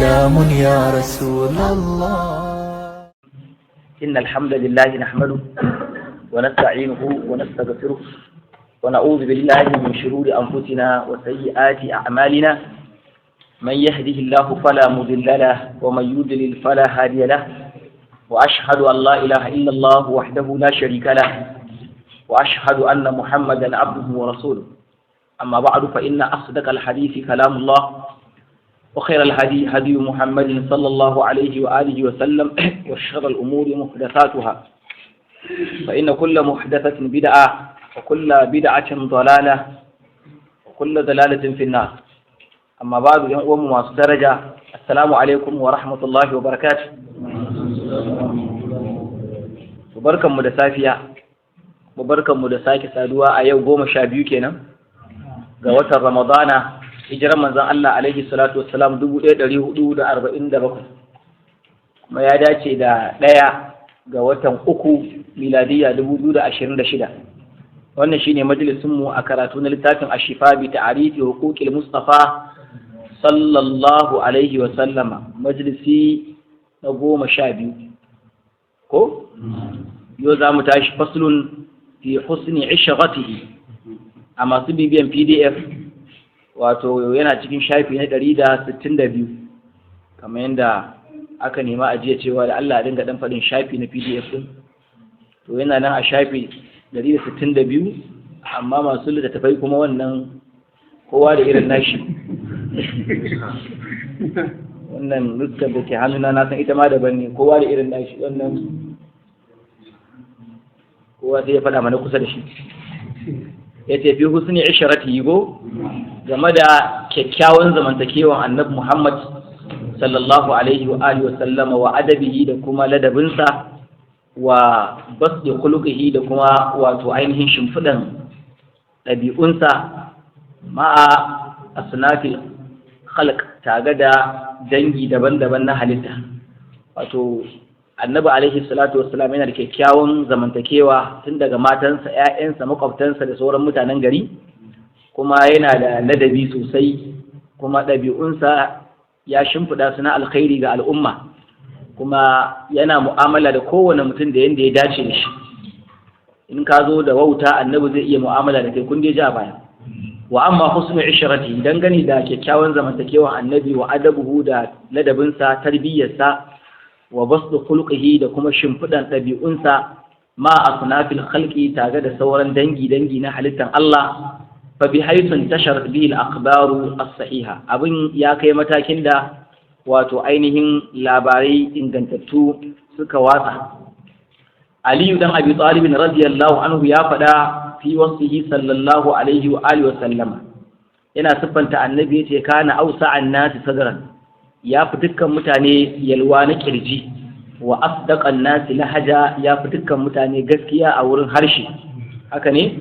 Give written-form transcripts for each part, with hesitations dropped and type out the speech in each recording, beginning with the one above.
سلام يا رسول الله. إن الحمد لله نحمده ونستعينه ونستغفره ونعوذ بالله من شرور أنفسنا وسيئات أعمالنا، من يهده الله فلا مضل له ومن يضلل فلا هادي له، وأشهد أن لا إله إلا الله وحده لا شريك له، وأشهد أن محمدا عبده ورسوله. أما بعد، فإن أصدق الحديث كلام الله، وخير الهدي هدي محمد صلى الله عليه وآله وسلم، وشر الأمور محدثاتها، فإن كل محدثة بدعة، وكل بدعة ضلالة، وكل ضلالة في النار. أما بعد، يوم درجة، السلام عليكم ورحمة الله وبركاته. Barkanmu da safiya, barkanmu da sake saduwa a yau 12 kenan ga watan Ramadana, hijirar manzon Allah alaihi salatu wassalam 1447, kuma ya dace da 1 ga watan 3, miladiyya 2026. Wannan shine majalisunmu a karatu na littafin Ashifa bi ta'arifi huquqil Mustafa sallallahu alaihi wa sallama, majalisi na 12. Ko yau za mu tashi faslun fi husni ishratihi. A masu bibiyan PDF, wato yana cikin shafi na 162, kamar yadda aka nema a jiya cewa da Allah a dinga ɗan faɗin shafi na PDF ɗin. To, yana nan a shafi 162, amma masu littattafai kuma wannan kowa da irin nashi. Wannan nuskar da ke hannuna, na san ita ma daban ne. Kowa da irin nashi wannan, kowa sai ya faɗa mana kusa da shi. Ya ce fi husni ishrati go game da kyakkyawan zamantakewan Annabi Muhammad sallallahu alaihi wa alihi wa sallama, wa adabihi, da kuma ladabinsa, wa basdi khuluqihi, da kuma wato ainihin shimfidan ɗabi'unsa, ma'a asnafil khalq, tare da dangi daban-daban na halitta. Wato Annabi alaihi salatu wassalam yana da kyakkyawan zamantakewa tun daga matansa, 'ya'yansa, makwabtansa da sauran mutanen gari, kuma yana da ladabi sosai, kuma ɗabi'unsa ya shimfiɗa su na alkhairi ga al'umma, kuma yana mu'amala da kowane mutum da yanda ya dace da shi. In ka zo da wauta, Annabi zai iya mu'amala da kai. Kun dai ja baya. Wa amma husnu ishrati, dangane da kyakkyawan zamantakewan Annabi, wa adabuhu, da ladabinsa, tarbiyyarsa, wa basdu khuluqihi, da kuma shimfiɗan ɗabi'unsa, ma asnafil khalqi, tare da sauran dangi dangi na halittan Allah, fa bi haythu intasharat bihi al-akhbaru as-sahiha, abin ya kai matakin da wato ainihin labarai ingantattu suka watsa. Aliyu dan Abi Talib radiyallahu anhu ya faɗa fi wasfihi sallallahu alaihi wa alihi wa sallama, yana siffanta Annabi, yace kana awsa'an nasi sadran, ya fi dukkan mutane yalwa na kirji, wa asdaqan nasi lahaja, ya fi dukkan mutane gaskiya a wurin harshe, haka ne,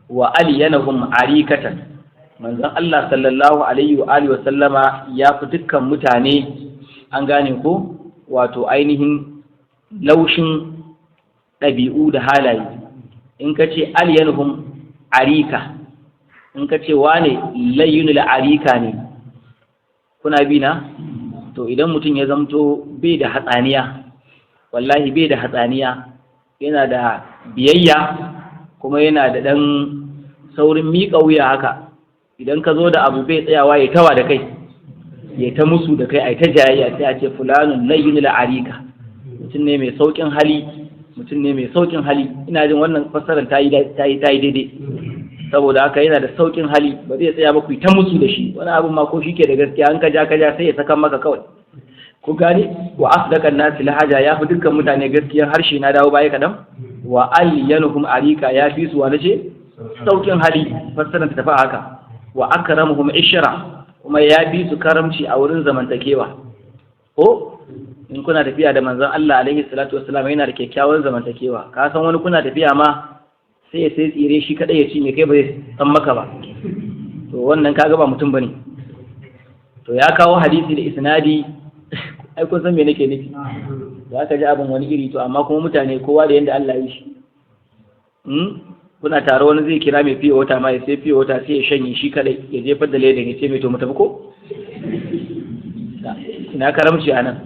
wa alyanahum arikatan, manzon Allah sallallahu alaihi wa alihi wa sallama ya fi dukkan mutane, an gane ko, wato ainihin laushin ɗabi'u da halaye. In ka ce alyanhum arika, in ka ce wane layyunul arika ne, kuna bi na? To, idan mutum ya zamto bai da hatsaniya, wallahi bai da hatsaniya, yana da biyayya, kuma yana da ɗan saurin miƙa wuya haka, idan ka zo da abu bai tsayawa ya tawa da kai, ya ta musu da kai, a ta jayayya, sai a ce fulanun layyunul arika, mutum ne mai sauƙin hali, mutum ne mai sauƙin hali. Ina jin wannan fassarar ta yi daidai. Saboda haka yana da sauƙin hali, ba zai tsaya ba ku ta musu da shi. Wani abin ma ko shi ke da gaskiya, an ka ja ka ja, sai ya saka maka kawai. Ku gane? Wa asdaqan nasi lahaja, ya fi dukkan mutane gaskiyar harshe. Na dawo baya kaɗan. Wa alyanuhum arika, ya fi su wani ce sauƙin hali. Fassarar ta tafi haka. Wa akramuhum ishra, kuma ya fi su karamci a wurin zamantakewa. Ko in kuna tafiya da manzon Allah alaihi salatu wassalam, yana da kyakkyawan zamantakewa. Ka san wani kuna tafiya ma sai ya sai tsire shi kadai ya cinye, kai ba zai san maka ba. To, wannan kaga ba mutum bane. To, ya kawo hadisi da isnadi. Ai kun san me nake nufi, za ka ji abin wani iri. To, amma kuma mutane kowa da yanda Allah ya yi shi. Kuna tare, wani zai kira mai fiye wata ma ya sai fiye wata, sai ya shanye shi kadai, ya jefar da ledan, ya ce mai, "To, mu tafi." Ko Ina karamci a nan.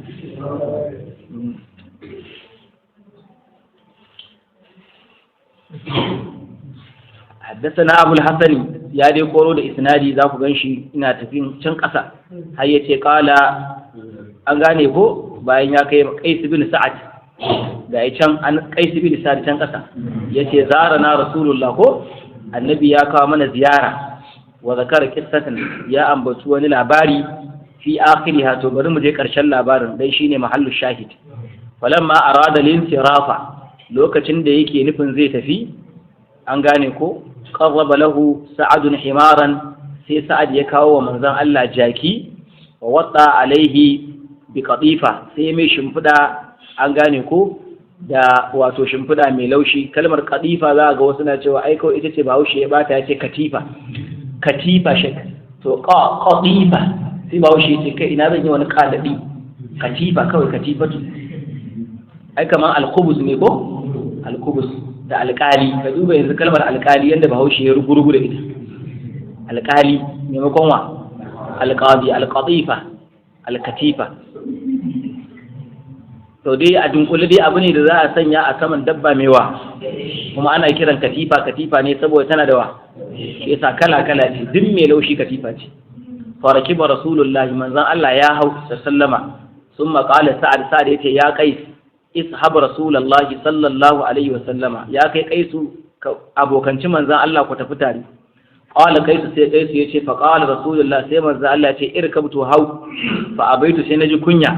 حدثنا أبو الحسن ya dai koro da isnadi za ku gan shi ina tafin can ƙasa har ya ce ƙala an gane ko bayan ya kai Qais bin Sa'ad ga ya can an Qais bin Sa'ad can ƙasa ya ce zara na Rasulullah ko annabi ya kawo mana ziyara wa zakara qissatan ya ambaci wani labari fi akhiriha, to bari mu je ƙarshen labarin dan shine mahallu shahid. Falamma arada linsirafa, lokacin da yake nufin zai tafi, an gane ko, qarraba lahu sa'adun himaran, sai Sa'ad ya kawo wa manzon Allah jaki, wa watta alaihi bi qatifa, sai mai shimfida, an gane ko, da wato shimfida mai laushi. Kalmar qatifa za ga wasu na cewa ai kawai ita ce Bahaushe ya bata ya ce katifa, katifa shek, to qatifa sai Bahaushe ya ce kai ina zan yi wani qaladi, katifa kawai, katifatu ai kaman al-khubuz ne ko al-khubuz da alƙali. Ka duba yanzu kalmar alƙali yadda Bahaushe ya rugurugu da ita, alƙali maimakon wa alƙadi, alƙatifa, alkatifa. To dai a dunkule dai abu ne da za a sanya a saman dabba mai wa, kuma ana kiran katifa katifa ne saboda tana da wa, shi yasa kala kala ce, duk mai laushi katifa ce. Farakiba Rasulullahi, manzon Allah ya hau sallama, summa qala Sa'ad, Sa'ad yace ya Qais ishab Rasulullahi sallallahu alaihi wasallama, ya kai Kaisu abokanci manzon Allah ku tafi tare. Qala Kaisu, sai Kaisu yace fa qala Rasulullah, sai manzon Allah yace irkabtu hau, fa abaitu, sai naji kunya,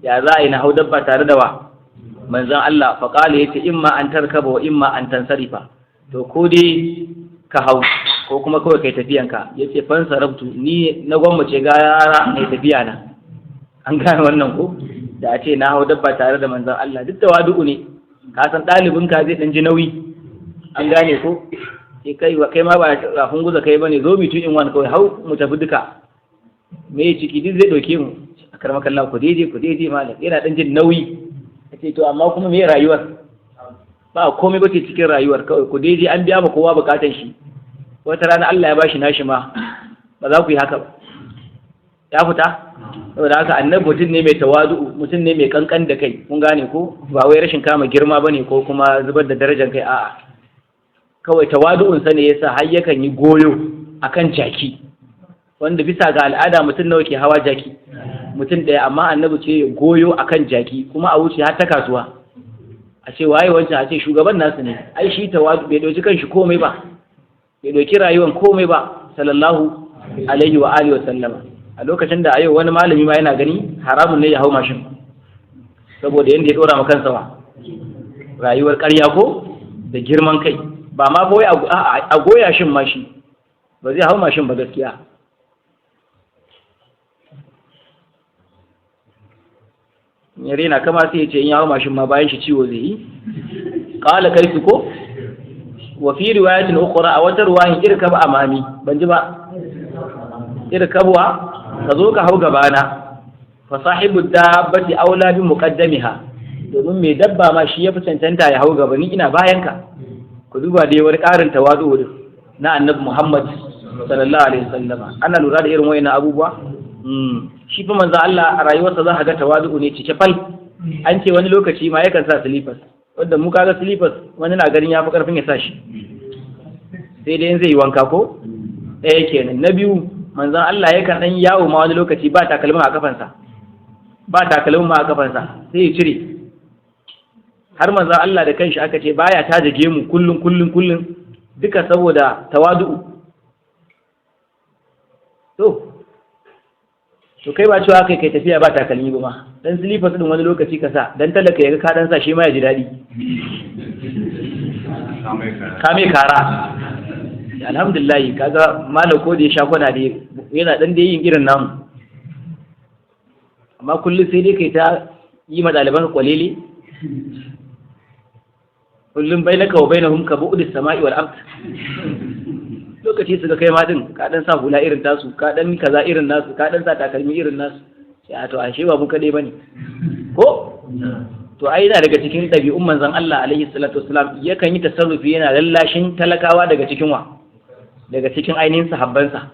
ya za a yi na hau dabba tare da wa manzon Allah. Fa qala yace imma an tarkaba wa imma an tansarifa, to ko dai ka hau ko kuma kawai kai tafiyanka. Yace fansarabtu, ni na gwammace gara mai tafiya na. An gane wannan ko, da a ce na hau dabba tare da manzon Allah, duk tawadu'u ne, ka san ɗalibin ka zai ɗan ji nauyi, an gane ko, sai kai kai ma ba rafin guza kai bane, zo mu two in one kawai, hau mu tafi duka, me ciki duk zai ɗauke mu a karmakan Allah, ku daidai ku daidai malam yana ɗan jin nauyi. Ce to amma kuma me rayuwar ba komai bace cikin rayuwar, kawai ku daidai an biya ma kowa bukatan shi, wata rana Allah ya bashi nashi ma ba za ku yi haka ba, ya fita. Saboda haka annabi mutum ne mai tawadu'u, mutum ne mai kankan da kai, kun gane ko, ba wai rashin kama girma bane ko kuma zubar da darajar kai, a'a kawai tawadu'un sa ne yasa har yakan yi goyo akan jaki, wanda bisa ga al'ada mutum nawa ke hawa jaki, mutum ɗaya, amma annabi ce goyo akan jaki kuma a wuce har ta kasuwa, a ce waye wancan, a ce shugaban nasu ne, ai shi tawadu bai ɗauki kanshi komai ba, bai ɗauki rayuwan komai ba, sallallahu alaihi wa alihi wa sallama. A lokacin da a yau wani malami ma yana gani haramun ne ya hau mashin saboda yadda ya ɗora ma kansa wa rayuwar ƙarya ko da girman kai, ba ma fa wai a goya shin ma shi ba zai hau mashin ba gaskiya. Ya rena kama sai ya ce in ya hau mashin ma bayan shi ciwo zai yi. Qala kaifu ko wa fi riwayatin ukhra, a wata ruwayin irkab amami, ban ji ba, irkabwa ka zo ka hau gabana, fa sahibu dabbati aula bi muqaddamiha, domin mai dabba ma shi yafi cancanta ya hau gaba, ni ina bayan ka. Ku duba dai wani ƙarin tawazu na Annabi Muhammad sallallahu alaihi wasallama. Ana lura da irin wayannan abubuwa. Shi fa manzo Allah a rayuwarsa za ka ga tawazu ne cike fal. An ce wani lokaci ma yakan sa slippers, wanda mu kaga slippers wani na ganin yafi karfin ya sa shi, sai dai in zai yi wanka ko ɗaya kenan. Na biyu, manzon Allah yakan dan yawo ma wani lokaci ba takalmin a kafansa, ba takalmin ma a kafansa sai ya cire. Har manzon Allah da kanshi aka ce baya taje gemu kullun kullun kullun, duka saboda tawadu'u. To kai ba cewa kai kai tafiya ba takalmi ba ma, dan slippers din wani lokaci ka sa dan talaka yaga ka dan sa shi ma ya ji daɗi, ka mai kara. Alhamdulillah kaga malam ko da ya sha kwana da yana dan da yin irin namu, amma kullum sai dai kai ta yi ma ɗaliban kwalele kullum bainaka wa bainahum ka bu'dis sama'i wal ard. Lokaci su ga kai ma din ka dan sa hula irin tasu, ka dan kaza irin nasu, ka dan sa takalmi irin nasu, sai a to ashe ba mu kadai bane ko. To ai yana daga cikin ɗabi'un manzon Allah alaihi salatu wassalam, yakan yi tasarrufi yana lallashin talakawa daga cikin wa, daga cikin ainihin sahabbansa.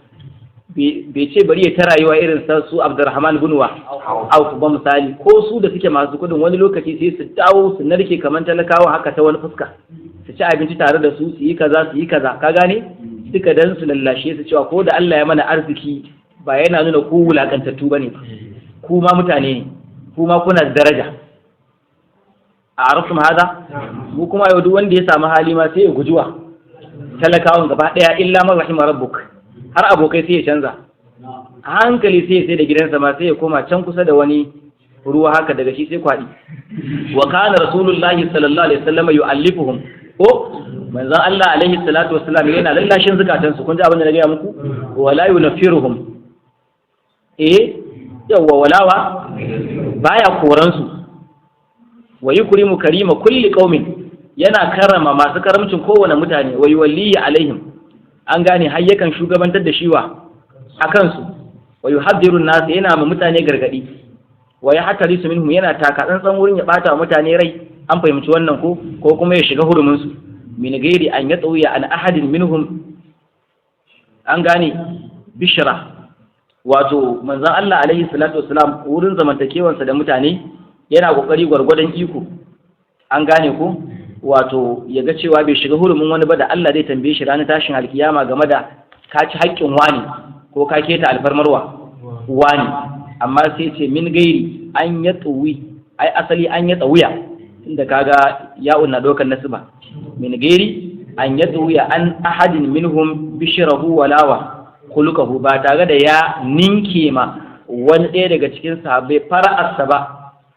Bai ce bari ya ta rayuwa irin sa su Abdurrahman bin Auf ba misali, ko su da suke masu kudin wani lokaci sai su dawo su narke kamar talakawa haka ta wani fuska, su ci abinci tare da su, su yi kaza, su yi kaza, ka gane, duka dan su lallashe su cewa ko da Allah ya mana arziki ba yana nuna ku wulakantattu bane, ku ma mutane ne, ku ma kuna da daraja. A arafum hada mu kuma yau duk wanda ya samu hali ma sai ya gujuwa talakawan gaba daya, illa man rahima rabbuk, har abokai sai ya canza a hankali, sai ya sai da gidansa ma sai ya koma can kusa da wani ruwa haka, daga shi sai kwaɗi. Wa kana Rasulullahi sallallahu alaihi wasallam yu'allifuhum, ko manzon Allah alaihi salatu wassalam yana lallashin zukatan su. Kun ji abin da na gaya muku, wala yunfiruhum, eh yawa, walawa baya koran su. Wa yukrimu karima kulli qaumin, yana karrama masu karamcin kowane mutane. Wa yuwalli alaihim, an gane, har yakan shugabantar da shiwa a kansu. Wa yuhaddiru nas, yana ma mutane gargadi. Wa yahtarisu minhum, yana taka tsantsan wurin ya bata wa mutane rai. An fahimci wannan ko ko kuma ya shiga hurumin su, min gairi an yatsuya an ahadin minhum. An gane, bishra, wato manzon Allah alaihi salatu wassalam wurin zamantakewansa da mutane yana kokari gwargwadon iko, an gane ko, wato ya ga cewa bai shiga hurumin wani ba da Allah zai tambaye shi ranar tashin alkiyama game da ka ci haƙƙin wani ko ka keta alfarmarwa wani. Amma sai ce min gairi an ya tsuwi, ai asali an ya tsawuya, inda kaga ya'un na ɗaukar nasiba. Min gairi an ya tsuwiya an ahadin minhum bishirahu walawa khuluquhu, ba tare da ya ninke ma wani ɗaya daga cikin sahabbai fara'arsa ba.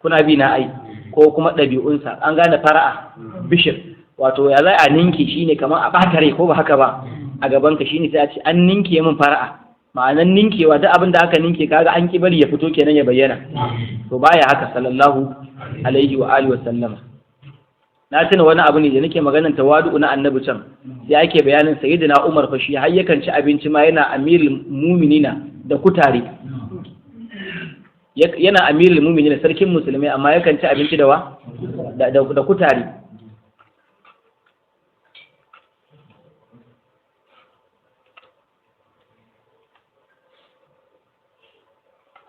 Kuna bi na ai, ko kuma ɗabi'unsa. An gane fara'a, bishir, wato ya za a ninke shine kamar a ɓata rai, ko ba haka ba, a gaban ka shine sai a ce an ninke min fara'a. Ma'anan ninkewa, duk abin da aka ninke kaga an ki bari ya fito kenan ya bayyana. To baya haka sallallahu alaihi wa alihi wa sallama. Na tuna wani abu ne da nake maganar tawadu na annabi can, sai ake bayanin sayyidina Umar fa shi har yakan ci abinci ma yana amirul mu'minina da kutare, yana amirul mu'minina, sarkin musulmai, amma yakan ci abinci da wa da kutare.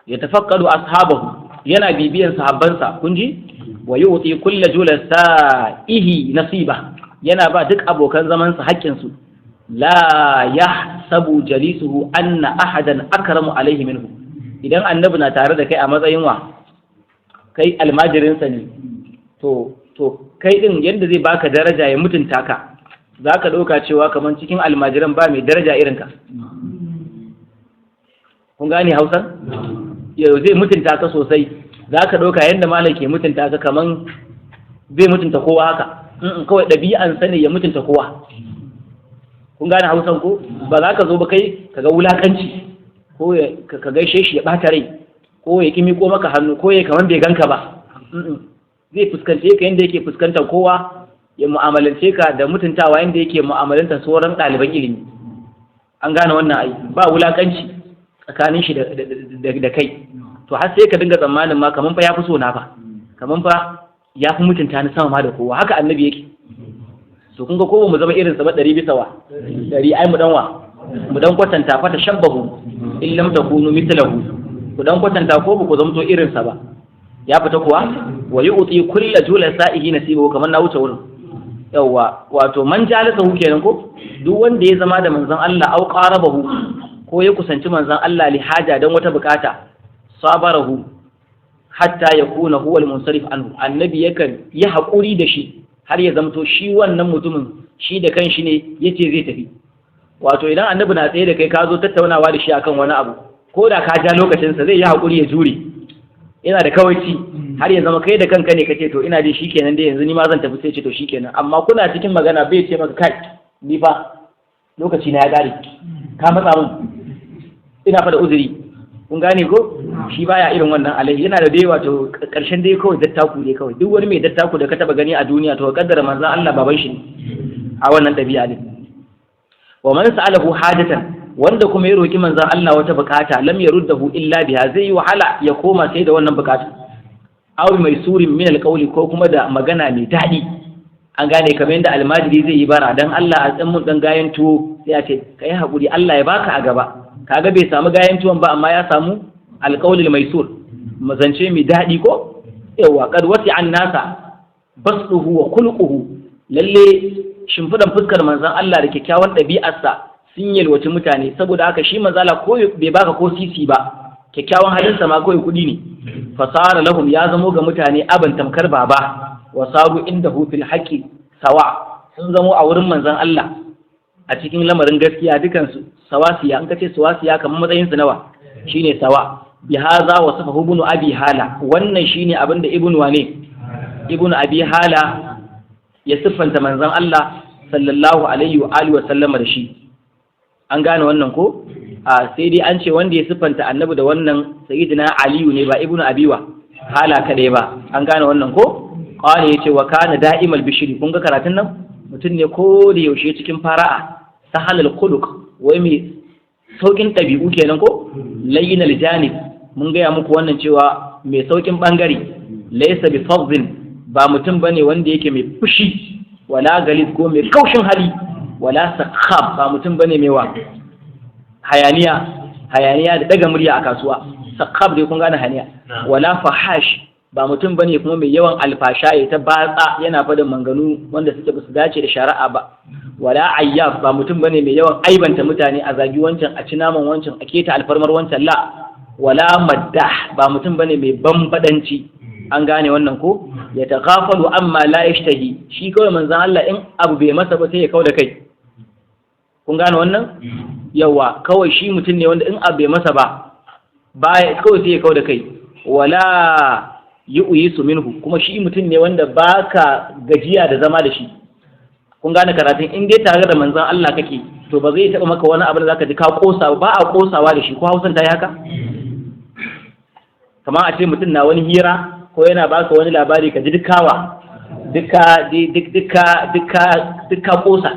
Ya tafaqqadu ashabahu, yana bibiyan sahabbansa, kun ji, wa yu'ti kulla julasa'ihi nasiba, yana ba duk abokan zaman sa haƙƙin su. La yahsabu jalisuhu anna ahadan akramu alaihi minhu. Idan annabi na tare da kai a matsayin wa kai almajirin sa ne, to kai din yadda zai baka daraja ya mutunta ka, zaka ɗauka cewa kamar cikin almajiran ba mai daraja irin ka. Kun gane Hausa? Yau zai mutunta ka sosai, za ka ɗauka yadda malam ke mutunta ka kaman zai mutunta kowa haka. Kawai ɗabi'ansa ne ya mutunta kowa. Kun gane Hausan ko? Ba za ka zo ba kai ka ga wulakanci, ko ka gaishe shi ya ɓata rai, ko ya ƙi miƙo maka hannu, ko ya kaman bai ganka ba. Zai fuskance ka yadda yake fuskantar kowa, ya mu'amalance ka da mutuntawa yadda yake mu'amalantar sauran ɗaliban ilimi. An gane wannan ai, ba wulakanci tsakanin shi da kai. To har sai ka dinga tsammanin ma kaman fa ya fi so na fa, kaman fa ya fi mutunta ni sama ma da kowa. Haka annabi yake. To kun ga ko mu zama irin sa ba ɗari bisa wa ɗari, ai mu dan wa mu dan kwatanta, fa tashabbahu in lam takunu mithlahu, ku dan kwatanta ko ba ku zamto irin sa ba. Ya fita kuwa, wa yu'ti kullu julasa'ihi nasibahu, kaman na wuce wurin. Yawwa, wato man jalasahu kenan, ko duk wanda ya zama da manzon Allah au qarabahu, ko ya kusanci manzon Allah li haja, don wata bukata, sabarahu hatta ya kuna huwa al-munsarif anhu, annabi yakan yi haƙuri da shi har ya zamto shi wannan mutumin shi da kanshi ne yace zai tafi. Wato idan annabi na tsaye da kai ka zo tattaunawa da shi akan wani abu, ko da ka ja lokacin sa, zai yi haƙuri ya jure, yana da kawaici har ya zama kai da kanka ne kace to ina jin shikenan dai yanzu ni ma zan tafi, sai ce to shikenan. Amma kuna cikin magana bai ce maka kai ni fa lokaci na ya ƙare, ka matsa min, ina fa da uzuri. Kun gane ko? Shi baya irin wannan alaihi, yana da dai wato karshen dai kawai dattaku ne kawai. Duk wani mai dattaku da ka taba gani a duniya, to kaddara manzon Allah baban shi ne a wannan dabi'a din. Wa man sa'alahu hajatan, wanda kuma ya roki manzon Allah wata bukata, lam yaruddahu illa biha, zai yi wahala ya koma sai da wannan bukata. Aw mai surin min alqawli, ko kuma da magana mai daɗi. An gane, kamar yadda almajiri zai yi bara dan Allah a tsan mun dan gayan tuwo, sai a ce kai hakuri Allah ya baka a gaba. Kaga bai samu gayan tuwon ba, amma ya samu alqaulul maisur, mazance mai daɗi ko. Yawa, qad wasi'an nasa basduhu wa khulquhu, lalle shimfidan fuskar manzon Allah da kyakkyawan ɗabi'arsa sun yalwaci mutane. Saboda haka shi manzala ko bai baka ko sisi ba, kyakkyawan halinsa ma kawai kuɗi ne. Fasara lahum, ya zamo ga mutane aban tamkar baba. Wa saru indahu fil haqqi sawa, sun zamo a wurin manzon Allah a cikin lamarin gaskiya dukansu sawasiya. In kace sawasiya, kamar matsayin su nawa shine sawa. Bi hadha wasafahu Ibnu Abi Hala, wannan shine abinda Ibnu wane, Ibnu Abi Hala ya siffanta manzon Allah sallallahu alaihi wa alihi wa sallama da shi. An gane wannan ko? A sai dai an ce wanda ya siffanta annabi da wannan Sayyidina Aliyu ne, ba Ibnu Abiwa Hala kadai ba. An gane wannan ko? Qala, yace wa kana da'imal bishri. Kun ga karatun nan, mutum ne ko da yaushe cikin fara'a, sahalal khuluq, wai mai saukin ɗabi'u kenan ko, layyinal janib. Mun gaya muku wannan cewa mai saukin bangare, laysa bi fadhin, ba mutum bane wanda yake mai fushi, wala galis, ko mai kaushin hali, wala sakhab, ba mutum bane mai wa hayaniya, hayaniya da daga murya a kasuwa. Sakhab dai kun gane hayaniya. Wala fahash, ba mutum bane kuma mai yawan alfasha, ya ta batsa yana fadin manganu wanda suke basu dace da shari'a ba. Wala ayyaf, ba mutum bane mai yawan aibanta mutane, a zagi wancan, a ci naman wancan, a keta alfarmar wancan. La wala maddah, ba mutum bane mai bambadanci. An gane wannan ko? Ya taghafalu amma la yashtahi, shi kawai manzon Allah in abu bai masa ba sai ya kauda kai. Kun gane wannan? Yawa, kawai shi mutum ne wanda in abu bai masa ba baya kawai sai ya kauda kai. Wala yu'yisu minhu, kuma shi mutum ne wanda baka gajiya da zama da shi. Kun gane karatun? In dai tare da manzon Allah kake, to ba zai taba maka wani abu da zaka ji ka kosa ba, a kosawa da shi. Ko Hausan ta yi haka? Kamar a ce mutum na wani hira ko yana baka wani labari, ka ji dukawa duka duka duka duka kosa.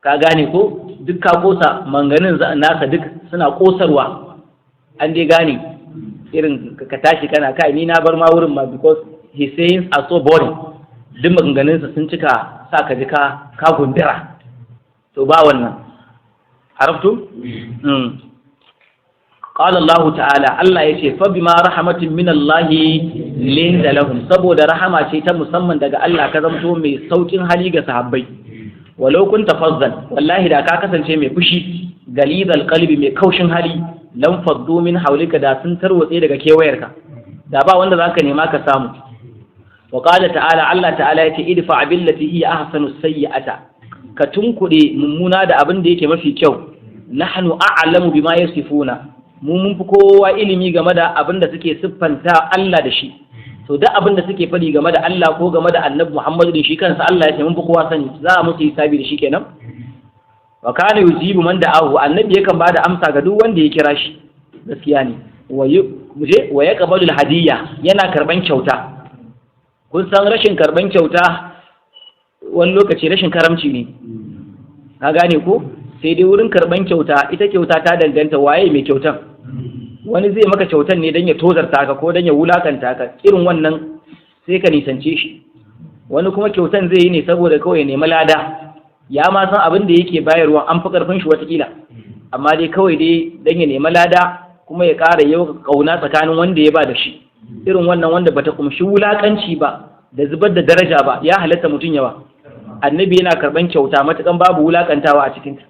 Ka gane ko? Duka kosa, manganin nasa duk suna kosarwa. An dai gane, irin ka tashi kana kai, ni na bar ma wurin ma because his sayings are so boring. Duk maganganunsa sun cika sa ka ji ka gundura. To ba wannan arabtu. Qala Allah ta'ala, Allah yace fa bima rahmatin min Allah linta lahum, saboda rahama ce ta musamman daga Allah ka zamto mai saukin hali ga sahabbai. Walau kunta fazzan, wallahi da ka kasance mai fushi, galizal qalbi, mai kaushin hali, lam faddu min hawlika, da sun tarwatse daga kewayarka, da ba wanda zaka nema ka samu. Wa qala ta'ala, Allah ta'ala yace idfa billati hiya ahsanu sayyi'ata, ka tunkuɗe mummuna da abin da yake mafi kyau. Nahnu a'lamu bima yasifuna, mu mun fi kowa ilimi game da abin da suke siffanta Allah da shi. To duk abin da suke faɗi game da Allah ko game da Annabi Muhammadu da shi kansa, Allah ya ce mun fi kowa sani, za a musu hisabi da shi kenan. Wa kana yujibu man da'ahu, annabi yakan bada amsa ga duk wanda ya kira shi, gaskiya ne. Wa muje wa yaqbalu hadiyya, yana karban kyauta. Kun san rashin karban kyauta wani lokaci rashin karamci ne, ka gane ko? Sai dai wurin karban kyauta, ita kyauta ta danganta waye mai kyautan. Wani zai maka kyautan ne don ya tozarta ka ko don ya wulakanta ka, irin wannan sai ka nisance shi. Wani kuma kyautan zai yi ne saboda kawai ya nemi lada, ya ma san abin da yake bayarwa an fi karfin shi watakila, amma dai kawai dai don ya nemi lada kuma ya ƙara yau ƙauna tsakanin wanda ya ba da shi. Irin wannan wanda bata kumshi wulakanci ba da zubar da daraja ba, ya halatta mutum yawa. Annabi yana karban kyauta matukan babu wulakantawa a cikinta.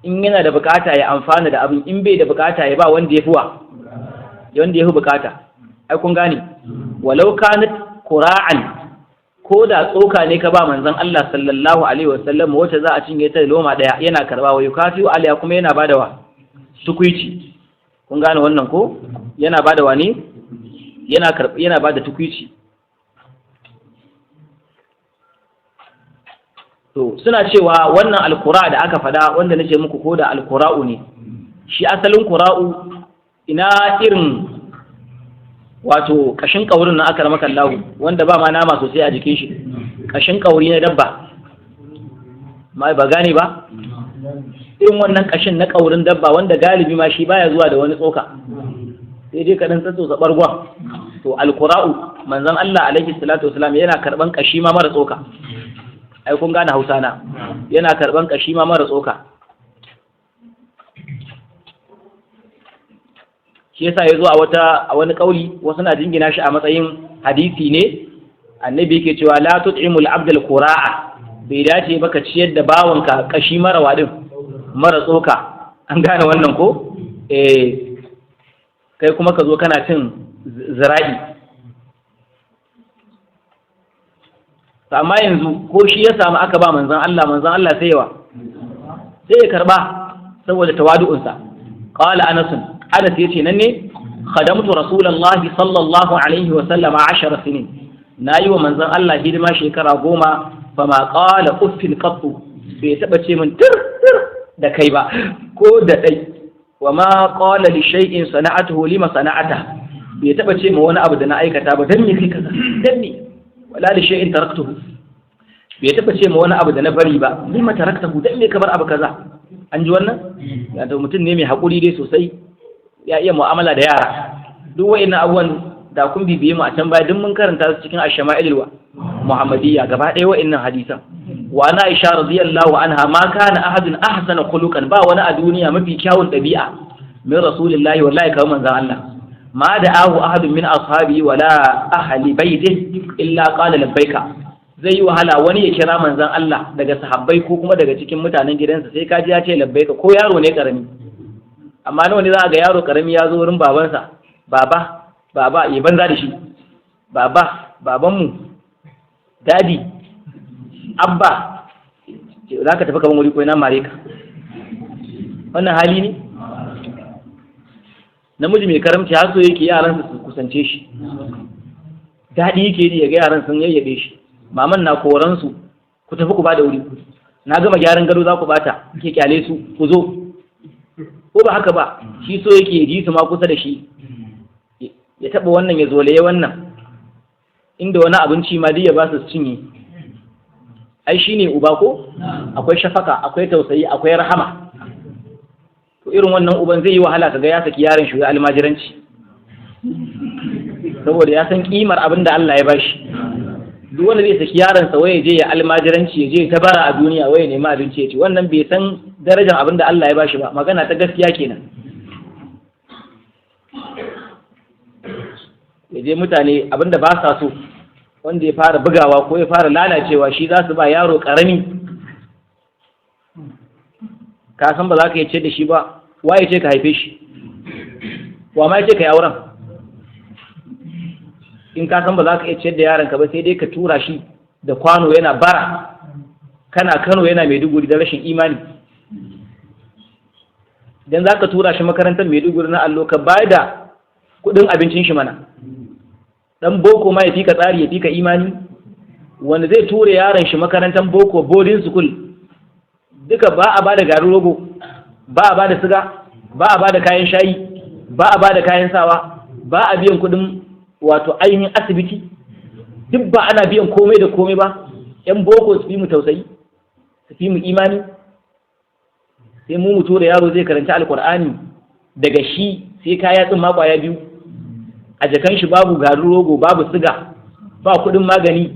In yana da bukata ya amfana da abin, in bai da bukata ya ba wanda ya fi wa wanda ya fi bukata. Ai kun gane? Walau kanat qura'an, ko da tsoka ne ka ba manzon Allah sallallahu alaihi wasallam wacce za a cinye ta da loma daya, yana karba. Wa yukafi alaiha, kuma yana bada wa tukuici. Kun gane wannan ko? Yana bada wa ne, yana karba, yana bada tukuici. To suna cewa wannan alkura da aka fada, wanda nace muku ko da alkura'u ne, shi asalin kura'u ina irin wato kashin kaurin nan aka ramaka Allah, wanda ba ma nama sosai a jikin shi, kashin kauri na dabba, ma ba gane ba, irin wannan kashin na kaurin dabba wanda galibi ma shi baya zuwa da wani tsoka, sai dai kaɗan tsatso bargon. To alkura'u, manzon Allah alaihi salatu wasalam yana karban kashi ma mara tsoka. Ai kun gane Hausa na? Yana karban kashi ma mara tsoka. Shi yasa ya zo a wata a wani kauli, wasu na jingina shi a matsayin hadisi ne, annabi yake cewa la tut'imul abdal qura'a, bai dace ba ka ciyar da bawanka kashi mara wadin mara tsoka. An gane wannan ko? Eh, kai kuma ka zo kana cin zira'i. Amma yanzu ko shi ya samu aka ba manzon Allah, manzon Allah sai yawa sai ya karba saboda tawadu'unsa. Qala Anas, Anas yace nan ne khadamtu Rasulullahi sallallahu alaihi wa sallama 10 sinin, nayi wa manzon Allah hidima shekara 10, fama qala uffin qattu, bai taba ce min tir tir da kai ba ko da dai. Wa ma qala li shay'in sana'atuhu lima sana'ata, bai taba ce ma wani abu da na aikata ba dan me kai kaza, dan me, wala li shay'in taraktuhu, bai taba ce ma wani abu da na bari ba lima taraktahu, dan me ka bar abu kaza. An ji wannan? Ya to mutum ne mai hakuri dai sosai, ya iya mu'amala da yara. Duk wa'annan abubuwan da kun bibiye mu a can baya duk mun karanta su cikin ash-shama'il wa muhammadiyya gaba ɗaya wa'annan hadisan. Wa na Aisha radiyallahu anha, ma kana ahadun ahsana khuluqan, ba wani a duniya mafi kyawun ɗabi'a min rasulillahi wallahi kawai manzon Allah. Ma da'ahu ahadun min ashabi wala ahli baitihi illa qala labbaika. Zai yi wahala wani ya kira manzon Allah daga sahabbai ko kuma daga cikin mutanen gidansa sai kaji ya ce labbaika, ko yaro ne karami. Amma nawa ne za a ga yaro karami ya zo wurin babansa, baba baba, ya banza da shi, baba babanmu, dadi, abba, za ka tafi kaban wuri ko ina mare ka. Wannan hali ne? Namiji mai karamci har so yake yaran su kusance shi, daɗi yake ji ya ga yaran sun yayyabe shi. Maman na koran su, ku tafi ku bada wuri, na gama gyaran gado za ku bata, ke kyale su ku zo. Ko ba haka ba, shi so yake ji su ma kusa da shi, ya taɓa wannan ya zolaye wannan, inda wani abinci ma duk ya ba su cinye. Ai shine uba ko? Akwai shafaka, akwai tausayi, akwai rahama. To irin wannan uban zai yi wahala kaga ya saki yaron shi ya almajiranci, saboda ya san kimar abin da Allah ya bashi. Duk wanda zai saki yaron sa waye je ya almajiranci, ya je ta bara a duniya waye nemi abinci ya ci, wannan bai san darajar abin da Allah ya bashi ba. Magana ta gaskiya kenan. Ya je mutane abin da ba sa so, wanda ya fara bugawa ko ya fara lalacewa shi za su ba yaro karami. Ka san ba za ka yi ce da shi ba, waye ce ka haife shi, wa ma ce ka yi auren? In ka san ba za ka iya ciyar da yaronka ba, sai dai ka tura shi da kwano yana bara, kana Kano yana Maiduguri da rashin imani. Idan za ka tura shi makarantar Maiduguri na allo, ka bayar da kuɗin abincin shi mana. Dan boko ma ya fi ka tsari, ya fi ka imani. Wanda zai tura yaron shi makarantar boko boarding school, duka ba a ba da garin rogo, ba a ba da siga, ba a ba da kayan shayi, ba a ba da kayan sawa, ba a biyan kuɗin wato ainihin asibiti, duk ba ana biyan komai da komai ba. Yan boko su fi mu tausayi, su fi mu imani. Sai mu mutu da yaro zai karanta alkur'ani daga shi sai kaya tsimma kwaya biyu a jakan shi, babu garin rogo, babu siga, ba kuɗin magani,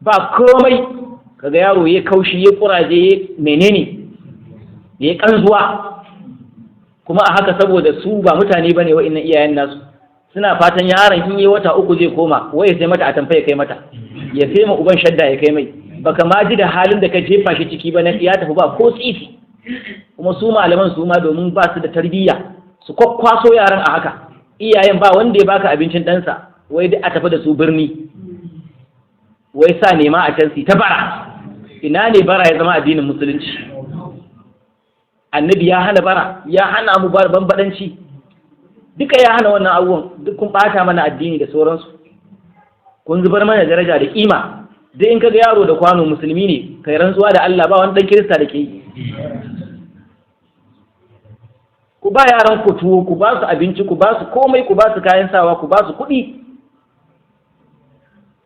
ba komai. Kaga yaro ya kaushi, ya kuraje, ya menene, ya kanzuwa. Kuma a haka saboda su ba mutane bane wa'annan iyayen nasu, suna fatan yaron in yi wata uku zai koma, wai ya sai mata atamfa ya kai mata, ya sai ma uban shadda ya kai mai. Baka ma ji da halin da ka jefa shi ciki ba, na ya tafi ba ko tsisi. Kuma su malaman su ma domin ba su da tarbiyya su kwakwaso yaran a haka. Iyayen ba wanda ya baka abincin ɗansa, wai duk a tafi da su birni, wai sa nema a can su ta bara. Ina ne bara ya zama addinin musulunci? Annabi ya hana bara, ya hana mu bar bambadanci, duka ya hana wannan abubuwan. Duk kun bata mana addini da sauransu, kun zubar mana daraja da kima. Duk in kaga yaro da kwano musulmi ne, kai rantsuwa da Allah ba wani dan kirista da ke yi. Ku ba yaran ku tuwo, ku ba su abinci, ku ba su komai, ku ba su kayan sawa, ku ba su kuɗi.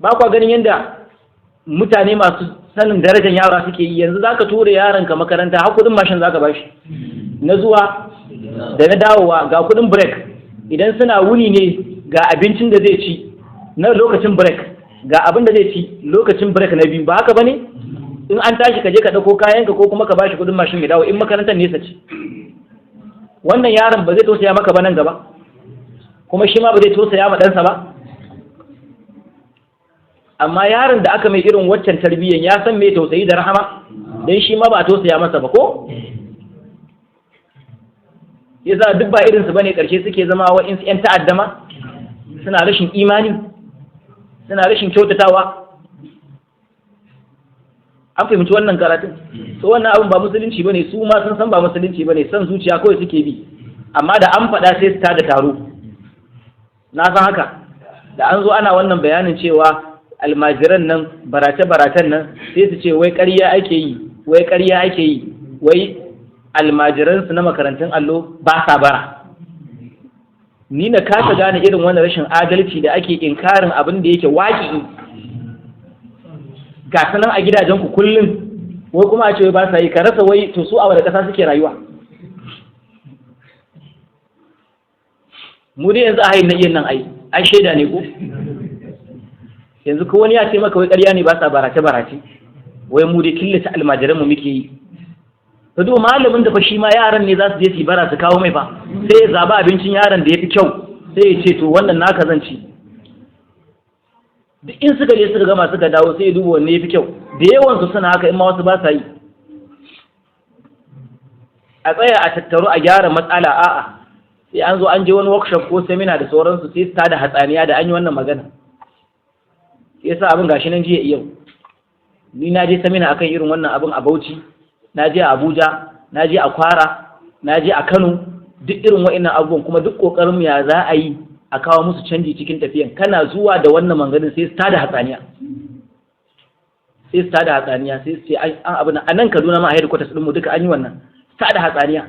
Ba kwa ganin yadda mutane masu sanin darajar yara suke yi? Yanzu zaka tura yaron ka makaranta, har kuɗin mashin zaka bashi na zuwa da na dawowa, ga kuɗin break. Idan suna wuni ne, ga abincin da zai ci na lokacin break, ga abin da zai ci lokacin break na biyu. Ba haka bane? In an tashi ka je ka ɗauko kayanka ko kuma ka bashi kuɗin mashin ya dawo, in makarantar nesa ce. Wannan yaron ba zai tausaya maka ba nan gaba. Kuma shi ma ba zai tausaya ma ɗansa ba. Amma yaron da aka mai irin waccan tarbiyyan ya san mai tausayi da rahama, dan shi ma ba a tausaya masa ba ko? Yasa duk ba irinsu bane karshe suke zama wa'insu 'yan ta'addama, suna rashin imani, suna rashin kyautatawa. An fahimci wannan karatun? So wannan abin ba musulunci bane, su ma sun san ba musulunci bane, san zuciya kawai suke bi. Amma da an faɗa sai su tada taro. Na san haka, da an zo ana wannan bayanin cewa almajiran nan barace-baracen nan, sai su ce wai ƙarya ake yi, wai ƙarya ake yi, wai almajiransu na makarantun allo ba sa bara. Ni na kasa gane irin wannan rashin adalci da ake inkarin abin da yake waƙi ga sanan a gidajenku kullum, wai kuma a ce wai ba sa yi. Ka rasa wai to su a wani ƙasa suke rayuwa. Mu dai yanzu a hayin na iyan nan ai shaida ne ko yanzu ko wani ya ce maka wai ƙarya ne ba sa barace barace, wai mu dai killace almajiran mu muke yi. Ka duba malamin da fa shi ma yaran ne za su je su bara su kawo mai fa, sai ya zaba abincin yaron da ya fi kyau sai ya ce to wannan naka zan ci. Duk in suka je suka gama suka dawo sai ya duba wanne ya fi kyau. Da yawan su suna haka, in ma wasu ba sa yi. A tsaya a tattaru a gyara matsala, a'a sai an zo an je wani workshop ko seminar da sauransu sai su tada hatsaniya da an yi wannan magana. Yasa abin gashi nan jiya yau. Ni na je seminar akan irin wannan abin a Bauchi, na je a Abuja, na je a Kwara, na je a Kano, duk irin wa'annan abubuwan. Kuma duk kokarin ya za a yi a kawo musu canji cikin tafiyan. Kana zuwa da wannan manganin sai su tada hatsaniya, sai su tada hatsaniya, sai su ce an abin a nan Kaduna ma a headquarters ɗinmu duka an yi wannan, su tada hatsaniya.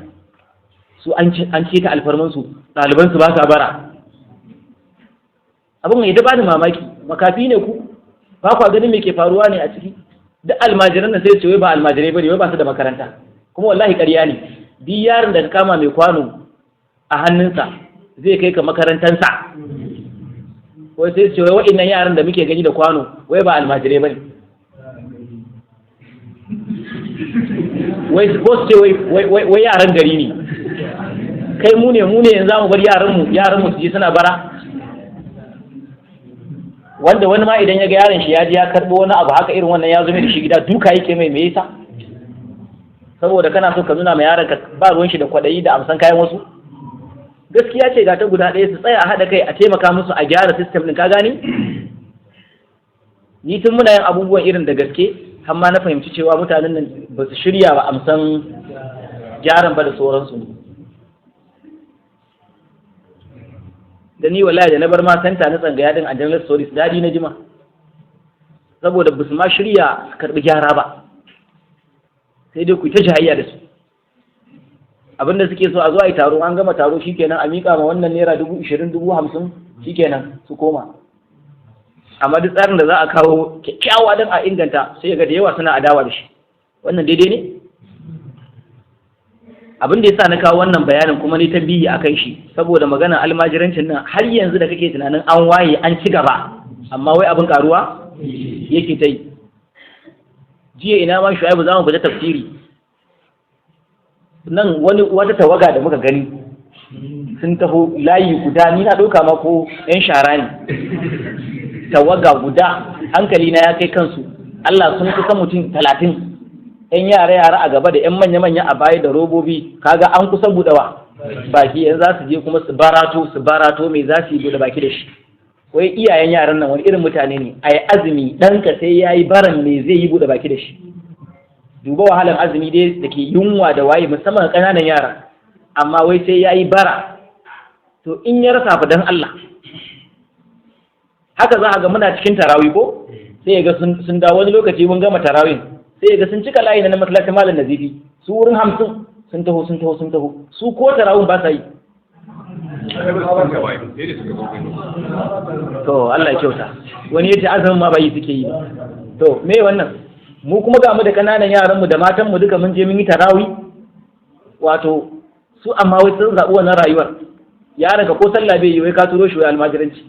Su an ce ta alfarman su, ɗaliban su ba sa bara. Abin ya ba ni mamaki, makafi ne ku, ba kwa ganin me ke faruwa ne a ciki. Duk almajiran nan sai su ce wai ba almajirai bane, wai ba su da makaranta. Kuma wallahi ƙarya ne. Duk yaron da ka kama mai kwano a hannunsa zai kai ka makarantansa. Wai sai su ce wai wa'innan yaran da muke gani da kwano wai ba almajirai bane. Wai ko su ce wai yaran gari ne. Kai mu ne yanzu za mu bar yaran mu su je suna bara. Wanda wani ma idan ya ga yaron shi ya je ya karɓo wani abu haka irin wannan ya zo mai da shi gida, duka yake mai, me yasa? Saboda kana so ka nuna ma yaron ka ba ruwan shi da kwaɗayi da amsan kayan wasu. Gaskiya ce ga ta guda ɗaya, su tsaya a haɗa kai a taimaka musu a gyara system ɗin, ka gane? Ni tun muna yin abubuwan irin da gaske har ma na fahimci cewa mutanen nan ba su shirya ba amsan gyaran ba da sauransu. Da ni wallahi da na bar ma santa na tsangaya din a General Stories dadi na jima, saboda ba su ma shirya su karbi gyara ba, sai dai ku ta jayayya da su. Abinda suke so a zo a yi taro, an gama taro shikenan a miƙa ma wannan naira 20,000 50,000 shikenan su koma. Amma duk tsarin da za a kawo kyakkyawa don a inganta sai ga da yawa suna adawa da shi. Wannan daidai ne? Abin da yasa na kawo wannan bayanin kuma ni tambayi akan shi, saboda magana almajirancin nan har yanzu da kake tunanin an waye an ci gaba, amma wai abin karuwa yake ta yi. Jiya ina ma Shu'aibu za mu fita tafsiri nan, wani wata tawaga da muka gani sun taho layi guda, ni na ɗauka ma ko 'yan shara ne, tawaga guda, hankali na ya kai kansu. Allah sun kusa mutum 30, 'yan yara-yara a gaba da 'yan manya-manya a baya da robobi. Kaga an kusa buɗewa baki, yanzu za su je kuma su barato mai za su yi buɗe baki da shi. Wai iyayen yaran nan wani irin mutane ne, a yi azumi ɗanka sai ya yi baran me zai yi buɗe baki da shi. Duba wahalar azumi dai da ke yunwa da waye, musamman ƙananan yara, amma wai sai ya yi bara. To in ya rasa fa dan Allah. Haka za a ga muna cikin tarawih ko sai ga sun dawo wani lokaci mun gama tarawih, sai ga sun cika layi na masallacin Malam Nazifi, su wurin 50 sun taho sun taho sun taho, su ko tarawih ba sa yi. To Allah ya kyauta. Wani yace azumin ma bai suke yi. To me wannan? Mu kuma ga mu da kananan yaran mu da matan mu duka mun je mun yi tarawih. Wato su amma wai sun zabi wannan rayuwar. Yaron ka ko sallah bai yi wai ka turo shi wai almajiranci.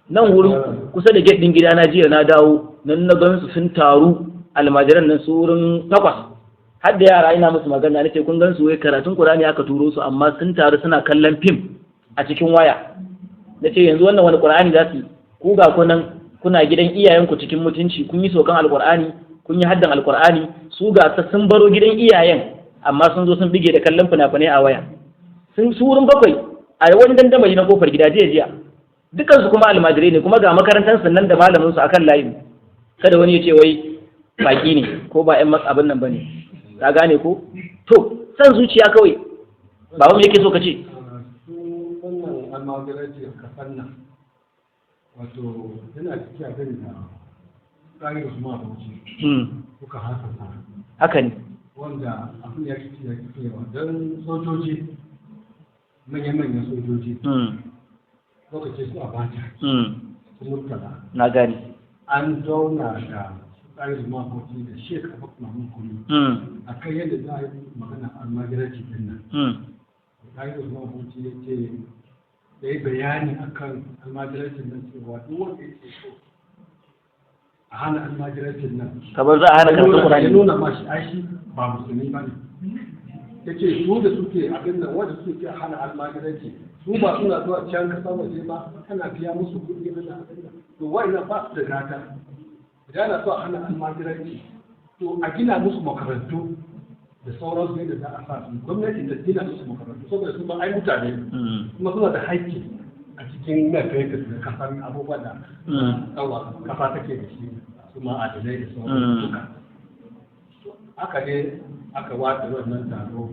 Nan wurin kusa da gate din gida na jiya na dawo nan na gansu sun taru almajiran nan su wurin 8. Har da yara ina musu magana nace kun gansu wai karatun Qur'ani aka turo su, amma sun taru suna kallon fim. A cikin waya na ce, yanzu wannan wani Qur'ani za su yi? Ku ga ku nan kuna gidan iyayenku cikin mutunci, kun yi saukan Alqur'ani, kun yi haddan Alqur'ani. Su ga sun baro gidan iyayen, amma sun zo sun bige da kallon fina-finai a waya. Sun su wurin bakwai a wani dandamali na kofar gida jiya jiya, dukansu kuma almajirai ne, kuma ga makarantar sannan da malamin su akan layi. Kada wani ya ce wai baki ne ko ba yan abin nan bane, ka gane ko? To, san zuciya kawai. Baba, me yake so ka ce? Su wannan almajiranci a kasar nan, wato yana cikin abin da tsarin Usman Bauchi suka hasasa. Haka ne. Wanda abin ya kici ya kici yawa don sojoji, manya-manyan sojoji, lokacin su Abacha, su Murtala, Na gane. An zauna da tsarin Usman Bauchi da Sheikh Abubakar Mahmud Gumi a kan yadda za a yi magana almajiranci din nan. Tsarin Usman Bauchi ya ce ya yi bayani akan almajirancin nan, cewa duk wanda yake so a hana almajirancin nan, Kamar za a hana karatun ya Qur'ani. nuna ma shi ai shi ba musulmi ba ne. Ya ce su da suke abin nan, wanda suke hana almajiranci, su ba suna zuwa can kasa waje ba, ana biya musu kuɗi, ana abin nan. To, wa'annan ba su da gata. Idan ana so a hana almajiranci, to a gina musu makarantu da sauransu, yadda za a sa su, gwamnati ta gina musu makarantu, saboda su ba ai mutane ne, kuma suna da haƙƙi a cikin mai fetur da kasar, abubuwan da yawa kasa take da shi, su ma'adinai da sauransu duka. Aka ne aka watsa wannan taro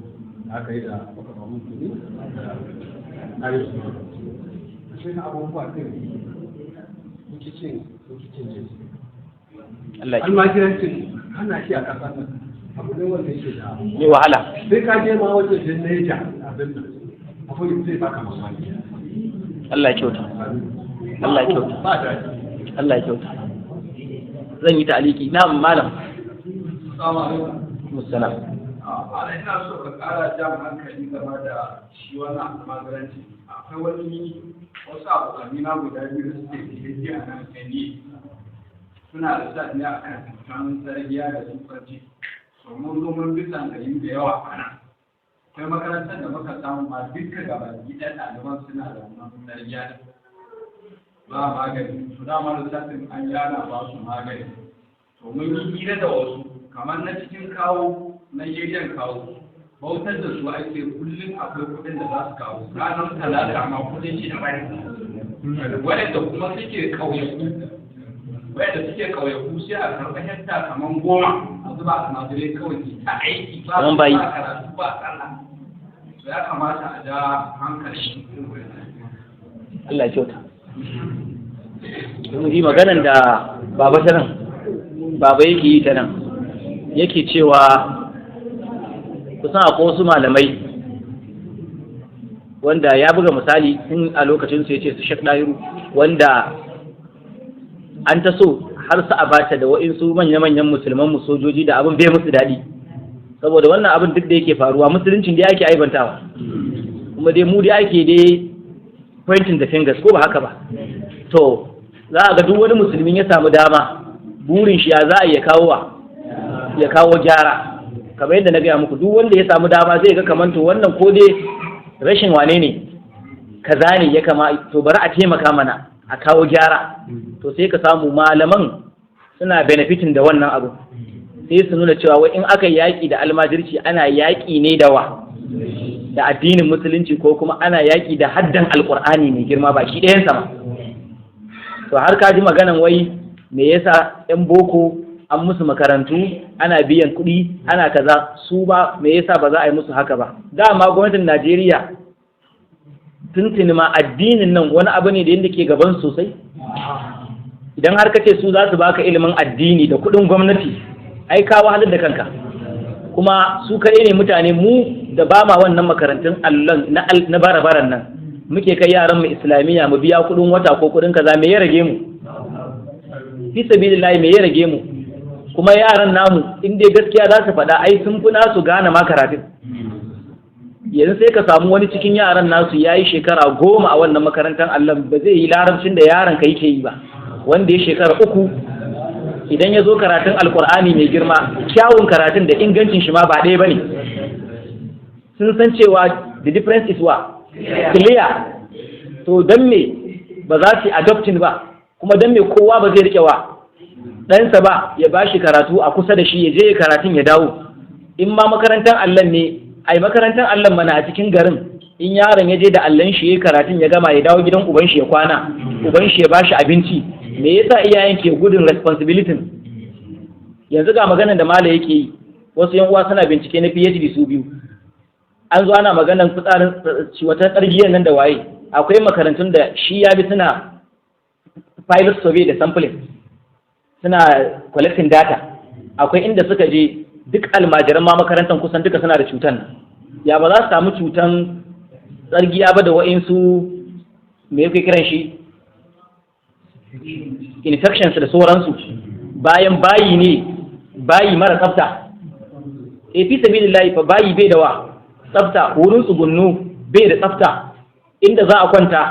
da aka yi da aka ba mun tuni da arewa su shi na abubuwa ɗin rikicin rikicin ne. Allah ya Almajirancin hana shi a ƙasar nan abu ne wanda yake da mai wahala. Sai ka je ma wajen da Neja, abin nan abu zai baka mamaki. Allah ya kyauta, Allah ya kyauta. Ba daɗi. Allah ya kyauta. Zan yi ta'aliki na malam. Musallam. Ana ina so ka ƙara jan hankali game da shi wannan almajiranci. Akwai wani wasu abokanni na guda biyu da suke PhD a nan NE. Suna da sa ne a kan cutan tsargiya da tsufanci. So mun zo mun bi tsangayu da yawa a nan. Akwai makarantar da muka samu ma dukka gaba ɗaya ɗaliban suna da wannan tsargiya ɗin. Ba magani. To, dama lissafin an yana ba su magani. To, mun yi hira da wasu kamar na cikin kawo na jirgin kawo, bautar da su ake. Kullum akwai kuɗin da za su kawo, ranar Talata ma kuɗin shi daban. Waɗanda kuma suke ƙauyaku, waɗanda suke ƙauyaku, sai a karɓi hekta kamar 10 a zuba almajirai kawai su ta aiki, ba Kaman bayi. ba karatu, ba sallah. To, ya kamata a ja hankali. Allah ya kyauta. Mun yi maganan da baba ta nan, baba yake yi ta nan, yake cewa kusan akwai wasu malamai wanda ya buga misali tun a lokacin su, yace su Sheikh Dahiru, wanda an ta so har su Abata da wa'insu manya-manyan musulman mu sojoji da abin bai musu daɗi, saboda wannan abin duk da yake faruwa, musuluncin da yake aibantawa, kuma dai mu dai ake dai pointing the fingers, ko ba haka ba? To, za a ga duk wani musulmin ya samu dama, burin shi ya za a iya kawo wa ya kawo gyara. Kamar yadda na gaya muku, duk wanda ya samu dama zai ga kamar to wannan ko dai rashin wane ne kaza ne ya kama, to bari a taimaka mana a kawo gyara. To, sai ka samu malaman suna benefiting da wannan abu, sai su nuna cewa wai in aka yaƙi da almajirci, ana yaƙi ne da wa? Da addinin Musulunci, ko kuma ana yaƙi da haddan Alƙur'ani mai girma baki ɗayan sama. To, har ka ji maganan wai me yasa 'yan boko an musu makarantu, ana biyan kuɗi, ana kaza, su ba me yasa ba za a yi musu haka ba? Dama gwamnatin Najeriya tuntuni ma addinin nan wani abu ne da yadda ke gaban sosai. Idan har ka ce su za su baka ilimin addini da kuɗin gwamnati, ai ka wahalar da kanka. Kuma su kaɗai ne mutane mu da ba ma wannan makarantun allon na bara-baran nan, muke kai yaran mu Islamiyya, mu biya kuɗin wata ko kuɗin kaza. Me ya rage mu, fi sabilillahi? Me ya rage mu? Kuma yaran namu, in dai gaskiya za su faɗa, ai sun fi nasu gane ma karatun. Yanzu sai ka samu wani cikin yaran nasu ya yi shekara 10 a wannan makarantar allon, ba zai yi Larabcin da yaron ka yake yi ba wanda ya shekara 3. Idan ya zo karatun Alkur'ani mai girma, kyawun karatun da ingancin shi ma ba ɗaya ba ne. Sun san cewa the difference is what? Clear. To don me ba za su adopting ba? Kuma don me kowa ba zai riƙe wa ɗansa ba, ya ba shi karatu a kusa da shi, ya je ya karatun ya dawo? In ma makarantar allon ne, ai makarantar allon mana a cikin garin. In yaron ya je da allon shi ya karatun ya gama, ya dawo gidan uban shi ya kwana, uban shi ya ba shi abinci. Me yasa iyayen ke gudun responsibility? Yanzu ga maganar da mala yake yi, wasu yan uwa suna bincike na PhD su biyu, an zo ana maganar fitsarin wata tsargiyar nan da waye. Akwai makarantun da shi ya bi suna pilot survey da sampling, suna collecting data. Akwai inda suka je, duk almajiran ma makarantar kusan duka suna da cutan nan. Ya ba za su samu cutan tsargiya ba da wa'insu, me yake kiran shi, infections da sauransu, bayan bayi ne, bayi mara tsafta? E, fi sabilillahi fa, bayi bai da wa tsafta, wurin tsugunnu bai da tsafta, inda za a kwanta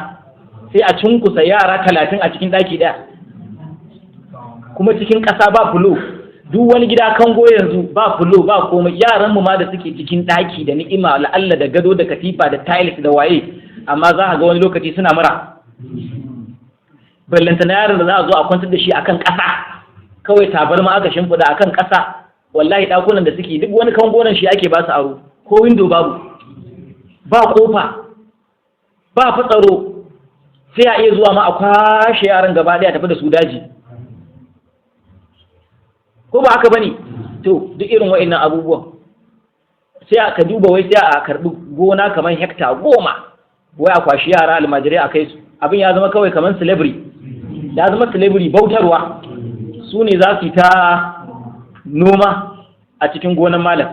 sai a cunkusa yara 30 a cikin ɗaki ɗaya, kuma cikin ƙasa, ba fulo. Duk wani gida kango yanzu ba fulo, ba komai. Yaran mu ma da suke cikin ɗaki da ni'ima, la'alla da gado da katifa da tiles da waye, amma za a ga wani lokaci suna mura. Ballantana yaron da za a zo a kwantar da shi akan ƙasa kawai, tabarma aka shimfiɗa akan ƙasa. Wallahi ɗakunan da suke duk wani kangonan shi ake ba su aro, ko window babu, ba kofa, ba fatsaro. Sai a iya zuwa ma a kwashe yaran gaba ɗaya, tafi da su daji, ko ba haka bane? To, duk irin wa'annan abubuwan sai aka duba, wai sai a karɓi gona kamar hekta 10, wai a kwashi yara almajirai a kai su. Abin ya zama kawai kamar slavery, ya zama slavery, bautarwa. Su ne za su yi ta noma a cikin gonan malam,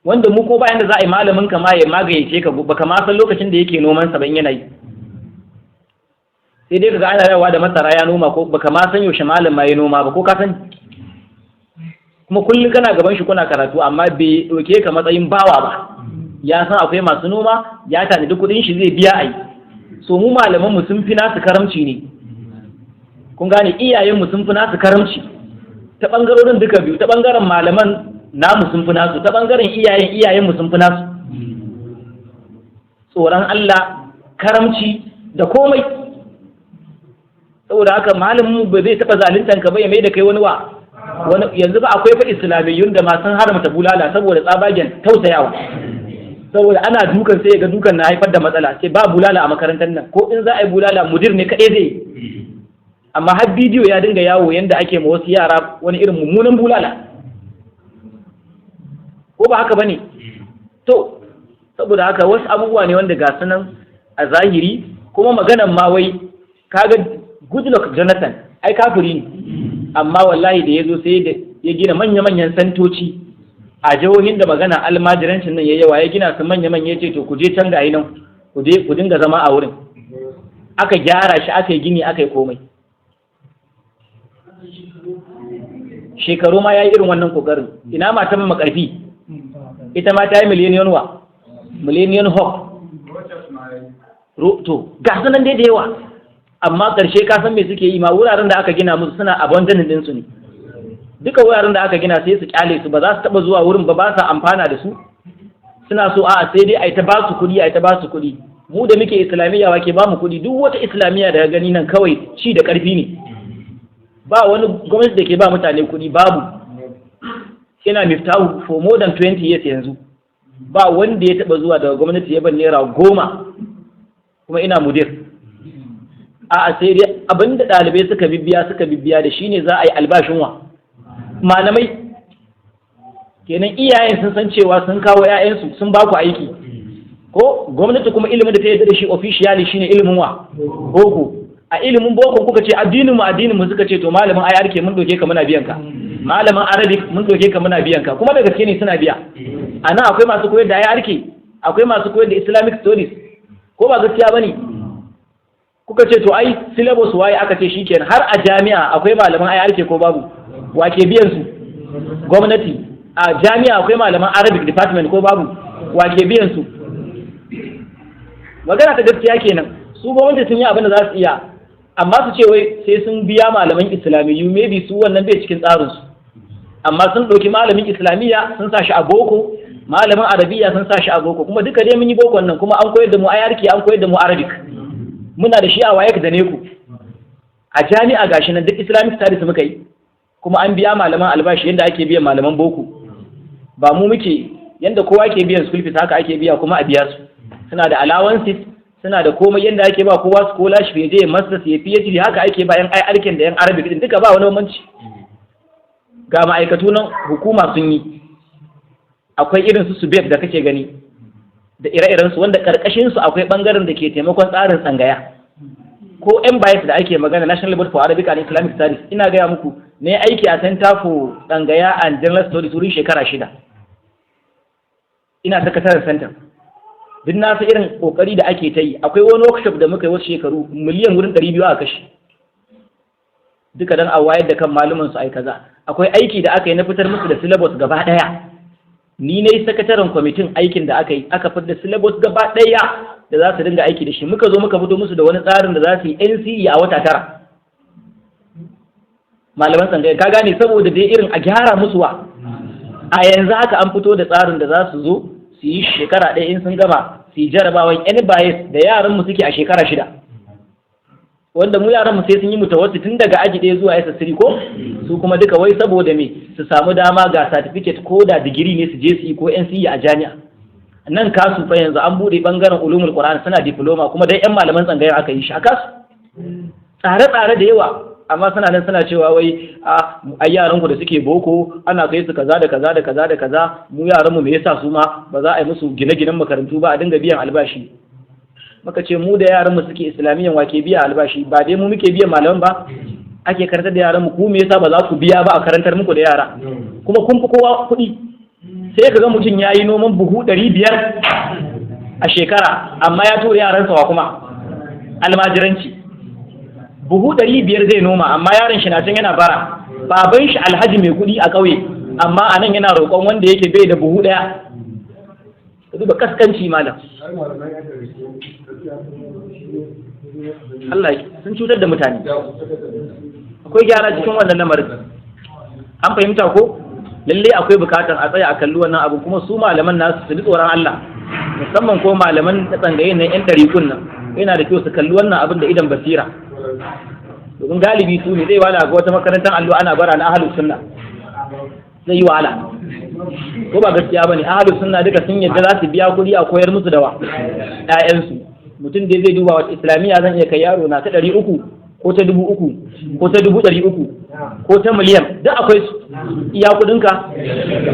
wanda mu ko bayan da za a yi malamin ka ma ya magayyace ka, baka ma san lokacin da yake noman sa ban yana yi. Sai dai kaga ana yawa da masara ya noma, ko baka ma san yaushe malam ma ya noma ba, ko ka sani? Kuma kullum kana gaban shi kuna karatu, amma bai ɗauke ka matsayin bawa ba. Ya san akwai masu noma, ya tanadi kuɗin shi zai biya a yi. So mu malaman mu sun fi nasu karamci ne, kun gane? Iyayen mu sun fi nasu karamci ta ɓangarorin duka biyu. Ta ɓangaren malaman namu sun fi nasu, ta ɓangaren iyayen iyayen mu sun fi nasu tsoron Allah, karamci da komai. Saboda haka malamin mu ba zai taɓa zaluntan ka ba, ya mai da kai wani wa wani. Yanzu ba akwai fa islamiyyun da ma sun haramta bulala saboda tsabagen tausayawa, saboda ana dukan sai ga dukan na haifar da matsala, sai ba bulala a makarantar nan, ko in za a yi bulala mudir ne kaɗai zai yi. Amma har bidiyo ya dinga yawo yanda ake ma wasu yara wani irin mummunan bulala, ko ba haka bane? To, saboda haka wasu abubuwa ne wanda ga sunan a zahiri. Kuma maganan ma wai kaga Goodluck Jonathan ai kafiri ne, amma wallahi da ya zo sai da ya gina manya-manyan santoci a jihohin da magana almajirancin nan ya yawa. Ya gina su manya-manya, ya ce, "To, ku je can, ga nan, ku je ku dinga zama a wurin." Aka gyara shi, aka yi gini, aka yi komai. Shekaru ma ya yi irin wannan kokarin. Ina matan Makarfi? Ita ma ta yi Millennium wa Millennium Hope. To, ga su nan dai da yawa. Amma ƙarshe ka san me suke yi ma? Wuraren da aka gina musu suna abandoning ɗinsu ne. Duka wuraren da aka gina sai su kyale su, ba za su taɓa zuwa wurin ba, ba sa amfana da su. Suna so a'a, sai dai a yi ta ba su kuɗi, a yi ta ba su kuɗi. Mu da muke islamiyya, wa ke ba mu kuɗi? Duk wata islamiyya da gani nan kawai ci da ƙarfi ne. Ba wani gwamnati da ke ba mutane kuɗi, babu. Ina Miftahu for more than 20 years yanzu, ba wanda ya taɓa zuwa daga gwamnati ya ban naira 10, kuma ina mudir. A'a, sai dai abinda ɗalibai suka bibbiya, suka bibbiya da shine za a yi albashin wa malamai. Kenan iyayen sun san cewa sun kawo 'ya'yansu sun ba ku aiki. Ko gwamnati kuma ilimin da ta yarda da shi officially shine ilimin wa boko. A ilimin boko kuka ce addinin mu, addinin mu, suka ce, "To, malamin IRK mun doke ka muna biyan ka, malamin Arabic mun doke ka muna biyan ka." Kuma da gaske ne suna biya. A nan akwai masu koyar da IRK, akwai masu koyar da Islamic studies, ko ba gaskiya bane? Kuka ce, "To, ai syllabus waye?" Aka ce shikenan. Har a jami'a akwai malaman IRK, ko babu? Wa ke biyan su? Gwamnati. A jami'a akwai malaman Arabic department, ko babu? Wa ke biyan su? Magana ta gaskiya kenan. Su gwamnati sun yi abin da za su iya, amma su ce wai sai sun biya malaman islamiyyu, maybe su wannan bai cikin tsarinsu. Amma sun ɗauki malamin islamiyya sun sa shi a boko. Malamin arabiya sun sa shi a boko, kuma duka dai mun yi bokon nan, kuma an koyar da mu IRK, an koyar da mu Arabic, muna da shi a WAEC da NECO. A jami'a gashi nan duk Islamic studies muka yi, kuma an biya malaman albashi yadda ake biyan malaman boko. Ba mu muke yadda kowa ke biyan school fees, haka ake biya kuma a biya su. Suna da allowances, suna da komai. Yadda ake ba kowa scholarship ya je masters, ya PhD, haka ake ba yan IRK da yan Arabic din duka, ba wani bambanci. Ga ma'aikatu nan hukuma sun yi, akwai irin su SUBEB da kake gani da ire-iren su, wanda karkashin su akwai bangaren da ke taimakon tsarin tsangaya, ko NBAIS da ake magana, National Board for Arabic and Islamic Studies. Ina gaya muku ne, aiki a Center for Tsangaya and General Studies wurin shekara 6, ina sakataren center. Duk na irin kokari da ake ta yi. Akwai wani workshop da muka yi wasu shekaru, miliyan wurin 200 a kashe duka don a wayar da kan maluman su ai kaza. Akwai aiki da aka yi na fitar musu da syllabus gaba daya. Ni ne sakataren kwamitin aikin da aka yi, aka fitar da syllabus gaba daya da za su dinga aiki da shi. Muka zo muka fito musu da wani tsarin da za su yi NCE a wata 9, malaman tsangaya, ka gane? Saboda dai irin a gyara musu wa. A yanzu haka an fito da tsarin da za su zo su yi shekara 1, in sun gama su yi jarabawan NBAIS da yaran mu suke a shekara 6, wanda mu yaran mu sai sun yi mutawassi tun daga aji 1 zuwa SS3 ko su kuma duka, wai saboda me? Su samu dama ga certificate, ko da digiri ne su je su yi, ko NCE a jami'a. Nan KASU fa yanzu an bude bangaren ulumul Qur'an, suna diploma, kuma dai yan malaman tsangayar aka yi shi a KASU. Tsare-tsare da yawa, amma suna nan suna cewa wai a ai yaran ku da suke boko ana kai su kaza da kaza da kaza da kaza, mu yaran mu me yasa su ma ba za a yi musu gine-ginen makarantu ba, a dinga biyan albashi? Muka ce mu da yaran mu suke islamiyyan, wa ke biya albashi? Ba dai mu muke biyan malaman ba ake karantar da yaran mu? Ku me yasa ba za ku biya ba a karantar muku da yara? Kuma kun fi kowa kuɗi. Sai ka ga mutum ya yi noman buhu 500 a shekara, amma ya tura yaransa wa kuma almajiranci. Buhu 500 zai noma, amma yaron shi na can yana bara. Baban shi alhaji mai kuɗi a ƙauye, amma a nan yana roƙon wanda yake bai da buhu 1. Ka duba kaskanci, malam. Allah, sun cutar da mutane. Akwai gyara cikin wannan lamarin, an fahimta ko? Lalle akwai bukatar a tsaya a kalli wannan abu, kuma su malaman nasu su ji tsoron Allah, musamman ko malaman tsangayen nan, yan ɗarikun nan, yana da kyau su kalli wannan abin da idan basira, domin galibi su ne. Zai wahala ga wata makarantar allo ana bara na ahlus sunna, zai yi wahala, ko ba gaskiya bane? Ahlus sunna duka sun yadda za su biya kuɗi a koyar musu da wa ƴaƴansu. Mutum dai zai duba wata islamiyya zan iya kai yaro na, ta 300 ko ta 3000 ko ta 300,000 ko ta miliyan, duk akwai su, iya kuɗinka.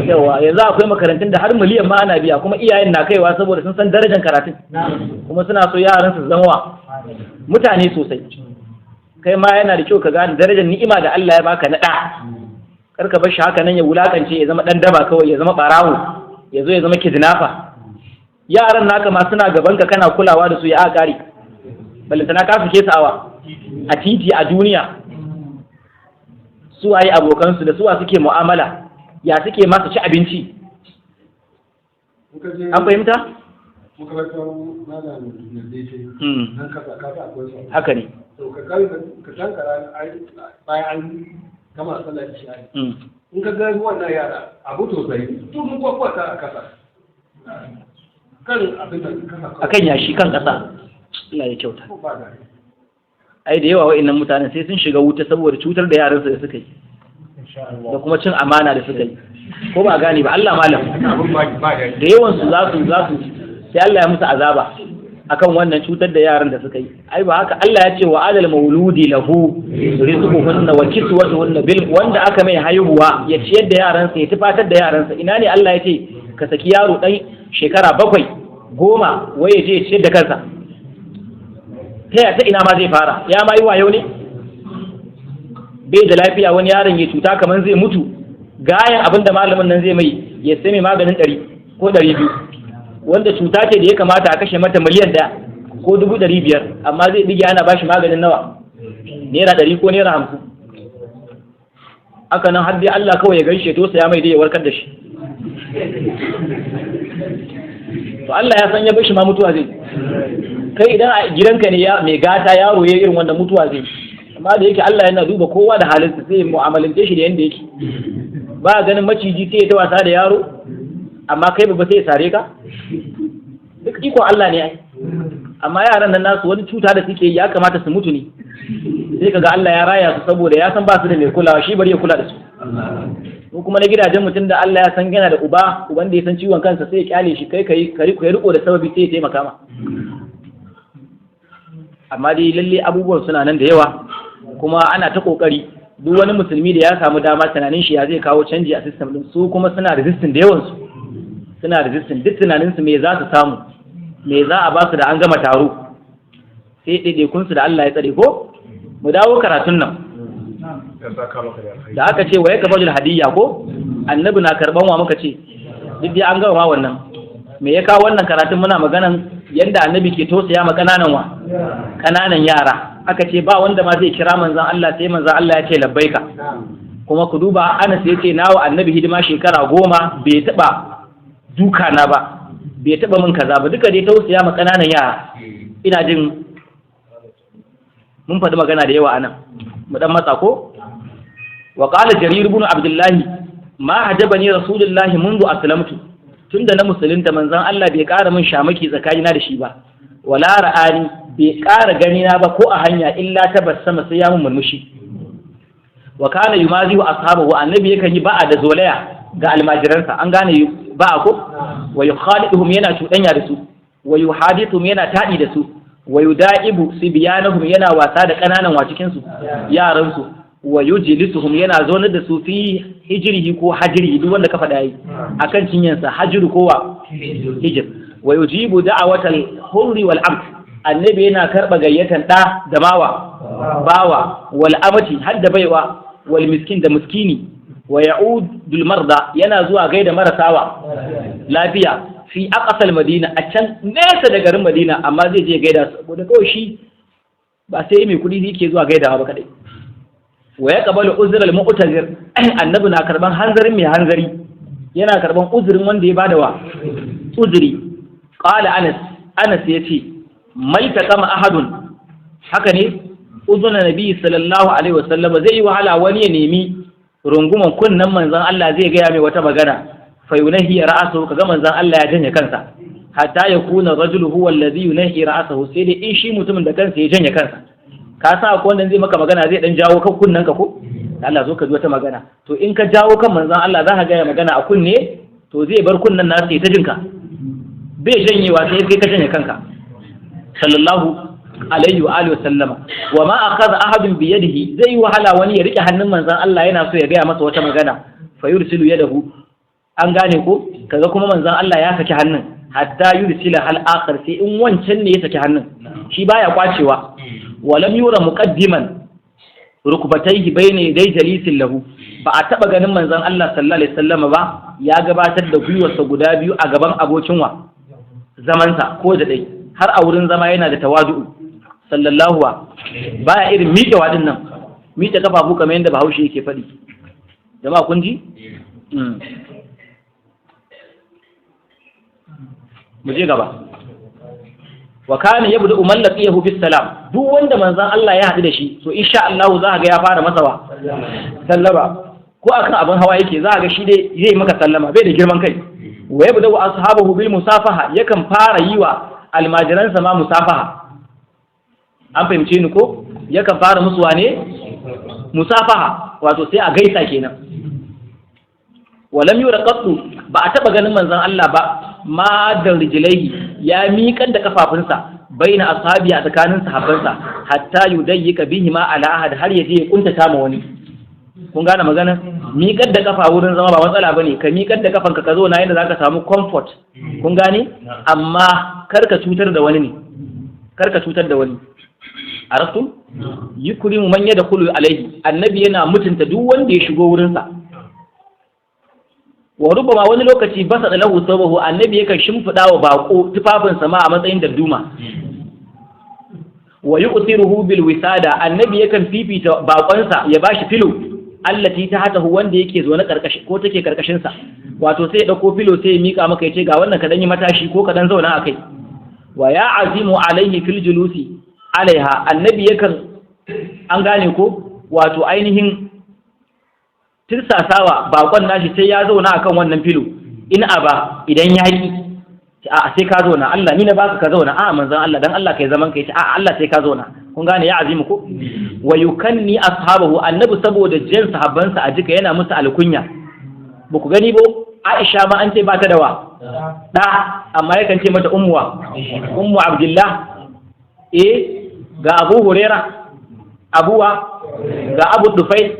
Yawa, yanzu akwai makarantun da har miliyan ma ana biya, kuma iyayen na kaiwa saboda sun san darajar karatun, kuma suna so yaran su zama wa mutane sosai. Kai ma yana da kyau ka gane darajar ni'ima da Allah ya baka na ɗa. Kar ka bar shi haka nan ya wulakance, ya zama ɗan daba kawai, ya zama ɓarawo, ya zo ya zama kidnapper. Yaran naka ma suna gaban ka kana kulawa da su, ya ƙare, balantana ka fike su awa a titi, a duniya su waye abokansu, da suwa suke mu'amala, ya suke masu ci abinci? An fahimta? Makarantar malam Nazifi nan kasa kasa akwai su. Haka ne. To ka kankara bayan an gama sallar isha'i, in ka ga wannan yara, abu tausayi, to mun kwakwata a kasa kan abin da kasa. Akan yashi, kan ƙasa. Allah ya kyauta. Ko ba da Ai da yawa wa'annan mutanen sai sun shiga wuta saboda cutar da yaransu da suka yi da kuma cin amana da suka yi, ko ba gane ba? Allah, malam. Abin ba ba da Da yawan su za su sai Allah ya musu azaba akan wannan cutar da yaran da suka yi. Ai ba haka Allah ya ce wa alal mauludi lahu rizquhunna wa kiswatuhunna bil, wanda aka mai haihuwa ya ciyar da yaransa, ya tufatar da yaransa. Ina ne Allah ya ce ka saki yaro dan shekara 7, 10, wai ya je ya ciyar da kansa? Ta ya, ta ina ma zai fara? Ya ma yi wayo ne, bai da lafiya, wani yaron ya cuta kamar zai mutu, gayan abin da malamin nan zai mai, ya sai mai maganin 100 ko 200, wanda cuta ce da ya kamata a kashe mata miliyan 1 ko 500,000, amma zai ɗige ana bashi maganin nawa? Naira 100 ko naira 50. Haka nan har dai Allah kawai ya gaishe to ya mai dai ya warkar da shi. To Allah ya san ya bar shi ma mutuwa zai. Kai idan a gidanka ne ya mai gata yaro ya irin wanda, mutuwa zai. Amma da yake Allah yana duba kowa da halinsa, sai ya mu'amalance shi da yanda yake. Ba ganin maciji sai ya ta wasa da yaro. Amma kai babba sai ya sare ka. Duk ikon Allah ne ai. Amma yaran nan nasu wani cuta da suke yi ya kamata su mutu ne. Sai kaga Allah ya raya su saboda ya san ba su da mai kulawa, shi bari ya kula da su. Ko kuma na gidajen mutum da Allah ya san yana da uba, uban da ya san ciwon kansa sai ya kyale shi, kai kai kai riko da sababi sai ya taimaka ma. Amma dai lalle abubuwan suna nan da yawa, kuma ana ta kokari. Duk wani musulmi da ya samu dama tunanin shi ya zai kawo canji a system din su, kuma suna resisting da yawan su, suna resisting. Duk tunanin su me za su samu, me za a ba su da an gama taro, sai ɗaiɗaikun su da Allah ya tsare. Ko mu dawo karatun nan da aka ce wa ya kabalul hadiyya, ko annabi na karban wa, muka ce duk dai an gama ma wannan. Me ya kawo wannan karatun? Muna maganan yadda annabi ke tausaya ma kananan wa kananan yara. Aka ce ba wanda ma zai kira manzon Allah sai manzon Allah ya ce labbaika. Kuma ku duba, Anas ya ce nawa annabi hidima shekara 10, bai taba duka na ba, bai taba min kaza ba. Duka dai tausaya ma kananan yara. Ina jin mun faɗi magana da yawa anan, mu dan matsa ko. Wa qala Jarir ibn Abdullahi: ma hajabani Rasulullahi mundu aslamtu. Tunda na musulunta, manzon Allah bai ƙara min shamaki tsakanina da shi ba, wala ra'ani, bai ƙara gani na ba ko a hanya, illa tabassama, sai ya mun murmushi. Wa kana yumazihu ashabahu, annabi yakan yi ba'a da zolaya ga almajiransa. An gane ba'a ko? Wa yukhaliduhum, yana cuɗanya da su. Wa yuhadithuhum, yana taɗi da su. Wa yudaibu sibyanahum, yana wasa da ƙananan wa cikin su yaran su. Wa yujlisuhum, yana zaunar da su, fi hijrihi ko hajrihi, duk wanda ka faɗa yi, akan cinyansa, hajru ko wa hijr. Wa yujibu da'watal hurri wal abd, annabi yana karɓa gayyatan ɗa da mawa bawa, wal amati, har da baiwa, wal miskin, da miskini. Wa ya'udul marda, yana zuwa gaida marasawa lafiya, fi aqsal Madina, a can nesa da garin Madina, amma zai je gaida su, saboda kawai shi ba sai mai kuɗi yake zuwa gaidawa ba kadai. Wa yaqbalu uzral mu'tazir, annabi na karban hanzarin mai hanzari, yana karban uzurin wanda ya bada wa uzuri. Qala Anas, Anas yace: maltaqama ahadun, haka ne, uzuna nabi sallallahu alaihi wasallam, zai yi wahala wani ya nemi runguman kunnan manzon Allah zai gaya mai wata magana, fa yunahi ra'sahu, kaga manzon Allah ya janye kansa, hatta yakuna rajulu huwa allazi yunahi ra'sahu, sai dai in shi mutumin da kansa ya janye kansa. Ka sa ko wanda zai maka magana zai dan jawo kan kunnen ka, ko Allah zo ka ji wata magana, to in ka jawo kan manzon Allah za ka gaya magana a kunne, to zai bar kunnen nasa ya ta jinka, bai janyewa sai kai ka janye kanka, sallallahu alaihi wa alihi wa sallama. Wa ma akhadha ahadun bi yadihi, zai wahala wani ya rike hannun manzon Allah yana so ya gaya masa wata magana, fa yursilu yadahu, an gane ko? Kaga kuma manzon Allah ya saki hannun, hatta yursila hal akhar, sai in wancan ne ya saki hannun, shi baya kwacewa. Wa lam yura muqaddiman rukbatayhi bayna yaday jalisin lahu, ba a taba ganin manzon Allah sallallahu alaihi wasallama ba ya gabatar da gwiwarsa guda biyu a gaban abokin wa zamansa ko da dai. Har a wurin zama yana da tawadu'u, sallallahu wa baya irin miƙewa din nan, miƙe kafafu kamar yadda Bahaushe yake faɗi. Jama'a kun ji? Mu je gaba. Wa kana yabda man laqiyahu bis salam, duk wanda manzon Allah ya haɗu da shi, to insha Allah za ga ya fara masa wa sallama, ko akan abin hawa yake, za ga shi dai zai maka sallama, bai da girman kai. Wa yabda wa ashabahu bil musafaha, yakan fara yi wa almajiransa ma musafaha. An fahimce ni ko? Yakan fara musu wane musafaha, wato sai a gaisa kenan. Walam yura qattu, ba a taba ganin manzon Allah ba ma da rijlaihi, ya miƙar da kafafunsa, baina ashabi, a tsakanin sahabbansa, hatta yudayyika bihi ma ala ahad, har yaje ya kuntata ma wani. Kun gane magana? Miƙar da kafa wurin zama ba matsala bane, ka miƙar da kafanka ka zo na yadda zaka samu comfort. Kun gane? Amma kar ka cutar da wani ne, kar ka cutar da wani. Araftum? Yukrimu man yadkhulu alaihi, annabi yana mutunta duk wanda ya shigo wurinsa. Wa rubama, wani lokaci, basa da lahu sabahu, annabi yakan shimfida wa bako tufafinsa ma a matsayin darduma. Wa yu'thiruhu bil wisada, annabi yakan fifita bakonsa ya bashi filo, allati ta hatahu, wanda yake zo na karkashi ko take karkashin sa, wato sai ya dauko filo sai ya mika maka, yace ga wannan ka dan yi matashi ko ka dan zauna akai. Wa ya azimu alaihi fil julusi alaiha, annabi yakan, an gane ko, wato ainihin tirsasawa bakon nashi sai ya zauna akan wannan filo, In aba, idan ya ki, a sai ka zauna, Allah ni na baka ka zauna, a manzon Allah, dan Allah kai zaman kai, a Allah sai ka zauna. Kun gane ya azimu ko? Wa yukanni ashabahu, annabi saboda jin sahabbansa a jika yana musu alkunya. Ba ku gani ba, Aisha ma an ce ba ta da wa da, amma yakan ce mata ummuwa, Ummu Abdullah. Eh, ga Abu Huraira, abuwa, ga Abu Dufai,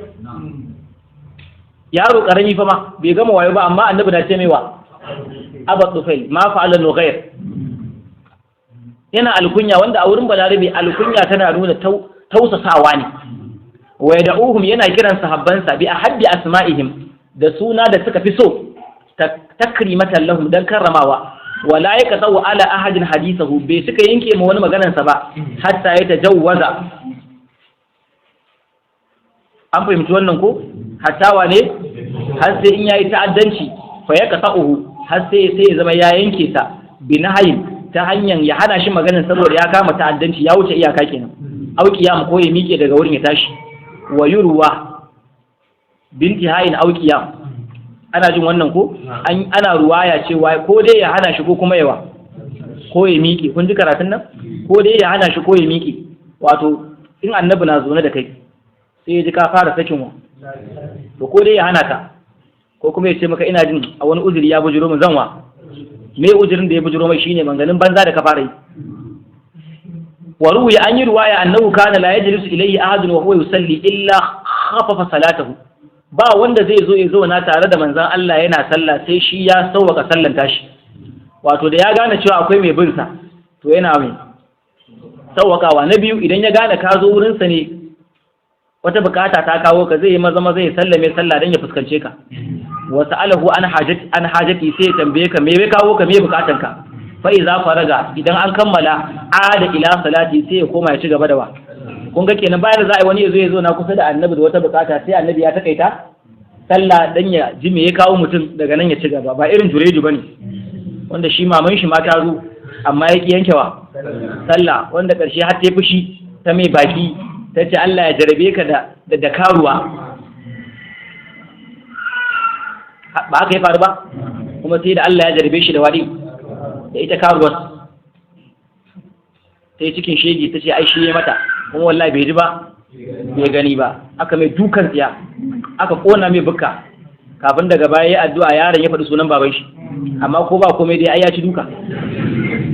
yaro karami fa ma bai gama wayo ba, amma annabi na ce mai wa Abu Dufail, ma fa'ala nughair. Yana alkunya, wanda a wurin Balarabe alkunya tana nuna tausasawa ne. Wa yad'uhum, yana kiran sahabbansa, bi ahabbi asma'ihim, da suna da suka fi so, takrimatan lahum, dan karramawa. Wala yaqta'u ala ahadin hadithahu, bai suka yanke ma wani maganarsa ba, hatta ya tajawwaza. An fahimci wannan ko? Hatta wane? Har sai in yayi ta'addanci, fa yaqta'uhu, har sai ya zama ya yanke ta, bi nahayin, ta hanyar ya hana shi maganar saboda ya kama ta'addanci, ya wuce iyaka kenan. Au qiyam, ko ya miƙe daga wurin ya tashi. Wa yurwa binti hayin au qiyam. Ana jin wannan ko? An ana ruwaya cewa ko dai ya hana shi ko kuma yawa ko ya miƙe. Kun ji karatun nan? Ko dai ya hana shi ko ya miƙe. Wato in annabi na zaune da kai sai ya ji ka fara sakin wa, to ko dai ya hana ka ko kuma ya ce maka ina jin a wani uzuri ya bujuro min zanwa. Me uzurin da ya bujuro mai? Shine manganin banza da ka fara yi. Wa ruwiya, an yi ruwaya, annahu kana la yajlisu ilayhi ahadun wa huwa yusalli illa khaffafa salatahu. Ba wanda zai zo ya zauna tare da manzon Allah yana sallah sai shi ya sauwaka sallan tashi. Wato da ya gane cewa akwai mai bin sa, to yana mai sauwakawa. Na biyu, idan ya gane ka zo wurin sa ne wata bukata ta kawo ka, zai yi maza maza ya sallame sallah dan ya fuskance ka. Wa sa'alahu an hajati, an hajati, sai ya tambaye ka me ya kawo ka, me bukatan ka. Fa iza faraga, idan an kammala, ada ila salati, sai ya koma ya ci gaba da wa. Kun ga kenan bayan da za a yi wani ya zo ya zo na kusa da annabi da wata bukata sai annabi ya takaita sallah dan ya ji me ya kawo mutum, daga nan ya ci gaba. Ba irin Jureju bane, wanda shi maman shi ma ta zo amma ya ki yankewa sallah, wanda karshe har ta fushi ta mai baki, ta ce Allah ya jarabe ka da karuwa. Ba haka ya faru ba? Kuma sai da Allah ya jarabe shi da wadi da ita karuwar, ta yi cikin shege, ta ce ai shi ya mata, kuma wallahi bai ji ba bai gani ba. Aka mai dukan tsiya, aka kona mai bukka, kafin daga baya ya addu'a yaron ya faɗi sunan baban shi. Amma ko ba komai dai ai ya ci duka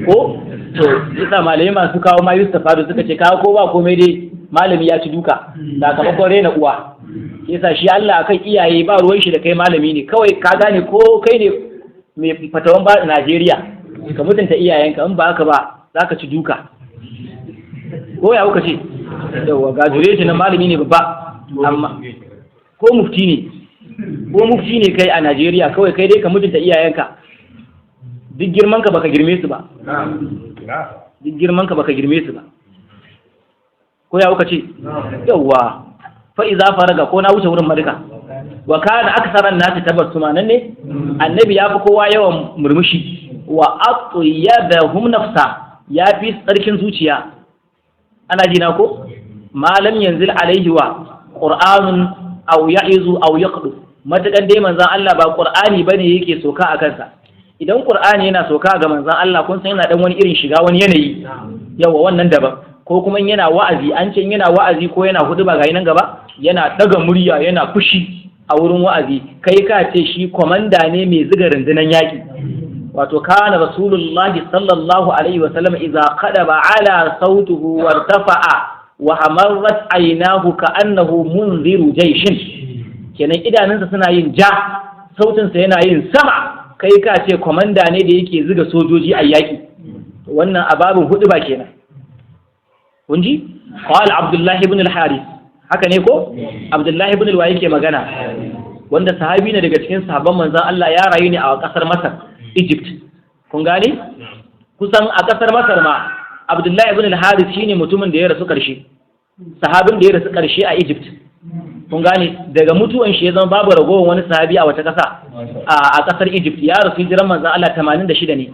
ko? To yasa malamai masu kawo ma Yusuf Fado suka ce kawo ko ba komai dai malami ya ci duka sakamakon rena uwa. Yasa shi Allah akan iyaye ba ruwan shi da kai malami ne kawai, ka gane ko? Kai ne mai fatawan ba Najeriya, ka mutunta iyayenka, in ba haka ba za ka ci duka. Ko ya kuka ce? Yawa, ga jure na malami ne babba, amma ko mufti ne, ko mufti ne kai a Najeriya, kawai kai dai ka mutunta iyayenka. Duk girman ka baka girme su ba, duk girman ka baka girme su ba. Ko ya kuka ce? Yawa, fa iza faraga, ko na wuce wurin madika? Wa kana aksaran nasi tabassuma, nan ne annabi ya fi kowa yawan murmushi. Wa atyabahum nafsa, ya fi tsarkin zuciya. Ana jina ko? Malam yanzil alaihi wa qur'anun aw ya'izu aw yaqdu, matakan dai manzon Allah ba qur'ani bane yake soka a kansa. Idan qur'ani yana soka ga manzon Allah, kun san yana dan wani irin shiga wani yanayi, yawa wannan daban. Ko kuma yana wa'azi, an ce yana wa'azi ko yana hudu ba ga nan gaba, yana daga murya, yana fushi a wurin wa'azi, kai ka ce shi komanda ne mai ziga rundunan yaki. Wato kana Rasulullahi sallallahu alaihi wasallam idza qadaba ala sautuhu wartafa'a wa hamarrat aynahu ka'annahu munziru jayshin. Kenan idanunsa suna yin ja, sautinsa yana yin sama, kai ka ce komanda ne da yake ziga sojoji a yaki. Wannan ababin hudu ba kenan. Kun ji? Qala Abdullahi ibn al-Harith, haka ne ko? Abdullahi ibn al yake magana, wanda sahabi ne daga cikin sahabban manzon Allah, ya rayu ne a kasar Masar, Egypt. Kun gane? Kusan a kasar Masar ma Abdullahi ibn al-Harith shine mutumin da ya rasu karshe, sahabin da ya rasu karshe a Egypt. Kun gane? Daga mutuwan shi ya zama babu ragowar wani sahabi a wata kasa a kasar Egypt. Ya rasu hijiran manzon Allah 86 ne,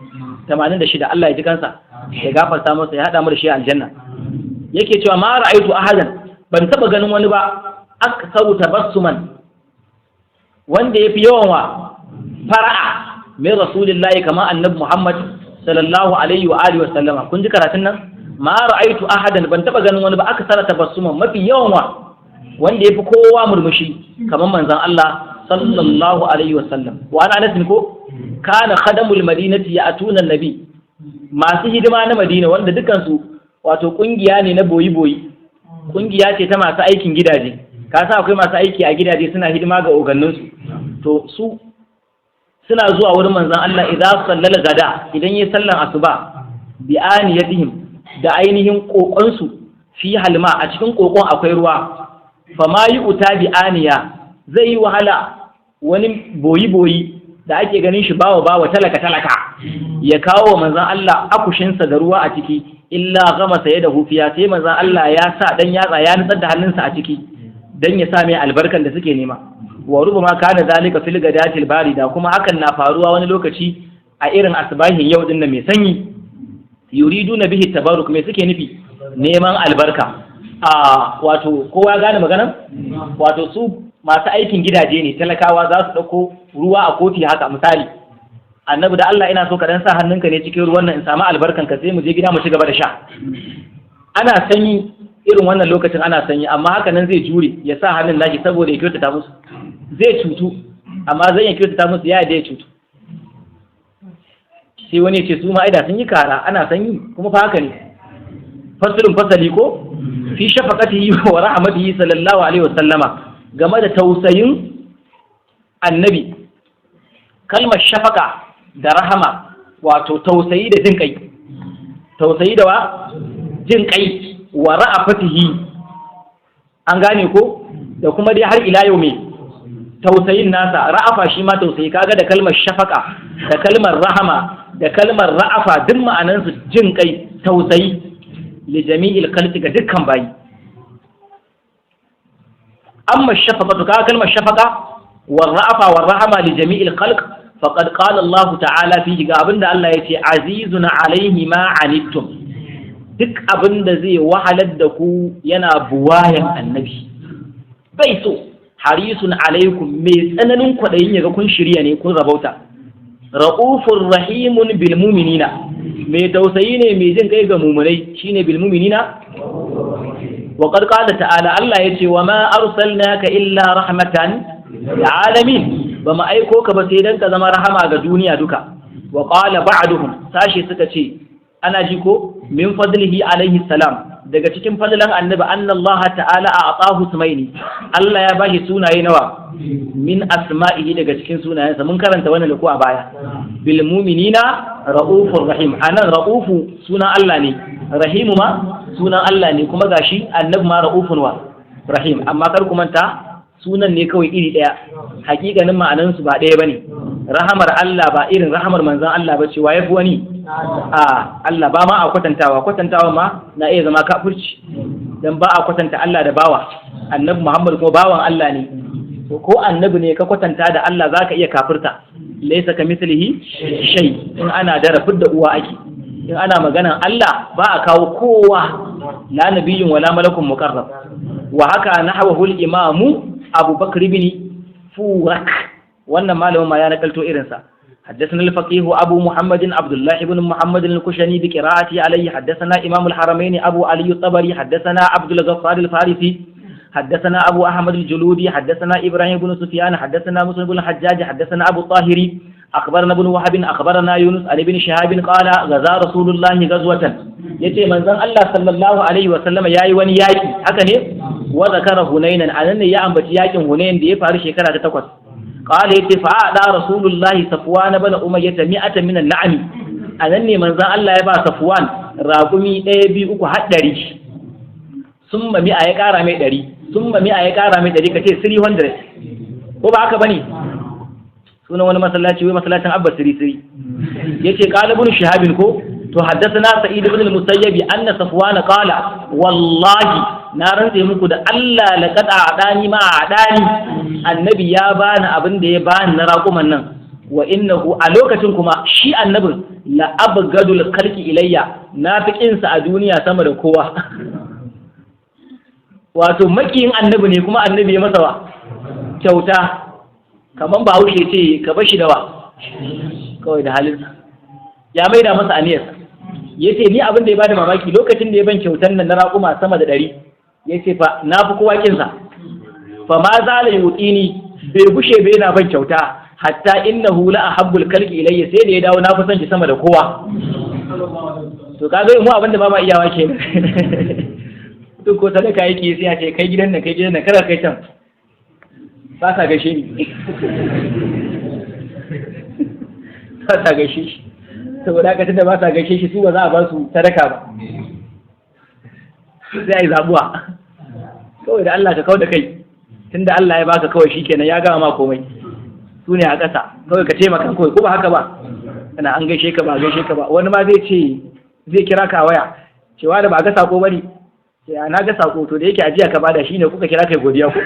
86. Allah ya ji kansa ya gafarta masa, ya hada mu da shi a aljanna. Yake cewa ma ra'aytu ahadan, ban taba ganin wani ba, aktsaru tabassuman, wanda yafi yawan wa fara'a. Min rasulillahi, kama annabi Muhammad sallallahu alaihi wa alihi wa sallama. Kun ji karatun nan? Ma ra'aitu ahadan, ban taba ganin wani ba, aka sara tabassuma, mafi yawan wa wanda yafi kowa murmushi kamar manzon Allah sallallahu alaihi wa sallam. Wa ana Anas ko kana khadamul madinati ya'tuna annabi, masu hidima na Madina, wanda dukansu wato kungiya ne na boyi boyi, kungiya ce ta masu aikin gidaje. Ka san akwai masu aiki a gidaje, suna hidima ga oganninsu. To su suna zuwa wurin manzon Allah idan sallal gada, idan yi sallan asuba, bi aniyatihim, da ainihin kokon su, fi halma, a cikin kokon akwai ruwa. Fa ma yi uta bi aniya, zai yi wahala wani boyi boyi da ake ganin shi bawa bawa, talaka talaka, ya kawo wa manzon Allah akushinsa da ruwa a ciki, illa gama saye da hufiya, sai manzon Allah ya sa dan yatsa ya nutsar da hannunsa a ciki dan ya sa mai albarkan da suke nema. Wa rubama kana zalika fil gadatil barida, kuma hakan na faruwa wani lokaci a irin asbahin yau din nan mai sanyi. Yuriduna bihi tabaruk, me suke nufi? Neman albarka. A wato kowa gane maganan? Wato su masu aikin gidaje ne, talakawa, za su ɗauko ruwa a kofi haka, misali, annabi, da Allah ina so ka dan sa hannunka ne cikin ruwan nan in samu albarkan ka, sai mu je gida mu ci gaba da sha. Ana sanyi irin wannan lokacin, ana sanyi, amma haka nan zai jure ya sa hannun nashi saboda ya kyautata musu. Zai cutu, amma zai ya kyautata musu, ya da ya cutu. Sai wani ya ce su ma aida sun yi kara, ana sanyi kuma fa. Haka ne fasalin fasali ko fi shafaqatihi wa rahmatihi sallallahu alaihi wa sallama, game da tausayin annabi. Kalmar shafaka da rahama, wato tausayi da jin kai, tausayi da wa jin kai, wa ra'afatihi, an gane ko? Da kuma dai har ila yau me tausayin nasa, ra'afa shi ma tausayi. Kaga da kalmar shafaka da kalmar rahama da kalmar ra'afa duk ma'anansu jin kai, tausayi, li jami'il khalqi, ga dukkan bayi. Amma shafaqatu, kaga kalmar shafaqa war ra'afa war rahama li jami'il khalq, faqad qala Allah ta'ala fihi, ga abinda Allah yace, azizun alaihi ma anittum, duk abinda zai wahalar da ku yana buwayan annabi, bai so. Harisun alaikum, mai tsananin kwaɗayin yaga kun shirya ne, kun rabauta. Ra'ufur rahimun bil mu'minina, mai tausayi ne, mai jin kai ga mumunai, shine bil mu'minina. Wa qad qala ta'ala, Allah yace, wa ma arsalnaka illa rahmatan lil alamin, ba mu aiko ka ba sai dan ka zama rahama ga duniya duka. Wa qala ba'duhum, sashi suka ce, ana ji ko, min fadlihi alaihi salam, daga cikin fadlan annabi, anna Allah ta'ala a atahu sumaini, Allah ya bashi sunaye nawa? Min asma'ihi, daga cikin sunayensa. Mun karanta wannan da ku a baya, bil mu'minina ra'ufur rahim. Anan ra'ufu sunan Allah ne, rahimu ma sunan Allah ne, kuma gashi annabi ma ra'ufun wa rahim. Amma kar ku manta, sunan ne kawai iri ɗaya, hakikanin ma'anansu ba ɗaya bane. Rahamar Allah ba irin rahamar manzon Allah ba ce. Wa yafi wani? A Allah ba ma a kwatantawa, kwatantawa ma na iya zama kafirci, dan ba a kwatanta Allah da bawa. Annabi Muhammad kuma bawan Allah ne. To ko annabi ne ka kwatanta da Allah, zaka iya kafirta. Laysa kamithlihi shay. In ana da rafid da uwa ake, in ana maganan Allah ba a kawo kowa, la nabiyyun wala malakun muqarrab. Wa haka nahwahu al-imamu Abu Bakr ibn Furak, wannan malamin ma ya nakalto irinsa. حدثنا الفقيه أبو محمد عبد الله بن محمد الكشني بقراءته عليه، حدثنا إمام الحرمين أبو علي الطبري، حدثنا عبد الغفار الفارسي، حدثنا أبو أحمد الجلودي، حدثنا إبراهيم بن سفيان، حدثنا مسلم بن الحجاج، حدثنا أبو الطاهر، أخبرنا ابن وهب، أخبرنا يونس عن ابن شهاب قال غزا رسول الله غزوة، yace manzon Allah sallallahu alaihi wa sallama yayi wani yaki, haka ne, wa zakara Hunainan, anan ne ya ambaci yakin Hunain da ya faru shekara ta 8. Qala, yace, fa ada rasulullahi Safwan ibn Umayyah mi'atan min an-na'am, anan ne manzon Allah ya ba Safwan raƙumi 1, 2, 3 har 100, summa mi'a, ya ƙara mai 100, summa mi'a, ya ƙara mai 100, kace 300, ko ba haka bane? Sunan wani masallaci wai masallacin Abba Siri Siri. Yace qala ibn Shihab ko to haddathana Sa'id ibn al-Musayyib anna Safwan qala, wallahi na rantse muku da Allah, laqad a'dani ma a'dani, annabi ya bani abin da ya bani na raƙuman nan, wa innahu, a lokacin kuma shi annabin, la abgadul khalqi ilayya, na fi kinsa a duniya sama da kowa. Wato makiyin annabi ne, kuma annabi ya masa wa kyauta. Kaman Bahaushe ce ka bashi da wa Kawai da halinsa ya maida masa aniyarsa. Ya ce ni abin da ya bada mamaki lokacin da ya ban kyautar nan na raƙuma sama da 100, ya ce fa na fi kowa kinsa, fa ma zala yutini, bai gushe bai yana ban kyauta, hatta innahu la ahabbul khalqi ilayya, sai da ya dawo na fi son shi sama da kowa. To kaga mu abin da ba ma iyawa kenan. Duk ko sadaka yake sai ya ce kai gidan nan, kai gidan nan, kada kai can, ba sa gaishe ni, ba sa gaishe shi. Saboda haka tunda ba sa gaishe shi, su ba za a ba su sadaka ba, sai a yi zabuwa kawai da Allah ka kau da kai. Tunda Allah ya baka kawai shikenan, ya gama ma komai, su ne a ƙasa kawai ka taimaka kawai, ko ba haka ba? Ana an gaishe ka ba gaishe ka ba, wani ma zai ce zai kira ka waya cewa da ba ga sako bane, sai na ga sako, to da yake ajiya ka bada shine kuka kira kai godiya, ko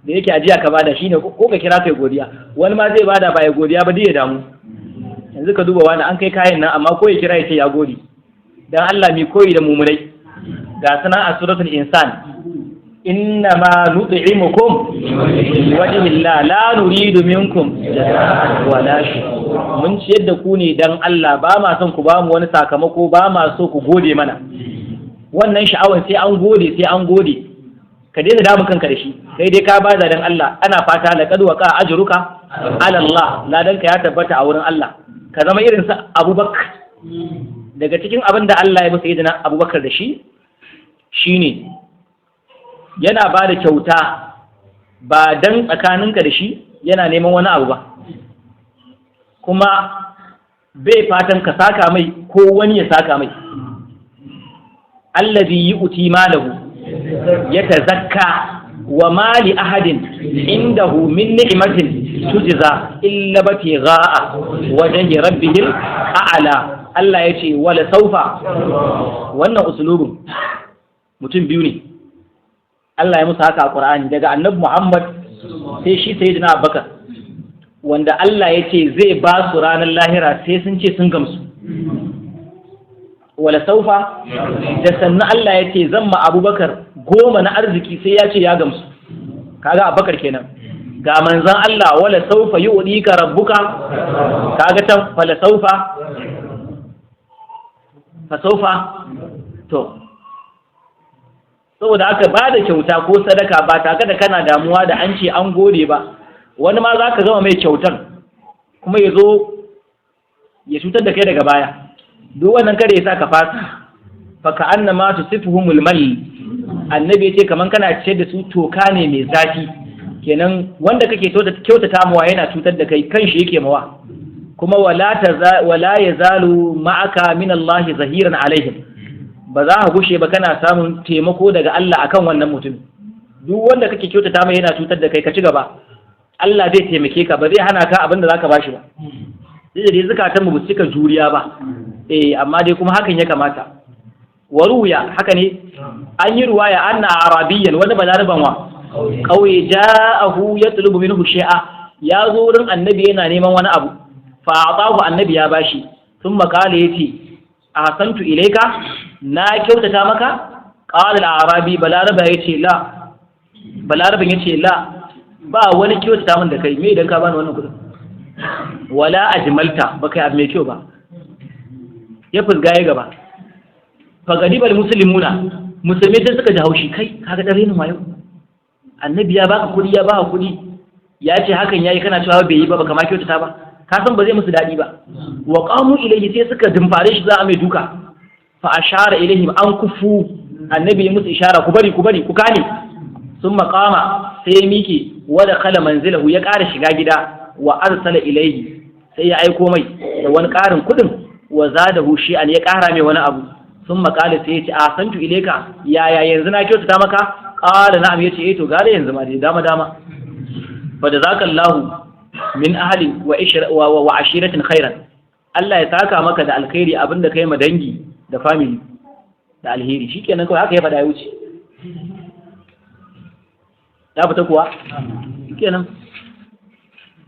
da yake ajiya ka bada shine ko ka kira kai godiya. Wani ma zai bada ba ya godiya ba, duk ya damu. Yanzu ka duba wani an kai kayan nan, amma ko ya kira ya ce ya gode. Dan Allah mi koyi da mumunai ga sana a suratul insan, inna ma nut'imukum liwajhillah la nuridu minkum jazaa'an wala shukura. Mun ciyar da ku ne dan Allah, ba ma son ku ba mu wani sakamako, ba ma so ku gode mana. Wannan sha'awan sai an gode, sai an gode, ka daina damun kanka da shi, kai dai ka bada dan Allah. Ana fata laqad waqa ajruka ala Allah, ladan ka ya tabbata a wurin Allah. Ka zama irin sa Abubakar. Daga cikin abin da Allah ya bi sayyidina Abubakar da shi shine yana ba da kyauta ba dan tsakaninka da shi yana neman wani abu ba, kuma bai fatan ka saka mai ko wani ya saka mai. Allazi yu'ti malahu yatazakka wa ma li ahadin indahu min ni'matin tujza illa batigha'a wajhi rabbihil a'la. Allah yace wala saufa. Wannan usulubin mutum biyu ne Allah ya musu haka a Qur'ani, daga Annabi Muhammad sai shi Sayyidina Abubakar, wanda Allah ya ce zai ba su ranar lahira sai sun ce sun gamsu. Wala saufa, da sannan Allah ya ce zan ma Abubakar 10 na arziki sai ya ce ya gamsu. Kaga Abubakar kenan. Ga manzon Allah wala saufa yu'dika rabbuka, kaga can fala saufa fa saufa. To saboda aka ba da kyauta ko sadaka ba tare da kana damuwa da an ce an gode ba. Wani ma za ka gama mai kyautar kuma ya zo ya cutar da kai daga baya. Duk wannan kada ya sa ka fasa. Fa ka annama tusifuhumul mal, annabi ya ce kaman kana ciyar da su toka ne mai zafi. Kenan wanda kake kyautata mawa yana cutar da kai, kanshi yake mawa. Kuma wala yazalu ma'aka min Allah zahiran alaihim, ba za ka gushe ba kana samun taimako daga Allah akan wannan mutum. Duk wanda kake kyautata mai yana cutar da kai, ka ci gaba, Allah zai taimake ka, ba zai hana ka abin da zaka bashi ba. Duk da dai zakatan mu ba su cika juriya ba, amma dai kuma hakan ya kamata. Wa ruya, haka ne an yi ruwaya anna arabiyyan, wani balaraban wa kauye, ja'ahu yatlubu minhu shay'a, ya zo wurin annabi yana neman wani abu, fa a'tahu, annabi ya bashi. Thumma qala, yace ahsantu ilayka, na kyautata maka. Qala al-arabi, balaraba yace la, balaraban yace la, ba wani kyautata min da kai, me idan ka bani wannan kudin, wala ajmalta, ba kai abu mai kyau ba. Ya fusga ya gaba. Fa gadibal muslimuna, musulmai sai suka ji haushi, kai kaga dan renin wayo, annabi ya baka kudi, ya baka kudi, ya ce hakan yayi, kana cewa bai yi ba, baka ma kyautata ba, ka san ba zai musu dadi ba. Wa qamu ilayhi, sai suka dimfare shi za a mai duka. Fa ashara ilaihim an kufu, annabi ya musu ishara ku bari, ku bari, ku kame. Sun maqama, sai ya miƙe, wa dakhala manzilahu, ya ƙara shiga gida, wa arsala ilaihi, sai ya aiko mai da wani ƙarin kuɗin, wa zadahu shi'an, ya ƙara mai wani abu. Sun maƙala, sai ya ce ahsantu ilaika, yaya yanzu na kyautata maka? Qala na'am, yace eh to gare yanzu ma dai dama dama. Fa jazakallahu min ahli wa wa ashiratin khairan, Allah ya saka maka da alkhairi abinda kai ma dangi da family da alheri. Shikenan kawai haka ya faɗa ya wuce. Ya fita kuwa shikenan.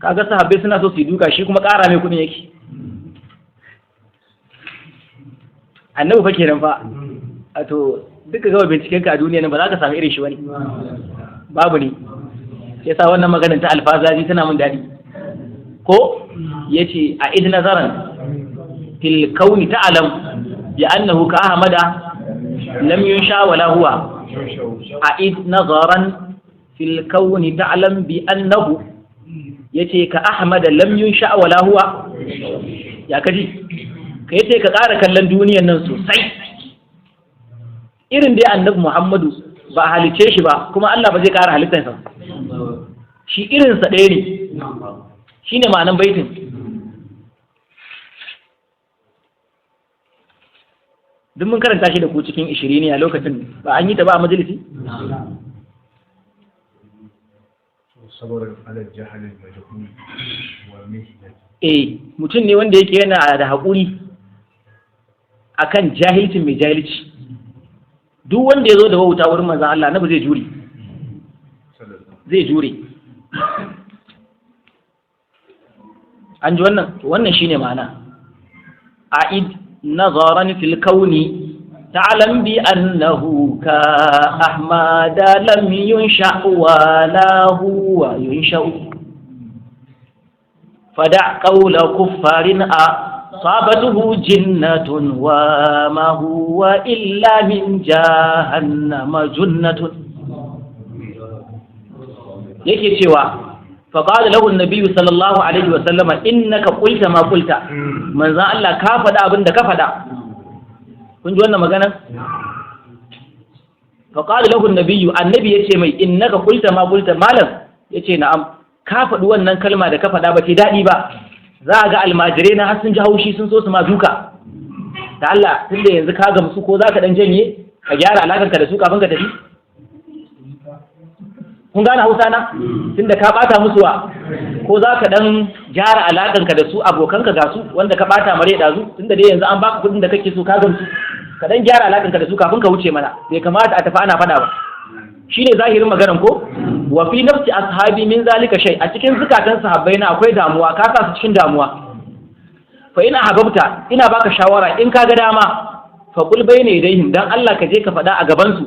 Kaga sahabbai suna so su yi duka, shi kuma ƙara mai kuɗin yake. Annabi fa kenan fa. A to duka gama binciken ka a duniya nan ba za ka samu irin shi bane, babu ne. Sai sa wannan maganar ta alfazaji tana mun daɗi. Ko yace a id nazaran fil kauni ta'lam bi annahu ka ahmada lam yunsha wala huwa. A id nazaran fil kauni ta'lam bi annahu, yace ka ahmada lam yunsha wala huwa. Ya kaji ka yace ka ƙara kallon duniyan nan sosai, irin dai annabi Muhammadu ba a halice shi ba, kuma Allah ba zai ƙara halittarsa ba. Shi irinsa ɗaya ne, shi ne ma'anan baitin. Duk mun karanta shi da ku cikin ishirini a lokacin ba an yi ta ba a majalisi? Saboda alal jahalil majhul wa mihnat. Eh, mutum ne wanda yake yana da haƙuri akan jahilcin mai jahilci. Duk wanda ya zo da wauta wurin manzon Allah, annabi zai jure, zai jure. An ji wannan? Wannan shine ma'ana a'id nazaran fil kauni ta'lam bi annahu ka ahmada lam yunsha wa la huwa yunsha, fada qawla kuffarin asabatuhu jinnatun wa ma huwa illa min jahannama junnatun. Yake cewa فقال له النبي صلى الله عليه وسلم إنك قلت ما قلت. من ذا الله كافدا abin da ka fada. Kun ji wannan magana? فقال له النبي, annabi yace mai innaka qulta ma qulta, malam yace na'am, ka faɗi wannan kalma da ka faɗa ba ce daɗi ba, za a ga almajirai na har sun ji haushi sun so su ma duka. Da Allah, tunda yanzu ka gamsu, ko za ka dan janye ka gyara alakanka da su kafin ka tafi? Kun gane Hausa na? Tunda ka bata musu wa, ko za ka dan gyara alakanka da su, abokanka ga su wanda ka bata mare da su, tunda dai yanzu an baka kudin da kake so, ka gamsu, ka dan gyara alakanka da su kafin ka wuce mana. Bai kamata a tafi ana fada ba. Shine zahirin maganan ko? Wa fi nafsi ashabi min zalika shay, a cikin zukatan sahabbai na akwai damuwa, ka sa su cikin damuwa. Fa ina hababta, ina baka shawara, in ka ga dama fa qul bayna yadayhim, dan Allah ka je ka fada a gaban su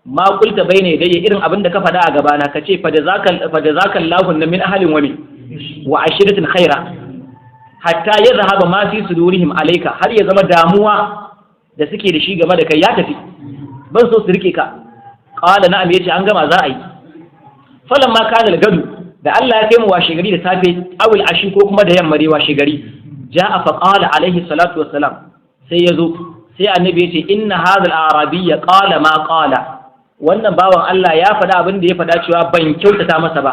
ma kulta bayna yadayya, irin abin da ka faɗa a gabana, ka ce fa jazakallahu min ahlin wa min wa ashiratin khaira, hatta yadhhaba ma fi sudurihim alayka, har ya zama damuwa da suke da shi game da kai ya tafi, ban so su rike ka. Qala na'am, yace an gama za a yi. Falamma kana al-gadu, da Allah ya kai mu washe gari da safe, awil ashi ko kuma da yamma dai washe gari, ja'a fa qala alaihi salatu wassalam, sai yazo sai annabi yace inna hadha al-arabiyya qala ma qala, wannan bawan Allah ya faɗa abin da ya faɗa cewa ban kyautata masa ba,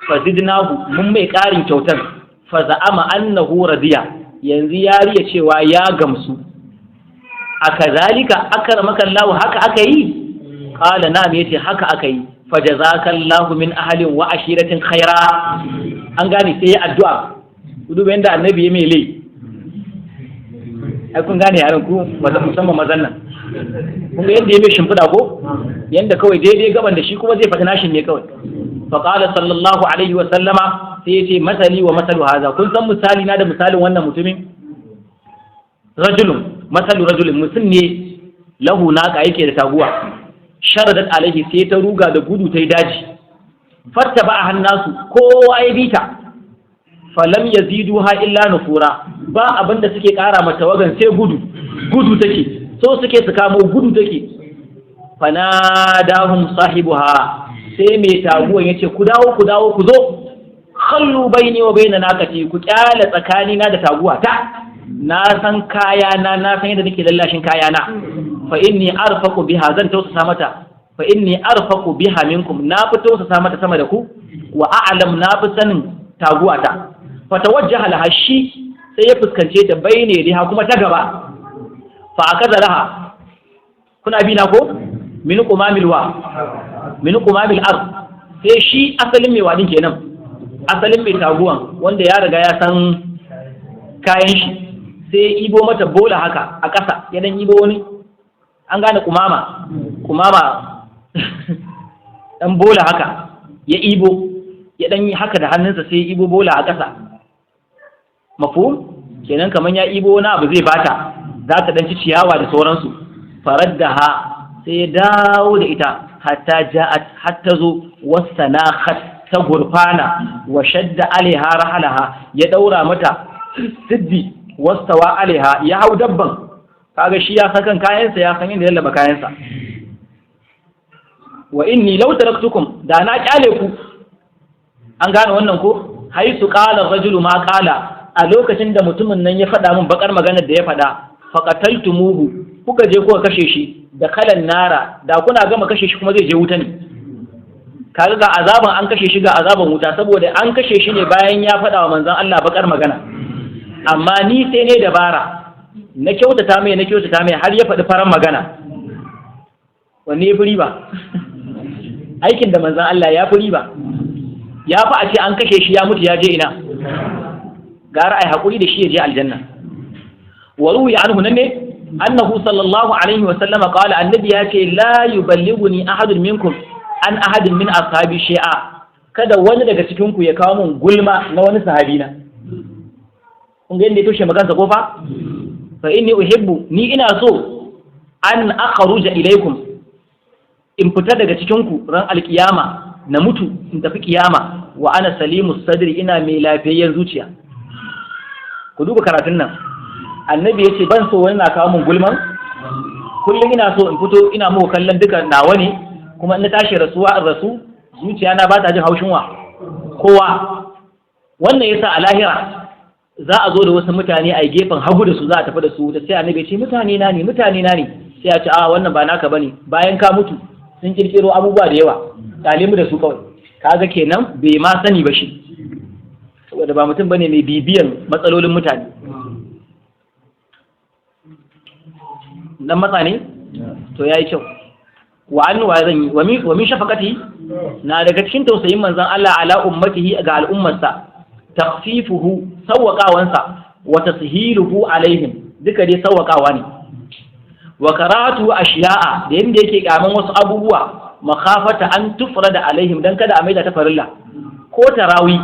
fa zidnahu, mun mai ƙarin kyautar, fa za'ama annahu radiya, yanzu ya riya cewa ya gamsu. Akazalika akramaka Allah, haka aka yi? Qala na'am, yace haka aka yi. Fa jazakallahu min ahlin wa ashiratin khaira. An gane, sai ya addu'a. Ku duba yanda annabi ya mai lai. Ai kun gane yaran ku, musamman mazan nan. Kun ga yadda ya mai shimfiɗa ko? Yanda kawai daidai gaban da shi kuma zai faɗi nashin ne kawai. Fa qala sallallahu alaihi wa sallama, sai yace masali wa masalu haza. Kun san misali na da misalin wannan mutumin? Rajulun, masalu rajulun, mutum ne lahu naqa, yake da taguwa. Sharadat alaihi, sai ta ruga da gudu ta yi daji. Fatta ba a hannasu, kowa ya bi ta. Falam yaziduha illa nufura, ba abinda suke kara mata wagan sai gudu, gudu take. So suke su kamo, gudu take. Fanadahum sahibuha, sai mai taguwan yace ku dawo, ku dawo, ku zo, khallu baini wa baina naqati, ku kyale tsakani na da taguwa ta, na san kaya na, na san yadda nake lallashin kaya na, fa inni arfaqu biha, zan tausasa mata, fa inni arfaqu biha minkum, na fi tausasa mata sama da ku, wa a'lam, na fi sanin taguwa ta. Fa tawajjaha laha, shi sai ya fuskance ta, baine riha, kuma ta gaba, fa akaza laha, kuna bi na ko, min qumamil wa min qumamil ard, sai shi asalin mai wadin kenan, asalin mai taguwan wanda ya riga ya san kayan shi, sai ibo mata bola haka a ƙasa, ya dan ibo wani, an gane kumama, kumama dan bola haka ya ibo, ya dan yi haka da hannunsa, sai ya ibo bola a ƙasa. Mafhum kenan, kaman ya ibo wani abu zai bata, za ta dan ci ciyawa da sauransu. Faraddaha, sai ya dawo da ita, hatta ja'at, hatta zo, wasanakhat, Ta gurfana, wa shadda alaiha rahalaha, ya daura mata siddi, wastawa alaiha, ya hau dabban. Kaga shi ya sakan kayansa, ya san inda ya lallaba kayansa. Wa inni law taraktukum, da na kyale ku, an gane wannan ko? Haisu qala rajulu ma qala, a lokacin da mutumin nan ya faɗa min bakar maganar da ya faɗa, faqataltumuhu, kuka je kuka kashe shi, da kalan nara, da kuna gama kashe shi kuma zai je wuta ne. Kaga ga azaban an kashe shi, ga azaban wuta, saboda an kashe shi ne bayan ya faɗa wa manzon Allah bakar magana. Amma ni sai ne dabara, na kyautata mai, na kyautata mai, har ya faɗi farar magana. Wanne ya fi riba? Aikin da manzon Allah ya fi riba. Ya fi a ce an kashe shi ya mutu ya je ina. Gara ai haƙuri da shi ya je aljanna. Wa ruwiya anhu, nan ne, annahu sallallahu alaihi wa sallama qala, annabi ya ce: la yuballighuni ahadun minkum an ahadin min ashabi shay'a, kada wani daga cikin ku ya kawo mun gulma na wani sahabi na. Kun ga inda ya toshe magansa kofa. Fa inni uhibbu, ni ina so, an akhruja ilaikum, in fita daga cikin ku ran alkiyama, na mutu in tafi kiyama, wa ana salimu sadri, ina mai lafiyayyen zuciya. Ku duba karatun nan, annabi yace ban so wani na kawo mun gulman. Kullum ina so in fito ina muku kallon duka nawa ne, kuma in na tashi rasuwa in rasu zuciya na ba ta jin haushin wa kowa. Wannan yasa a lahira za a zo da wasu mutane a gefen hagu da su, za a tafi da su da sai annabi ya ce mutane na ne, mutane na ne. Sai a ce a wannan ba naka bane, bayan ka mutu sun kirkiro abubuwa da yawa, mu da su kawai. Kaga kenan bai ma sani ba shi, saboda ba mutum bane mai bibiyan matsalolin mutane. Dan matsa ne to yayi kyau. Wa an wa zan yi wa min shafaqati, na daga cikin tausayin manzon Allah ala ummatihi, ga al'ummarsa, takhfifuhu, sawwaqawansa, wa tashiluhu alaihim, duka dai sawwaqawa ne. Wa karatu ashiya'a, da yanda yake kyaman wasu abubuwa, makhafata an tufrada alaihim, dan kada a maida ta farilla ko tarawi.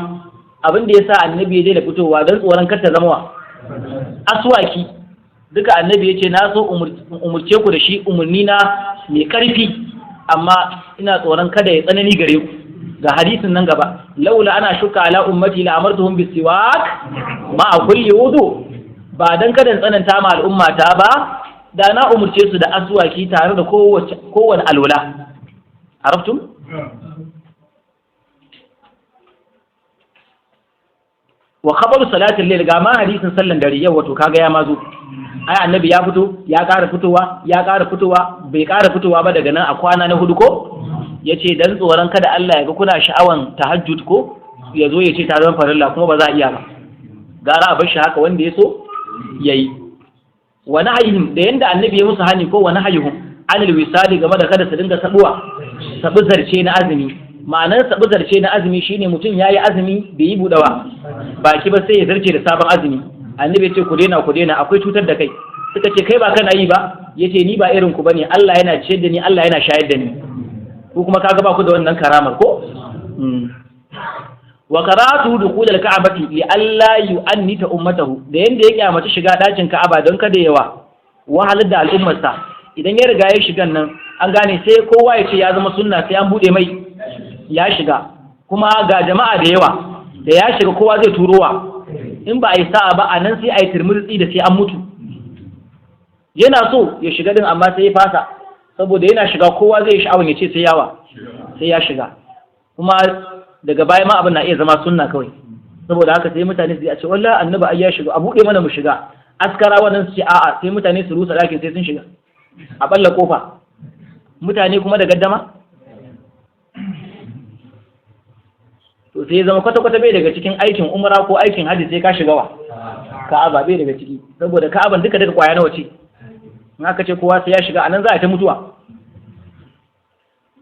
Abin da yasa annabi ya daina fitowa dan tsoron kar ta zama wa aswaki. Duka annabi ya ce na so umurce ku da shi umurni na mai karfi, amma ina tsoron kada ya tsanani gare ku. Ga hadisin nan gaba, laula ana shuka ala ummati la amartuhum bisiwak ma kulli wudu, ba dan kada tsananta ma al'ummata ba, da na umurce su da aswaki tare da kowace kowane alwala. Arabtum? Wa khabaru salatin layl, ga ma hadisin sallan dare yau, wato kaga ya mazo ai annabi ya fito, ya ƙara fitowa, ya ƙara fitowa, bai ƙara fitowa ba daga nan a kwana na hudu ko yace dan tsoron kada Allah ya ga kuna sha'awan tahajjud ko ya zo ya ce ta zama farilla kuma ba za a iya ba, gara a bar shi haka wanda ya so yayi. Wa nahyihim, da yanda annabi ya musu hani ko wa nahyihum anil wisali, game da kada su dinga sabuwa sabu zarce na azumi. Ma'anar sabu zarce na azumi shine mutum yayi azumi bai yi budawa baki ba sai ya zarce da sabon azumi. Annabi ya ce ku daina, ku daina, akwai cutar da kai. Suka ce kai ba kana yi ba? Yace ni ba irin ku bane, Allah yana ciyar da ni, Allah yana shayar da ni, ko kuma kaga ba ku da wannan karamar ko. Wa karatu dukhul al-ka'bati li alla yu'annita ummatahu, da yanda ya kyamaci shiga dakin Ka'aba don kada yawa wahalar da al'ummarsa. Idan ya riga ya shigan nan, an gane, sai kowa ya ce ya zama sunna sai an bude mai ya shiga, kuma ga jama'a da yawa, da ya shiga kowa zai turowa, in ba a yi sa'a ba a nan sai a yi turmurtsi da sai an mutu. Yana so ya shiga din amma sai ya fasa, saboda yana shiga kowa zai sha'awan ya ce sai yawa sai ya shiga, kuma daga baya ma abin na iya zama sunna kawai. Saboda haka sai mutane su ce wallahi annabi ai ya shiga, a buɗe mana mu shiga. Askara wannan su ce a'a, sai mutane su rusa ɗakin sai sun shiga, a balla kofa, mutane kuma da gaddama. To sai zama kwata-kwata bai daga cikin aikin umra ko aikin hajji sai ka shiga wa Ka'aba, bai daga ciki, saboda Ka'aban duka duka kwaya nawa ce, in aka ce kowa sai ya shiga anan za a ta mutuwa.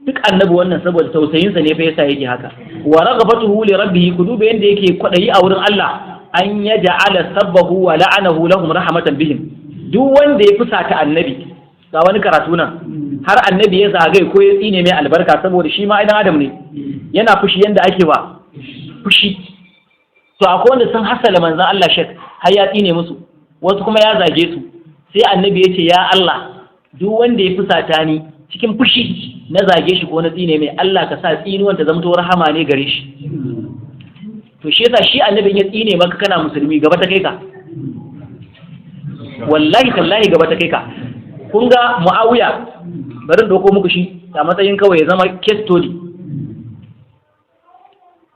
Duk annabi wannan saboda tausayinsa ne fa yasa yake haka. Wa raghabatuhu li rabbih, ku duba yanda yake kwadayi a wurin Allah, an yaj'ala sabbahu wa la'anahu lahum rahmatan bihim. Duk wanda ya fusata annabi, ga wani karatu nan, har annabi ya zagaye ko ya tsine mai albarka, saboda shi ma idan adam ne yana fushi yanda ake wa fushi. To akwai wanda sun hasala manzon Allah shek har ya tsine musu, wasu kuma ya zage su. Sai annabi ya ce ya Allah, duk wanda ya fusata ni Cikin fushi na zage shi ko na tsine mai, Allah ka sa tsinuwan ta zamto rahama ne gare shi. To shi yasa shi annabin ya tsine maka kana musulmi, gaba ta kai ka, wallahi tallahi gaba ta kai ka. Kun ga Muawiya, bari in doko muku shi a matsayin kawai ya zama case study.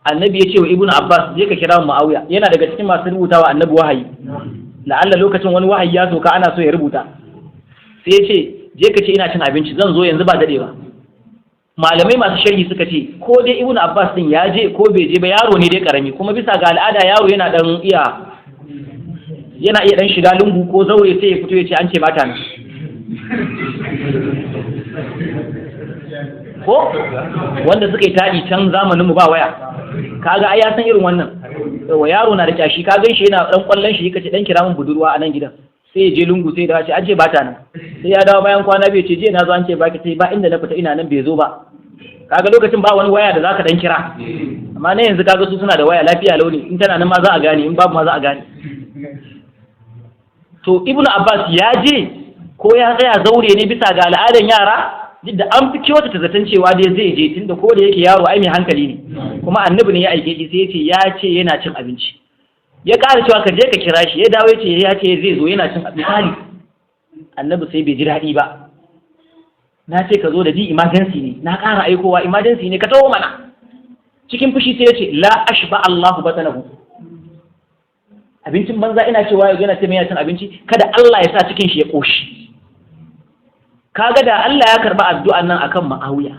Annabi ya ce wa Ibnu Abbas, je ka kira Muawiya. Yana daga cikin masu rubutawa annabi wahayi, la'alla lokacin wani wahayi ya soka ana so ya rubuta. Sai ya ce, je ka ce ina cin abinci, zan zo yanzu ba dadewa. Malamai masu sharhi suka ce ko dai Ibnu Abbas din ya je ko bai je ba, yaro ne dai karami, kuma bisa ga al'ada yaro yana dan iya yana iya dan shiga lungu ko zaure, sai ya fito ya ce an ce mata ne ko wanda suka yi taɗi can zamanin mu ba waya. Kaga ai ya san irin wannan. Yawa, yaro na da kyashi, ka gan shi yana dan kwallon shi, kace dan kira min budurwa a nan gidan, sai ya je lungu, sai ya dawo ce an ce bata nan. Sai ya dawo bayan kwana bai ce je na zo an ce baki, sai ba inda na fita ina nan, bai zo ba. Kaga lokacin ba wani waya da zaka dan kira, amma na yanzu kaga su suna da waya lafiya launi, in tana nan ma za a gane, in babu ma za a gane. To Ibnu Abbas ya je ko ya tsaya zaure ne bisa ga al'adan yara, duk da an fi kyautata zaton cewa dai zai je, tunda ko da yake yaro ai mai hankali ne, kuma annabi ne ya aike shi. Sai ya ce ya ce yana cin abinci, ya ƙara cewa ka je ka kira shi, ya dawo ya ce ya ce zai zo yana cin abinci. Misali annabi sai bai ji daɗi ba, na ce ka zo da ji emergency ne, na ƙara aikowa emergency ne, ka taho mana. Cikin fushi sai ya ce la ashba Allahu batanahu, abincin banza ina cewa ya yana ce mai yana cin abinci, kada Allah ya sa cikin shi ya ƙoshi. Kaga da Allah ya karba addu'an nan akan Muawiya,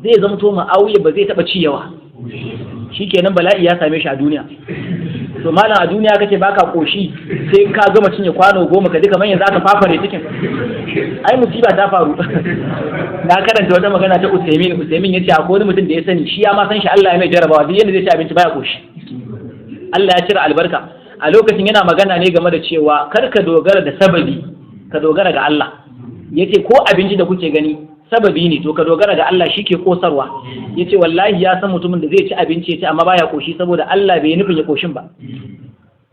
zai zamto Muawiya ba zai taba ci yawa, shikenan bala'i ya same shi a duniya. To malam a duniya kace baka koshi sai ka gama cinye kwano 10 ka ji kamar yanzu aka fafare cikin, ai musiba ta faru. Na karanta wata magana ta Usaimin. Usaimin yace akwai wani mutum da ya sani, shi ya ma san shi, Allah ya mai jarabawa, duk yanda zai ci abinci baya koshi, Allah ya cire albarka. A lokacin yana magana ne game da cewa kar ka dogara da sababi, ka dogara ga Allah. Yace ko abinci da kuke gani sababi ne, to ka dogara ga Allah, shi ke kosarwa. Yace wallahi ya san mutumin da zai ci abinci ya ci amma baya koshi, saboda Allah bai nufin ya koshin ba.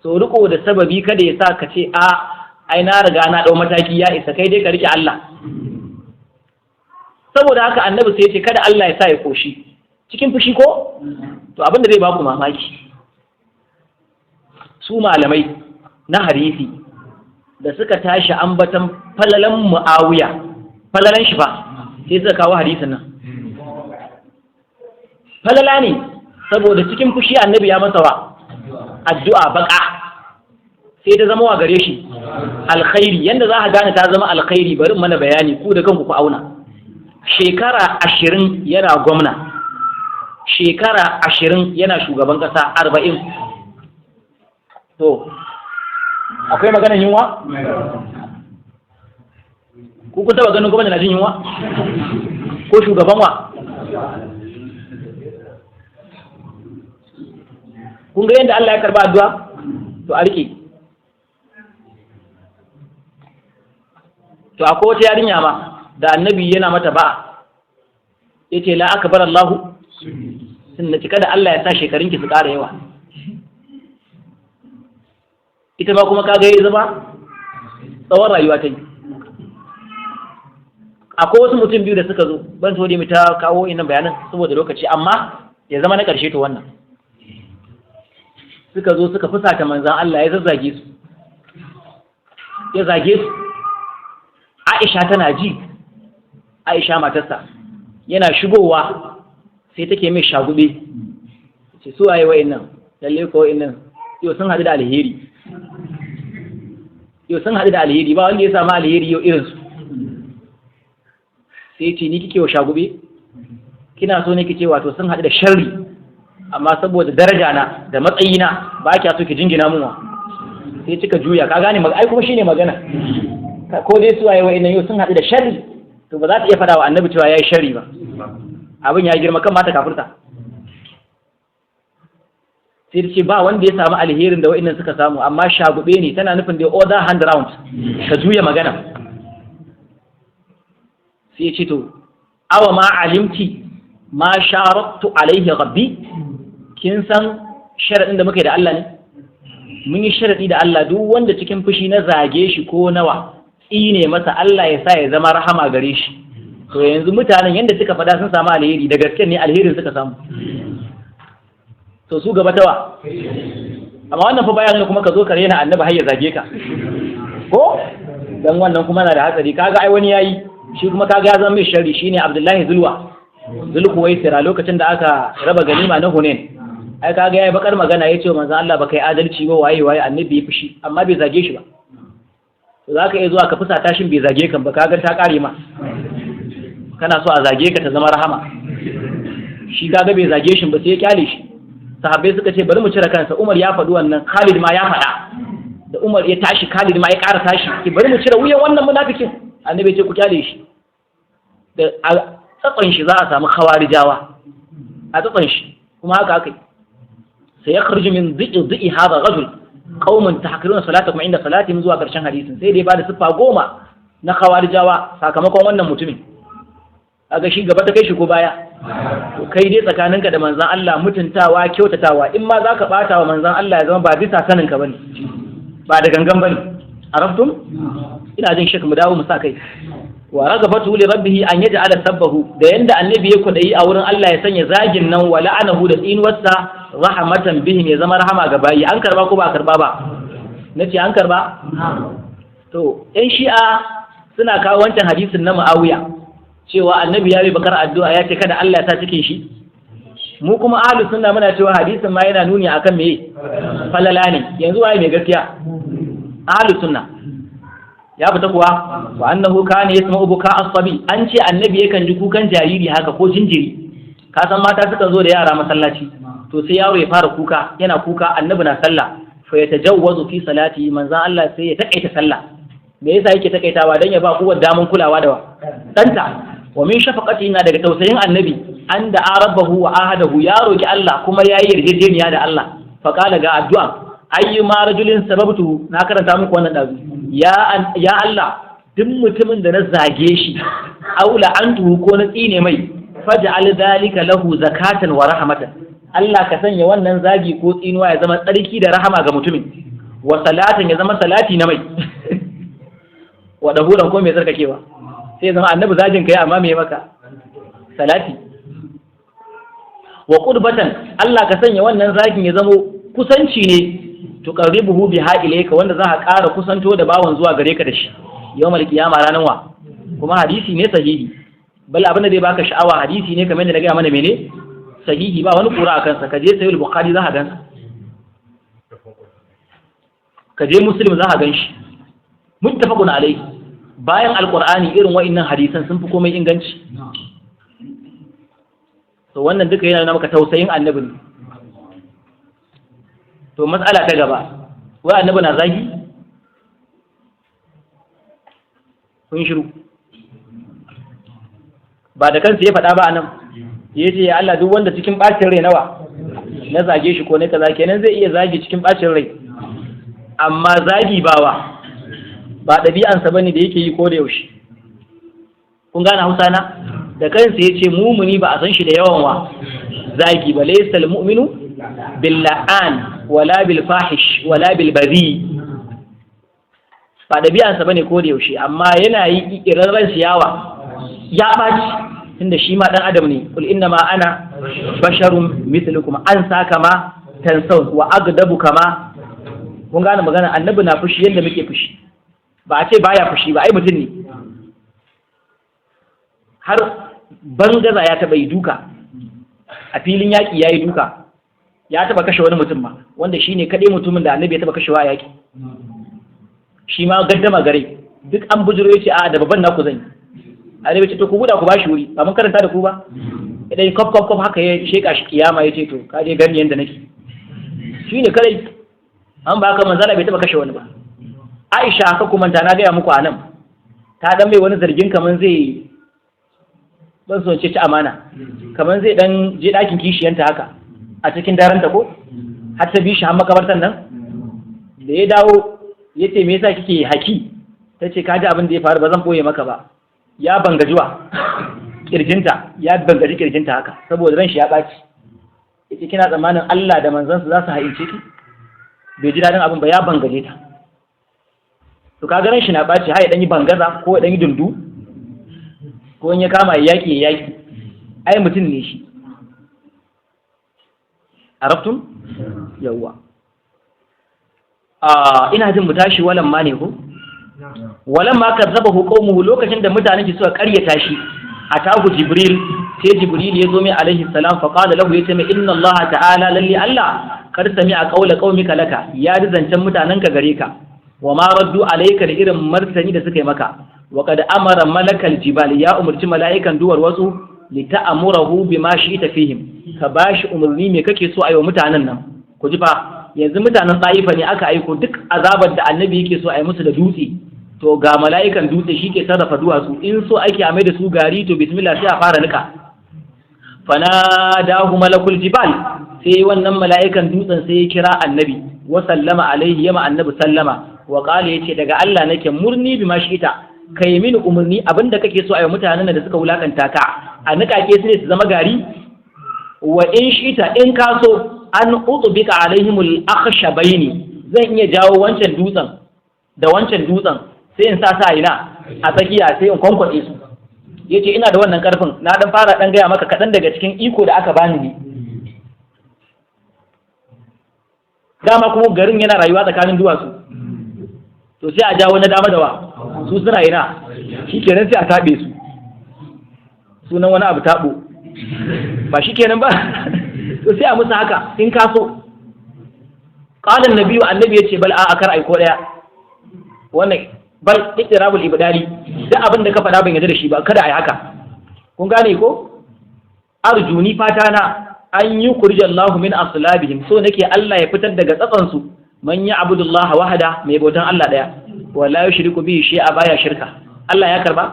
So riko da sababi kada ya sa ka ce a ai na riga na dau mataki ya isa, kai dai ka rike Allah. Saboda haka annabi sai ya ce kada Allah ya sa ya koshi cikin fushi ko. To abin da zai baku mamaki, su malamai na hadisi da suka tashi ambatan falalan Muawiya, falalan shi fa, sai suka kawo hadisin nan. Falala ne saboda cikin fushi annabi ya masa wa addu'a baka, sai ta zama wa gare shi alkhairi. Yanda za ka gane ta zama alkhairi, bari in mana bayani ku da kanku ku auna. Shekara 20 yana gwamna, shekara 20 yana shugaban kasa, 40. To akwai maganar yunwa? Ku kun taba ganin gwamnati na jin yunwa? Ko shugaban wa? Kun ga yadda Allah ya karba addu'a? To a rike. To akwai wata yarinya ma da annabi yana mata ba'a, yace la akbar Allahu sunna, cika da Allah ya sa shekarunki su ƙara yawa. Ita ma kuma kaga ya zama tsawon rayuwa ta yi. Akwai wasu mutum biyu da suka zo, ban so dai mu ta kawo innan bayanan saboda lokaci, amma ya zama na ƙarshe. To wannan suka zo suka fusata manzan Allah, ya zazzage su, ya zage su. Aisha tana ji, Aisha matarsa, yana shigowa sai take mai shagube, ce su waye wa'annan? Lalle ko wa'annan yau sun haɗu da alheri, yau sun haɗu da alheri, ba wanda ya samu alheri yau irinsu. Sai ce ni kike wa shagube? Kina so ne kice wato sun haɗu da sharri, amma saboda daraja na da matsayina ba kya so ki jingina mun wa. Sai kika juya, ka gane ai kuma shine magana. Ko dai su waye wa'annan yau sun haɗu da sharri, to ba za ta iya faɗa wa annabi cewa yayi sharri ba, abin ya girma kan mata kafirta. Sai ta ce ba wanda ya samu alherin da wa'annan suka samu, amma shagube ne, tana nufin da other hand round, ka juya magana. Sai ya ce to awa ma alimti ma sharattu alaihi rabbi, kin san sharadin da muka yi da Allah ne? Mun yi sharadi da Allah, duk wanda cikin fushi na zage shi ko nawa tsine masa, Allah ya sa ya zama rahama gare shi. To yanzu mutanen yanda suka faɗa sun samu alheri, da gaske ne alherin suka samu. To su gaba tawa. Amma wannan fa bayan kuma ka zo ka rena annabi har ya zage ka. Ko? Dan wannan kuma na da hatsari, kaga ai wani yayi, shi kuma kaga ya zama mai sharri, shine Abdullahi Zulwa. Zulkuwaisira lokacin da aka raba ganima na Hunain. Ai kaga yayi bakar magana, yace manzo Allah baka yi adalci ba, waye waye, annabi ya fushi amma bai zage shi ba. To zaka iya zuwa ka fusata shin bai zage kan ba, kaga ta kare ma. Kana so a zage ka ta zama rahama. Shi kaga bai zage shi ba sai ya kyale shi. Sahabbai suka ce bari mu cire kansa. Umar ya faɗi wannan, Khalid ma ya faɗa. Da Umar ya tashi, Khalid ma ya ƙara tashi, ki bari mu cire wuyan wannan munafikin. Annabi ya ce ku kyale shi. Da a tsatson shi za a samu khawarijawa a tsatson shi, kuma haka aka yi. Sai ya kharju min dhi'i dhi'i hadha rajul qaumun tahqiruna salatakum inda salatihim, zuwa karshen hadisin. Sai dai ba da siffa 10 na khawarijawa sakamakon wannan mutumin. Kaga shi gaba ta kai shi ko baya? To kai dai tsakaninka da manzon Allah mutuntawa, kyautatawa. In ma zaka bata wa manzon Allah ya zama ba bisa saninka bane, ba da gangan bane. Araftum? Ina jin shek mu dawo mu sa kai. Wa ragabatu li rabbih an yaj'ala sabbahu, da yanda annabi ya kudayi a wurin Allah ya sanya zagin nan wa la'anahu da tsinuwarsa rahmatan bihim, ya zama rahama ga bayi. An karba ko ba karba ba? Nace an karba. To yan shi'a suna kawo wancan hadisin na Muawiya cewa annabi ya yi bakar addu'a ya ce kada Allah ya sa cikin shi. Mu kuma ahlus sunna muna cewa hadisin ma yana nuni akan meye? Falala ne. Yanzu waye mai gaskiya? Ahlus sunna. Ya fita kuwa? Wa annahu kana yasma'u buka as-sabi, an ce annabi yakan ji kukan jariri haka ko jinjiri. Ka san mata sukan zo da yara masallaci, to sai yaro ya fara kuka, yana kuka, annabi na sallah, fa yatajawwazu fi salati, manzon Allah sai ya takaita sallah. Me yasa yake takaitawa? Dan ya ba uwar daman kulawa da danta. Wa min shafaqati, na daga tausayin annabi, an da rabbahu wa ahadahu, ya roki Allah kuma yayi yarjejeniya da Allah. Fa qala, ga addu'a, ayyuma rajulin sababtu, na karanta muku wannan dazu, ya Allah, duk mutumin da na zage shi aw la'antuhu ko na tsine mai, faj'al dhalika lahu zakatan wa rahmatan, Allah ka sanya wannan zagi ko tsinuwa ya zama tsarki da rahama ga mutumin, wa salatan, ya zama salati na mai, wa dahuran, ko mai tsarkakewa. Sai zama annabi zagin kai amma me maka salati. Wa qurbatan, Allah ka sanya wannan zagin ya zama kusanci ne, tuqarribuhu biha ilayka, wanda za ka ƙara kusanto da bawan zuwa gare ka da shi yawmal qiyama, ranan wa. Kuma hadisi ne sahihi, bal abin da zai baka sha'awa hadisi ne kamar yadda na gaya mana mene sahihi, ba wani kura a kansa. Ka je sahih bukhari za ka gansa, ka je muslim za ka ganshi, muttafaqun alayhi. Bayan alqur'ani irin wa'annan hadisan sun fi komai inganci. To wannan duka yana nuna maka tausayin annabi ne. To matsala ta gaba, wai annabi na zagi? Kun shiru. Ba da kansa ya faɗa ba anan, ya ce ya Allah, duk wanda cikin ɓacin rai nawa na zage shi ko na kaza, kenan zai iya zagi cikin ɓacin rai, amma zagi bawa ba ɗabi'ansa bane da yake yi ko da yaushe. Kun gane Hausa na? Da kansa ya ce mumuni ba a san shi da yawan wa zagi ba, laysal mu'minu bil la'an wala bil fahish wala bil bazi. Ba ɗabi'ansa bane ko da yaushe, amma yana yi ƙirarren siyawa ya ɓaci, tunda shi ma ɗan adam ne. Kul inna ma ana basharun mithlukum an sa kama tansaun wa agdabu kama. Kun gane magana? Annabi na fushi yadda muke fushi, ba a ce baya fushi ba, ai mutum ne. Har bangaza ya taɓa yi duka a filin yaƙi, ya yi duka, ya taɓa kashe wani mutum ma, wanda shi ne kaɗai mutumin da annabi ya taɓa kashewa a yaƙi. Shi ma gaddama gare duk an bujiro, ya ce a da babban naku zan yi. Annabi ce to ku buɗa ku bashi wuri, ba mun karanta da ku ba. Idan kof kof kof haka ya sheka shi kiyama, ya ce to ka je gani yanda nake. Shi ne kadai an ba ka manzala bai taɓa kashe wani ba. Aisha ka kumanta na gaya muku a nan, ta dan mai wani zargin kaman zai ban son ce ci amana, kaman zai dan je ɗakin kishiyanta haka a cikin daren ta ko har ta bi shi har makabartan nan. Da ya dawo ya ce me yasa kike haki? Ta ce ka ji abin da ya faru, ba zan boye maka ba. Ya bangajiwa kirjinta, ya bangaji kirjinta haka saboda ran shi ya ɓaci. Yace kina tsammanin Allah da manzansa za su haince ki? Bai ji daɗin abin ba, ya bangaje ta. To kaga ran shi na ɓaci har ya ɗan yi bangaza ko ya ɗan yi dundu. Ko in ya kama ya yaki ya yaki, ai mutum ne shi. Arabtum? Yawwa, ina jin mu tashi walan ma ne ko? Walan ma kazzabahu qaumuhu, lokacin da mutanen shi suka karyata shi, atahu Jibril, sai Jibril ya zo mai alaihi salam, fa qala lahu, yace mai inna Allah ta'ala, lalli Allah, kar sami'a qawla qaumika laka, ya ji zancen mutanen ka gare ka, wa ma raddu alayka, da irin martani da suka yi maka, wa qad amara malakal jibal, ya umarci mala'ikan duwar wasu, li ta'murahu bima shi'ta fihim, ka bashi umarni me kake so a yi wa mutanen nan. Ku ji fa, yanzu mutanen Tsa'ifa ne aka aiko, duk azabar da annabi yake so a yi musu da dutse, to ga mala'ikan dutse shi ke sarrafa duwatsu, in so ake a mai da su gari, to bismillah, sai a fara nika. Fanadahu malakul jibal, sai wannan mala'ikan dutsen sai ya kira annabi, wa sallama alaihi, yama annabi sallama, wa qala, yace daga Allah nake, murni bima shi'ita, kai mini umarni abinda kake so a yi mutanen da suka wulakanta ka, a niƙaƙe su ne su zama gari, wa in shi'ita, in ka so, an utbika alaihimul akhshabaini, zan iya jawo wancan dutsen da wancan dutsen, sai in sa sa ina a tsakiya, sai in kwankwaɗe su. Yace ina da wannan karfin, na dan fara dan gaya maka kaɗan daga cikin iko da aka bani ne. Dama kuma garin yana rayuwa tsakanin duwatsu, to sai a jawo na dama da wa su suna ina, shikenan sai a taɓe su, sunan wani abu taɓo ba shikenan ba, to sai a musu haka in ka so. Qala annabi, annabi yace bal a akar aiko daya wannan, bal ittirabul ibdali, duk abin da ka faɗa ban yarda da shi ba, kada ai haka. Kun gane ko? Arjuni, fata na, an yi kurjallahu min aslabihim, so nake Allah ya fitar daga tsatsan su man ya abudullaha wahada, mai bautan Allah daya, wala yushriku bihi shay'a, baya shirka. Allah ya karba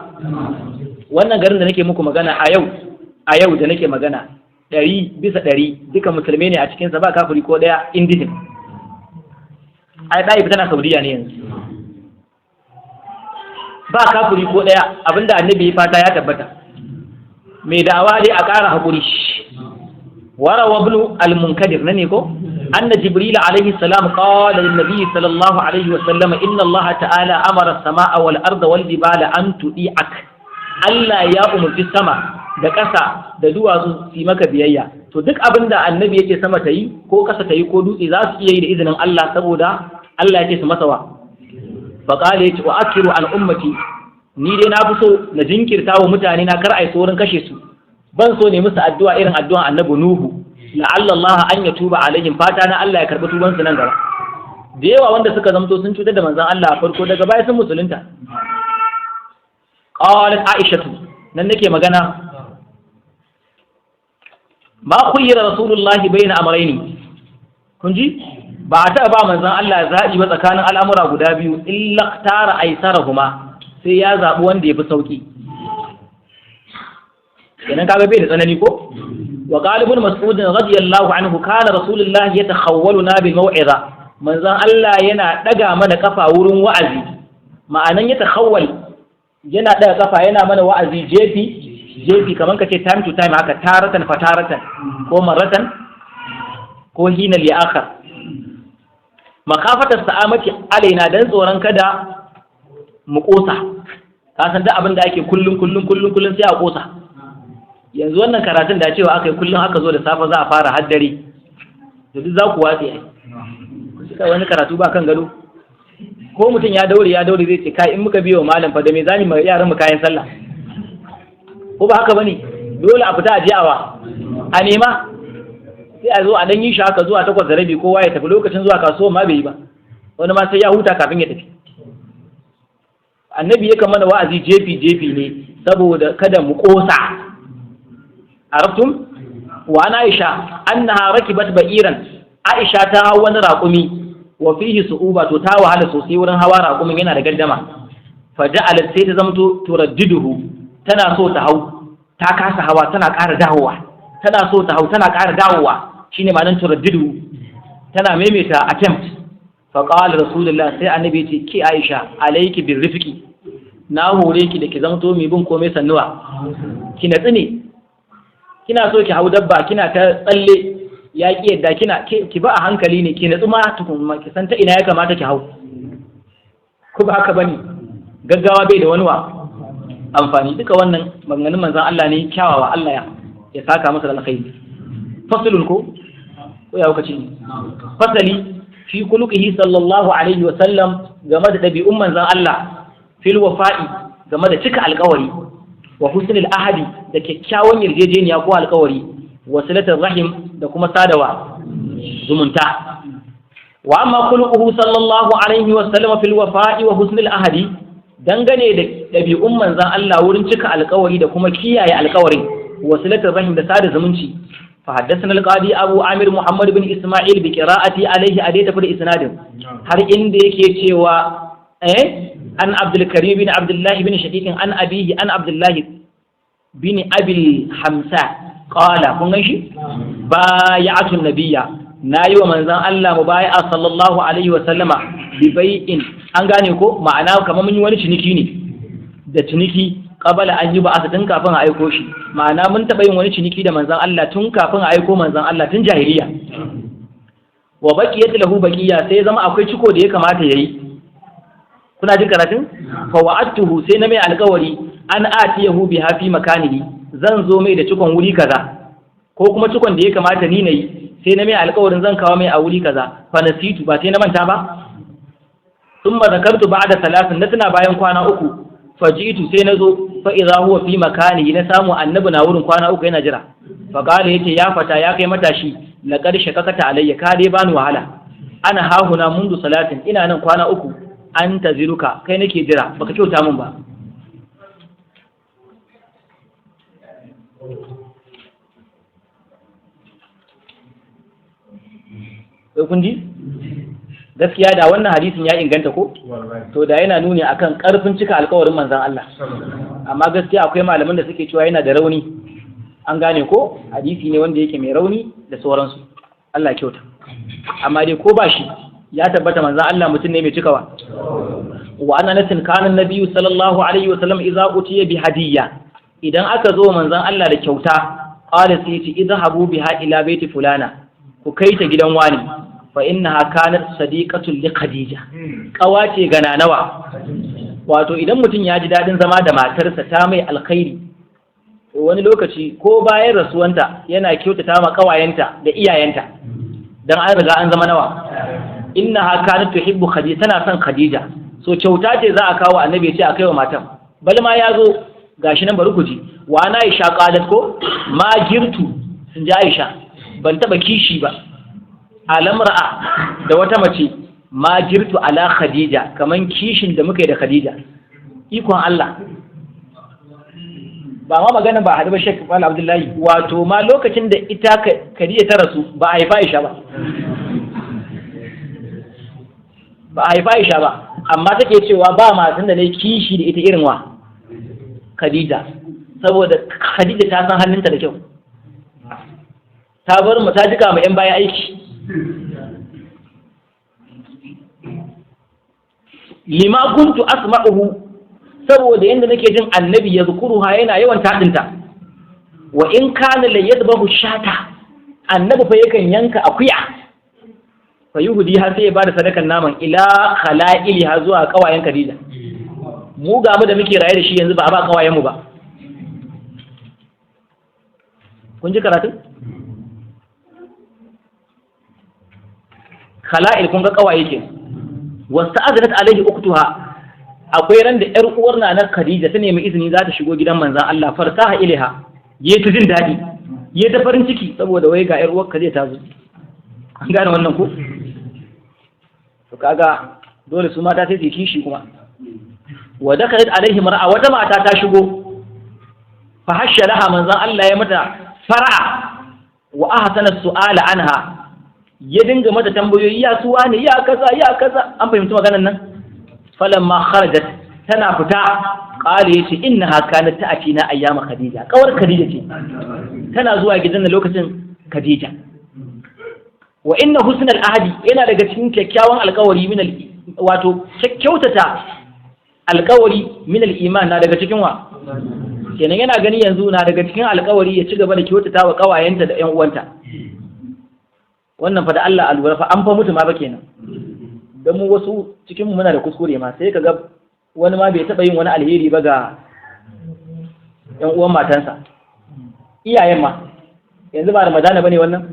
wannan garin da nake muku magana a yau, a yau da nake magana, 100% duka musulmai ne a cikinsa, ba kafiri ko ɗaya indijin. Ai ɗaya tana Saudiya ne yanzu, ba kafiri ko ɗaya. Abinda annabi ya fata ya tabbata. Mai da'awa dai a ƙara haƙuri. Warawa ibn al-Munkadir ne ko anna Jibril alaihi salam qala lin nabiy sallallahu alaihi wa sallam inna Allah ta'ala amara as-samaa wal arda wal jibala an tudi'ak. Allah ya umarci sama da ƙasa da duwatsu su yi maka biyayya. To duk abin da annabi yake sama ta yi ko ƙasa ta yi ko dutse, za su iya yi da izinin Allah, saboda Allah yake su masa wa. Faqala, yace wa akiru an ummati, ni dai na fi so na jinkirta wa mutane na, kar ai saurin kashe su, ban so ne musu addu'a irin addu'an annabi Nuhu, la'alla Allah an yatuba alaihim, fata na Allah ya karbi tuban su nan gaba. Da yawa wanda suka zamto sun cutar da manzon Allah a farko, daga baya sun musulunta. Qalat Aishatu, nan nake magana, ma khuyyira Rasulullahi bayna amrayni, kun ji, ba a taɓa ba manzon Allah zaɓi ba tsakanin al'amura guda biyu, illa tara aisarahuma, sai ya zaɓi wanda ya fi sauƙi. Kenan kaga bai da tsanani ko? Wa qala ibn Mas'ud radiyallahu anhu kana Rasulullahi yatakhawwaluna bil maw'iza, manzon Allah yana daga mana kafa wurin wa'azi. Ma'anan yatakhawwal, yana daga kafa, yana mana wa'azi jefi jefi, kamar ka ce time to time haka, taratan fataratan ko maratan ko hina li akhar, makafatar sa'amati alaina, dan tsoron kada mu kosa. Ka san duk abin da ake kullun kullun kullun kullun sai a kosa. Yanzu wannan karatun da cewa aka yi kullun aka zo da safe za a fara haddare, to duk za ku watse ai. Ku wani karatu ba kan gado, ko mutum ya daure ya daure zai ce kai, in muka biyo malam fa da me zamu ma yaran mu kayan sallah? Ko ba haka bane? Dole a fita a je awa a nema, sai a zo a dan yi shi haka zuwa 8:30, kowa ya tafi, lokacin zuwa kasuwa ma bai yi ba, wani ma sai ya huta kafin ya tafi. Annabi yakan mana wa'azi jefi jefi ne saboda kada mu kosa. Arabtum? Wa an Aisha annaha rakibat ba'iran, Aisha ta hau wani raƙumi, wa fihi su'uba, to ta wahala sosai wurin hawa raƙumin, yana da gardama. Fa ja'alat, sai ta zamto turaddiduhu, tana so ta hau, ta kasa hawa, tana ƙara dawowa, tana so ta hau, tana ƙara dawowa, shine ma'anar turaddidu, tana maimaita attempt. Fa qala Rasulullah, sai annabi ya ce ki Aisha, alayki birrifqi, na hore ki da ki zamto mai bin komai sannuwa, ki natsu ne, kina so ki hau dabba kina ta tsalle ya ki yadda, kina ki ba a hankali ne, ki natsu ma tukun ma ki san ta ina ya kamata ki hau. Ko ba haka bane? Gaggawa bai da wani wa Amfani. Duka wannan maganganun manzon Allah ne kyawawa, Allah ya saka masa da alkhairi. Faslun ko ko ya kuka ce? Fasali fi khuluqihi sallallahu alaihi wa sallam, game da ɗabi'un manzon Allah, fil wafa'i, game da cika alƙawari, wa husnul ahadi, da kyakkyawan yarjejeniya ko alƙawari, wa silatul rahim, da kuma sadawa zumunta. Wa amma khuluquhu sallallahu alaihi wa sallam fil wafa'i wa husnul ahadi, dangane da ɗabi'un manzon Allah wurin cika alƙawari da kuma kiyaye alƙawarin, wa silatul rahim, da sada zumunci. Fa haddathana al-qadi Abu Amir Muhammad bin Isma'il bi qira'ati alaihi adai tafi da isnadin har inda yake cewa an Abdul Karim bin Abdullah bin Shaqiq an abihi an Abdullah bin Abil Hamsa qala, kun gan shi, bay'atun nabiyya, nayi wa manzon Allah mubaya'a sallallahu alaihi wa sallama bi bai'in, an gane ko? Ma'ana kamar mun yi wani ciniki ne da ciniki qabala an yi ba'asa, tun kafin a aiko shi. Ma'ana mun taɓa yin wani ciniki da manzon Allah tun kafin a aiko manzon Allah, tun jahiliya. Wa baqiyat lahu baqiya, sai zama akwai ciko da ya kamata yayi. Kuna jin karatun? Fa wa'adtuhu, sai na mai alƙawari, an atiyahu biha fi makanihi, zan zo mai da cikon wuri kaza, ko kuma cikon da ya kamata ni nayi, sai na mai alƙawarin zan kawo mai a wuri kaza. Fa nasitu, ba sai na manta ba. Thumma zakartu ba'da salasin, na tuna bayan kwana 3, faji'tu, sai na zo, fa idza huwa fi makanihi, na samu annabi na wurin kwana 3 yana jira. Fa qala, yace, ya fata, ya kai matashi, laqad shakakata alayya, ka dai bani wahala, ana hahuna mundu salatin, ina nan kwana 3, an taziruka, kai nake jira, baka kyauta min ba. Kun ji? Gaskiya da wannan hadisin ya inganta ko? To da yana nuni akan karfin cika alkawarin manzon Allah. Amma gaskiya akwai malaman da suke cewa yana da rauni. An gane ko? Hadisi ne wanda yake mai rauni da sauransu. Allah ya kyauta. Amma dai ko ba shi ya tabbata manzon Allah mutum ne mai cikawa. Wa ana nasin kana nabiyyu sallallahu alaihi wa sallam idza utiya bi hadiyya, idan aka zo manzon Allah da kyauta, qala, sai ce, idhabu biha ila baiti fulana, ku kai ta gidan wani, fa innaha kanat sadiqatun li Khadija, kawa ce ga nanawa. Wato idan mutum ya ji dadin zama da matarsa, ta mai alkhairi, to wani lokaci ko bayan rasuwanta yana kyautata ma kawayenta da iyayenta, dan an riga an zama nawa. Innaha kanat tuhibbu Khadija, tana son Khadija, so kyauta ce za a kawo, annabi ya ce a kai wa matan. Bal ma ya zo gashi nan, bari ku ji. Wa na Aisha qalat ko ma girtu, in ji Aisha, ban taba kishi ba alamra'a da wata mace, ma girtu ala Khadija, kaman kishin da muka yi da Khadija. Ikon Allah, ba ma magana ba haɗu ba, Sheikh Malam Abdullahi, wato ma lokacin da ita Khadija ta rasu ba a haifa Aisha ba, ba a haifa Aisha ba, amma take cewa ba matan da ne kishi da ita irin wa Khadija, saboda Khadija ta san hannunta da kyau, ta bar mu ta jika mu yan baya aiki. Lima kuntu asma'uhu, saboda yanda nake jin annabi ya zukuruha, yana yawan taɗinta. Wa in kana la yadbahu shata, annabi fa yakan yanka akuya, fa yuhudi har sai ya bada sadakan naman ila khala'ili, har zuwa kawayen Khadija. Mu ga mu da muke raye da shi yanzu ba a ba kawayen mu ba. Kun ji karatu? Khala'il, kun ga kawaye ke. Wasta'adanat alaihi uktuha, akwai ran da yar uwar na Khadija ta nemi izini za ta shigo gidan manzon Allah, fartaha ilaiha, yayi ta jin dadi, yayi ta farin ciki saboda wai ga yar uwar Khadija ta zo. An gane wannan ko? To kaga dole su mata sai su kishi kuma. Wa dakalat alaihi mar'a, wata mata ta shigo, fa hashsha laha, manzon Allah ya mata fara'a, wa ahsana su'ala anha, ya dinga mata tambayoyi, ya suwa ne, ya kaza, ya kaza. An fahimci maganar nan? Falamma kharajat, tana fita, qala, yace, innaha kanat ta'tina ayyama Khadija, kawar Khadija ce, tana zuwa gidan nan lokacin Khadija. Wa inna husnal ahdi, yana daga cikin kyakkyawan alkawari, min al wato kyautata alkawari, min al iman, na daga cikin wa kenan. Yana gani yanzu na daga cikin alkawari ya ci gaba da kyautata wa kawayenta da ƴan uwanta. Wannan fa da Allah alwala fa an fa mutu ma ba kenan. Dan mu wasu cikin mu muna da kuskure ma, sai kaga wani ma bai taba yin wani alheri ba ga Yan uwan matansa, iyayen ma. Yanzu ba Ramadana bane wannan?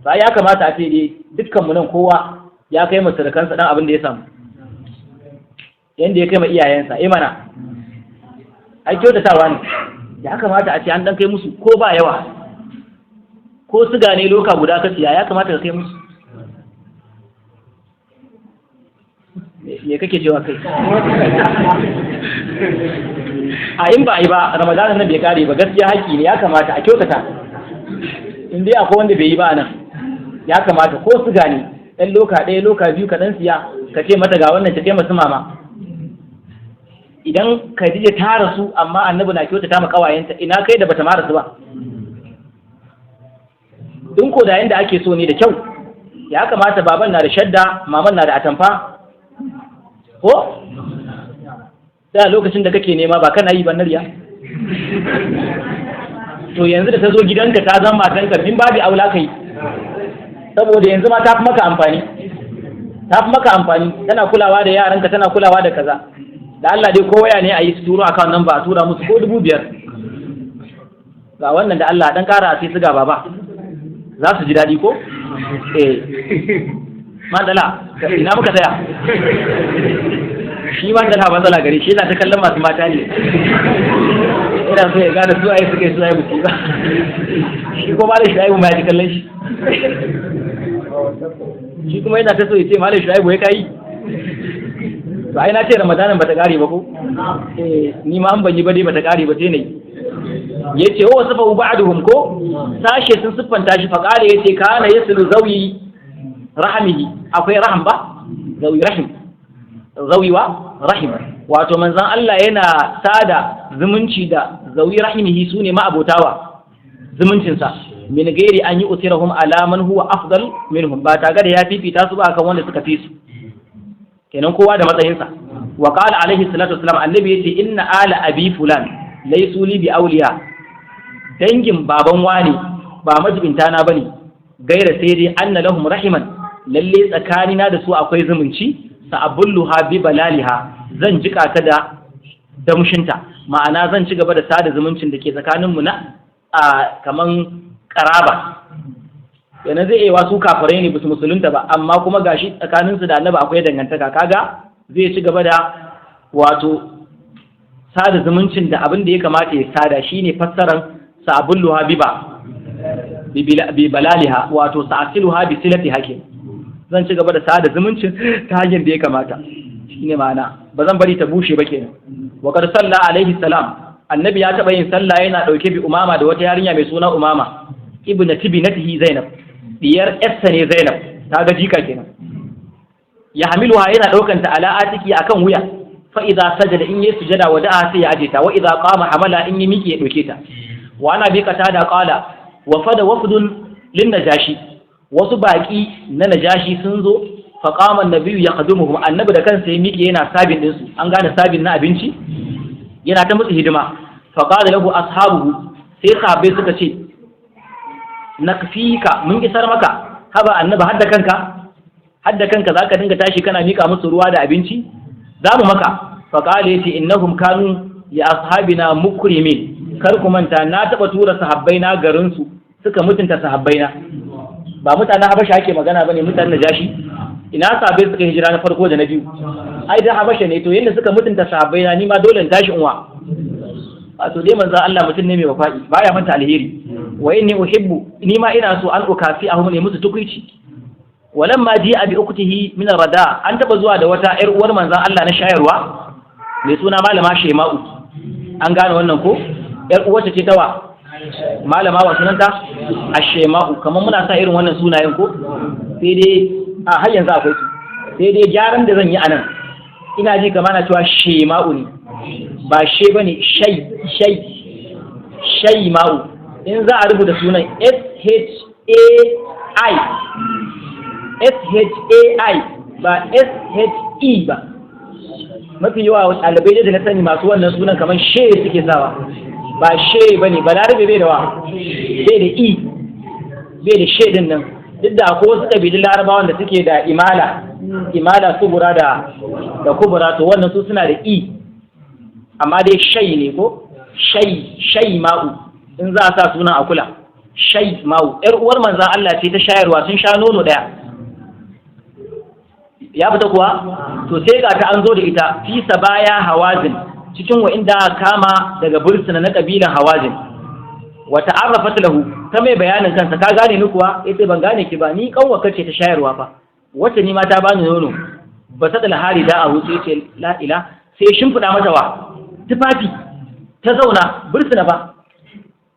Ba ya kamata a ce dai dukkan mu nan kowa ya kai ma surukansa dan abin da ya samu, yanda ya kai ma iyayensa. Eh mana, ai kyautatawa ne. Ya kamata a ce an dan kai musu, ko ba yawa, ko siga ne loka guda ka siya, ya kamata ka kai musu. Me kake cewa kai? A in ba a yi ba, Ramadana nan bai kare ba, gaskiya haƙƙi ne, ya kamata a kyautata. In dai akwai wanda bai yi ba nan, ya kamata ko siga ne ɗan loka ɗaya, loka biyu, ka ɗan siya, ka ce mata ga wannan ta kai masu mama. Idan Khadija ta rasu amma annabi na kyautata ma kawayenta, ina kai da bata ma rasu ba? In ko da yanda ake so ne da kyau, ya kamata baban na da shadda, maman na da atamfa, ko sai a lokacin da kake nema ba kana yi ba nariya. To yanzu da ta zo gidanka ta zama matanka, min babu aula kai, saboda yanzu ma ta fi maka amfani, ta fi maka amfani, tana kulawa da yaranka, tana kulawa da kaza. Da Allah dai ko waya ne a yi su turo account number, a tura musu ko 5,000 ga wannan, da Allah dan kara sai su ga baba, za su ji daɗi ko? Eh, madala, ina muka tsaya? Shi madala matsala gare shi, yana ta kallon masu mata ne, ina so ya gane su ayi suka yi su ayi musu ba. Shi ko malam Shu'aibu ma ya ji kallon shi, shi kuma yana ta so ya ce malam Shu'aibu ya kai. To ai na ce Ramadanin bata kare ba ko? Eh, ni ma an ban yi ba dai bata kare ba sai nayi. Yace wa wasafa ba'duhum, ko sashe sun siffanta shi, fa kale yace kana yaslu zawi rahmihi. Akwai raham ba? Zawi rahim, zawi wa rahim, wato manzon Allah yana sada zumunci da zawi rahimihi, sune ma abotawa zumuncin sa, min gairi an yi usirahum ala man huwa afdal minhum, ba tare da ya fifita su ba akan wanda suka fi su. Kenan kowa da matsayinsa. Wa qala alaihi salatu wassalam, annabi yace inna ala abi fulan laysu li bi awliya, dangin baban wani ba majibinta na bane, gaira sai dai anna lahum rahiman, lalle tsakanina da su akwai zumunci, sa'abulluha bi balaliha, zan jika ta da damshinta, ma'ana zan ci gaba da sada zumuncin da ke tsakaninmu na a kaman karaba. Yana zai iya wasu kafirai ne basu musulunta ba, amma kuma gashi tsakaninsu da annabi akwai dangantaka, kaga zai ci gaba da wato sada zumuncin da abin da ya kamata ya sada, shine fassaran sa'abulluha bi ba bi balaliha, wato sa'asiluha bi silatiha ke, zan ci gaba da sada zumuncin ta hanyar da ya kamata, shine ma'ana ba zan bari ta bushe ba kenan. Wa qad salla alaihi salam, annabi ya taba yin sallah yana dauke bi Umama da wata yarinya mai suna Umama ibnati binatihi Zainab, diyar yarsa ne Zainab, ta ga jika kenan. Ya hamiluha, yana daukan ta ala atiki akan wuya, fa idza sajada, in yi sujada wa da'a sai ya aje ta, wa idza qama hamala, in yi miki ya dauke ta. Wa ana bi qatada qala wa fada wafdun lin najashi, wasu baki na najashi sun zo, fa qama an-nabiyyu yakhdumuhum, annabi da kansa ya miki yana sabin din su, an gane sabin na abinci, yana ta musu hidima. Fa qala lahu ashabuhu, sai sahabbai suka ce nakfika, mun isar maka, haba annabi hadda kanka, hadda kanka zaka dinga tashi kana mika musu ruwa da abinci, za mu maka. Fa qala yace innahum kanu li ashabina mukrimin, kar ku manta na taba tura sahabbai na garin su suka mutunta sahabbai na. Ba mutanen Habasha ake magana bane, mutanen Najashi. Ina sahabbai suka hijira na farko da na biyu, ai da Habasha ne. To yanda suka mutunta sahabbai na, ni ma dole in tashi unwa. Wato dai manzon Allah mutum ne mai wafa'i, baya manta alheri. Wa inni uhibbu, ni ma ina so an ukafi ahum ne musu tukuici. Walamma ji'a bi uktihi min rada, an taba zuwa da wata yar uwar manzon Allah na shayarwa mai suna malama Shema'u, an gane wannan ko? Yar uwarta ce tawa malama wa sunanta Ashema'u, kamar muna sa irin wannan sunayen ko? Sai dai a har yanzu akwai su, sai dai gyaran da zan yi anan, ina ji kamar na cewa Shema'u ne ba she bane, shai shai Shaima'u. In za a rubuta sunan S H A I, S H A I ba S H E ba. Mafi yawa ɗalibai da na sani masu wannan sunan kamar she suke sawa, ba she ba ne, balarabe bai da wa, bai da e, bai da she din nan. Duk da akwai wasu ƙabilun larabawan da suke da imala, imala subura da kubura, to wannan su suna da e. Amma dai shai ne ko shai, shai ma'u in za a sa sunan a kula, shai ma'u yar uwar manzan Allah ce ta shayarwa, sun sha nono daya. Ya fita kuwa? To sai ga ta an zo da ita fi sabaya Hawazin, cikin wa inda aka kama daga bursuna na kabilan Hawazin. Wa ta'arrafat lahu, ta mai bayanin kansa. Ka gane ni kuwa? Yace ban gane ki ba, ni kanwa kace ta shayarwa fa, wacce ni ma ta bani nono. Ba ta dalhari da a hutu, yace la ila, sai shimfiɗa mata wa tufafi ta zauna. Bursuna ba,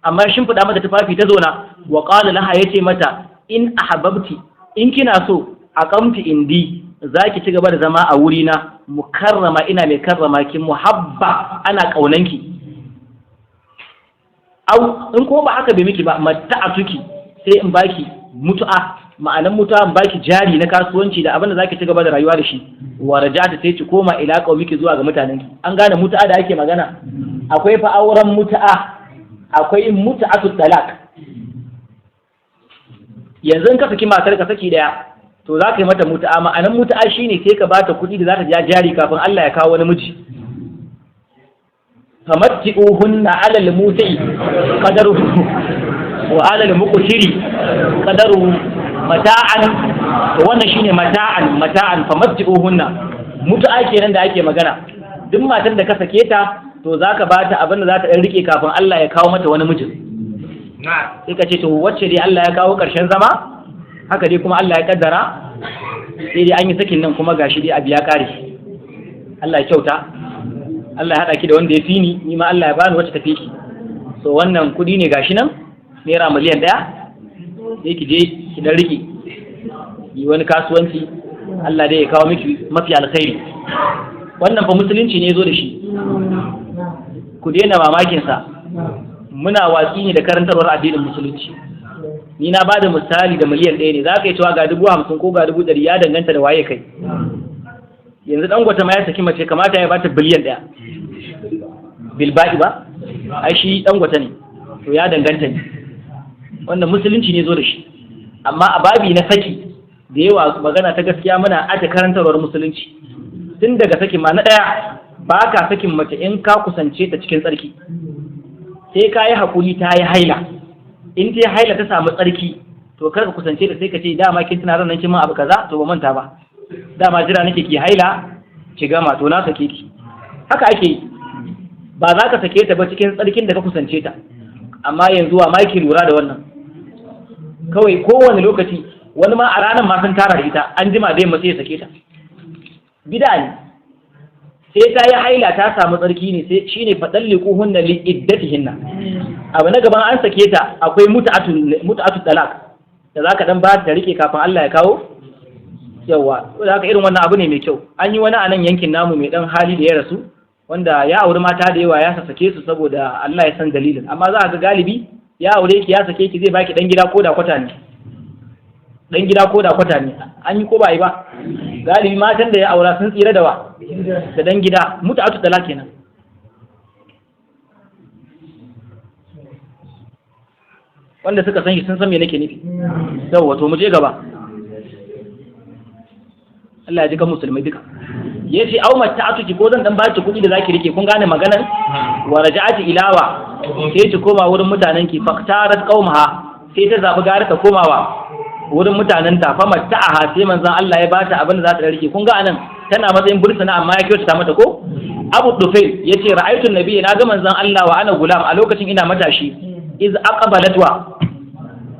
amma shimfiɗa mata tufafi ta zauna. Wa qala laha, yace mata in ahbabti, in kina so, aqamti indi, zaki ci gaba da zama a wurina, mukarrama, ina mai karrama ki, muhabba, ana kaunanki. Au, in kuma ba haka bai miki ba, matta'atuki, sai in baki mutu'a. Ma'anan mutu'a, in baki jari na kasuwanci da abin da zaki ci gaba da rayuwa da shi. Wa raja'ata, sai ki koma ila qaumiki, zuwa ga mutanenki. An gane mutu'a da ake magana? Akwai fa auren mutu'a, akwai mutu'atu talaq. Yanzu in ka saki matar ka saki daya, to za ka yi mata mutu'a. Ma'anan mutu'a shine sai ka bata kuɗi da za ta ja jari kafin Allah ya kawo wani miji. Famatti'uhunna 'ala al-musi'i qadaruhu wa 'ala al-muqtiri qadaruhu mata'an. To wannan shine mata'an, mata'an famatti'uhunna, mutu'a kenan da ake magana. Duk matan da ka sake ta, to zaka bata abin da za ta dan rike kafin Allah ya kawo mata wani mijin. Sai ka ce to wacce dai Allah ya kawo ƙarshen zama, haka dai kuma Allah ya kaddara, sai dai an yi sakin nan kuma gashi dai abu ya kare. Allah ya kyauta, Allah ya haɗa ki da wanda ya fi ni, ni ma Allah ya bani wacce tafi ki. So wannan kuɗi ne gashi nan, ₦1,000,000, sai ki je ki dan rike yi wani kasuwanci, Allah dai ya kawo miki mafi alkhairi. Wannan fa musulunci ne zo da shi, ku daina mamakin sa. Muna watsi ne da karantarwar addinin musulunci. Ni na ba da misali da 1,000,000 ne, za ka yi cewa ga 50,000 ko ga 100,000, ya danganta da waye kai. Yanzu Dangote ma ya saki mace, kamata ya bata 1,000,000,000 bilba'i ba, ai shi Dangote ne. To ya danganta ne. Wannan musulunci ne zo da shi. Amma a babi na saki da yawa, magana ta gaskiya, muna aje karantarwar musulunci tun daga sakin ma. Na ɗaya, ba ka sakin mace in ka kusance ta cikin tsarki, sai ka yi haƙuri ta yi haila. In ta yi haila ta samu tsarki, to kar ka kusance ta. Sai ka ce dama kin tuna ran kin ma abu kaza, to ba manta ba, dama jira nake ki haila ki gama, to na sake ki. Haka ake yi, ba za ka sake ta ba cikin tsarkin da ka kusance ta. Amma yanzu wa ma ke lura da wannan? Kawai kowane lokaci, wani ma a ranar ma sun tara da ita, an jima da yamma sai ya sake ta. Bid'a ne. Sai ta yi haila ta samu tsarki ne, sai shine fadallikuhunna li iddatihinna. Abu na gaban an sake ta, akwai mut'atu, mut'atu talaq da zaka dan ba ta rike kafin Allah ya kawo. Yawa, to haka irin wannan abu ne mai kyau. An yi wani a nan yankin namu mai dan hali da ya rasu, wanda ya auri mata da yawa, ya sake su saboda Allah ya san dalilin. Amma za a ga galibi ya aure ki, ya sake ki, zai baki dan gida ko da kwata ne, dan gida ko da kwata ne. An yi ko ba yi ba? Galibi matan da ya aura sun tsira da wa da dan gida, mutu'atu talaq kenan. Wanda suka san shi sun san me nake nufi. Yawwa, to mu je gaba. Allah ya ji kan musulmai duka. Yace au matta'atuki, ko zan dan baki kuɗi da zaki rike. Kun gane maganar? Wa raja'ati ilawa, sai ki koma wurin mutanen ki. Faktarat qaumaha, sai ta zabi gara ta komawa wurin mutanen ta. Fa matta'aha, sai manzon Allah ya bata abin da za ta rike. Kun ga anan tana matsayin bursuna, amma ya kyautata mata ko? Abu Dufail yace ra'aytu nabiyyi, na ga manzon Allah, wa ana gulam, a lokacin ina matashi. Iz aqbalat wa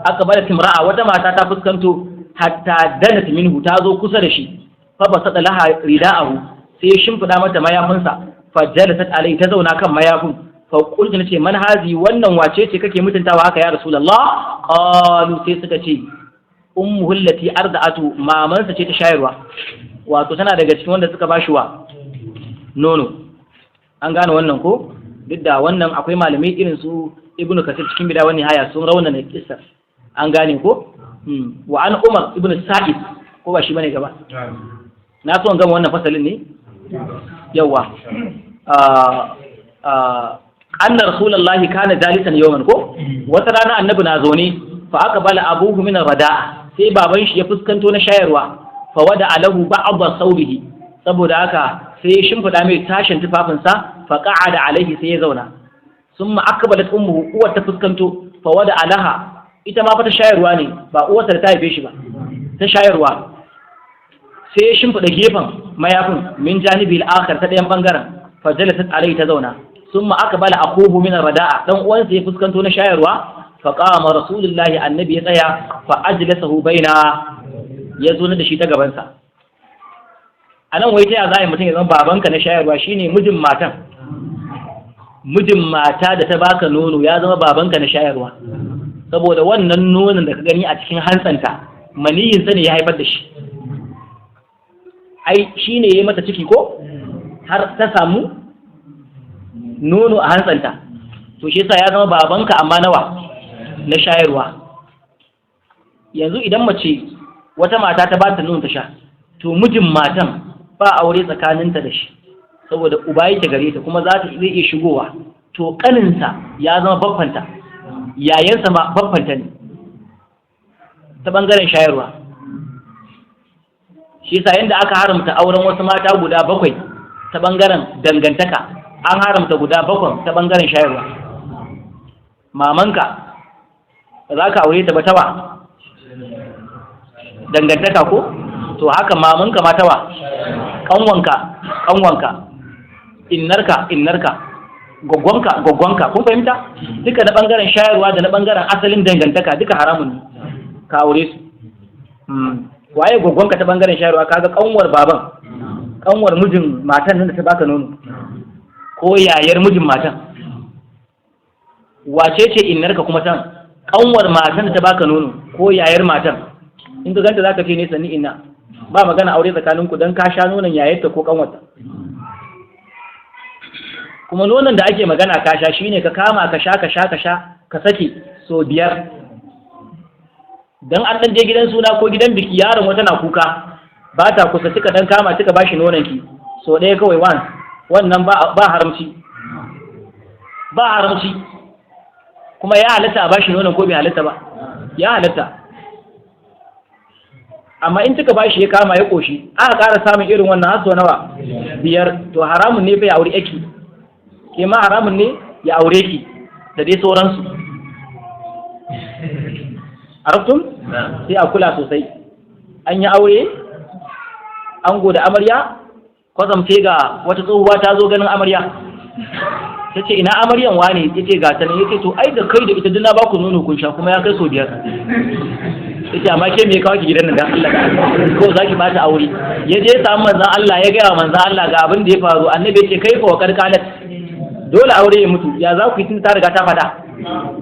aqbalat imra'a, wata mata ta fuskanto, hatta danat minhu, ta zo kusa da shi. Fa basada laha rida'ahu, sai ya shimfida mata mayafinsa. Fa jalasat alai, ta zauna kan mayafin. Fa qultu, nace man hazi, wannan wace ce kake mutuntawa haka ya Rasulullah? Qalu, sai suka ce ummuhu allati arda'atu, mamansa ce ta shayarwa, wato tana daga cikin wanda suka bashi wa nono. An gane wannan ko? Duk da wannan akwai malamai irin su Ibnu Kasir cikin bida wani haya sun raunana kissa. An gane ko? Wa an Umar ibn Sa'id, ko ba shi bane gaba? Na so in gama wannan fasalin ne. Yawa, anna Rasulullahi kana jalisan yawman, ko wata rana annabi na zaune, fa aqbala abuhu min rada'a, sai baban shi ya fuskanto na shayarwa, fa wada alahu ba'd thawbihi, saboda haka sai ya shimfida mai tashin tufafinsa. Fa qa'ada alaihi, sai ya zauna. Summa aqbalat ummuhu, uwar ta fuskanto. Fa wada alaha, ita ma fa ta shayarwa ne, ba uwarsa da ta haife shi ba, ta shayarwa. Sai ya shimfiɗa gefen mayafin, min janibi al-akhar, ta ɗayan bangaren. Fa jalasat alaihi, ta zauna. Summa aqbala akuhu min ar-rada'a, dan uwansa ya fuskanto na shayarwa. Fa qama rasulullahi, annabi ya tsaya. Fa ajlasahu baina, ya zo da shi ta gabansa. A nan wai ta ya za a yi mutum ya zama babanka na shayarwa? Shine mijin matan, mijin mata da ta baka nono ya zama babanka na shayarwa, saboda wannan nonon da ka gani a cikin hantsanta, maniyinsa ne ya haifar da shi. Ai shi ne ya yi mata ciki ko har ta samu nono a hantsanta. To shi yasa ya zama babanka, amma nawa? Na shayarwa. Yanzu idan mace, wata mata ta bata nono ta sha, to mijin matan ba aure tsakaninta da shi, saboda uba yake gare ta, kuma za ta zai iya shigowa. To kaninsa ya zama baffanta, yayansa ma baffanta ne ta bangaren shayarwa. Shi yasa yanda aka haramta auren wasu mata guda bakwai ta bangaren dangantaka, an haramta guda bakwai ta bangaren shayarwa. Mamanka ba za ka aure ta ba tawa dangantaka ko? To haka mamanka ma tawa, kanwanka kanwanka, innarka innarka, gwaggwanka gwaggwanka. Kun fahimta? Duka na bangaren shayarwa da na bangaren asalin dangantaka duka haramun ne ka aure su. Waye gwaggwanka ta bangaren shayarwa? Kaga kanwar baban, kanwar mijin matan nan da ta baka nono, ko yayar mijin matan. Wace ce innarka kuma? Tan kanwar matan da ta baka nono ko yayar matan. In ka ganta zaka ce ne sanni inna, ba magana aure tsakaninku dan ka sha nonon yayarta ko kanwarta. Kuma nonon da ake magana ka sha shine ka kama ka sha, ka sha, ka sha, ka sake so biyar. Dan an dan je gidan suna ko gidan biki, yaron wata na kuka, ba ta kusa, kika dan kama kika bashi nonon ki so ɗaya kawai, once, wannan ba haramci, ba haramci. Kuma ya halatta a bashi nonon ko bai halatta ba? Ya halatta. Amma in kika bashi ya kama ya koshi, aka ƙara samun irin wannan har sau nawa? Biyar. To haramun ne fa ya aure ki, ke ma haramun ne ya aure ki, da dai sauransu. Arabtum? Sai a kula sosai. An yi aure, ango da amarya, kwatsam sai ga wata tsohuwa ta zo ganin amarya. Ta ce, "Ina amaryan wane?" Ya ce, "Ga ta nan." Ya ce, "To ai da kai da ita duk na baku nono kun sha, kuma ya kai sau biyar." Ya ce, "Amma ke me ya kawo ki gidan nan? Dan Allah ko za ki bata aure?" Ya je ya samu manzon Allah, ya gaya wa manzon Allah ga abin da ya faru. Annabi ya ce, "Kai fa wa karkalat, dole aure ya mutu. Ya za ku yi tun ta riga ta faɗa?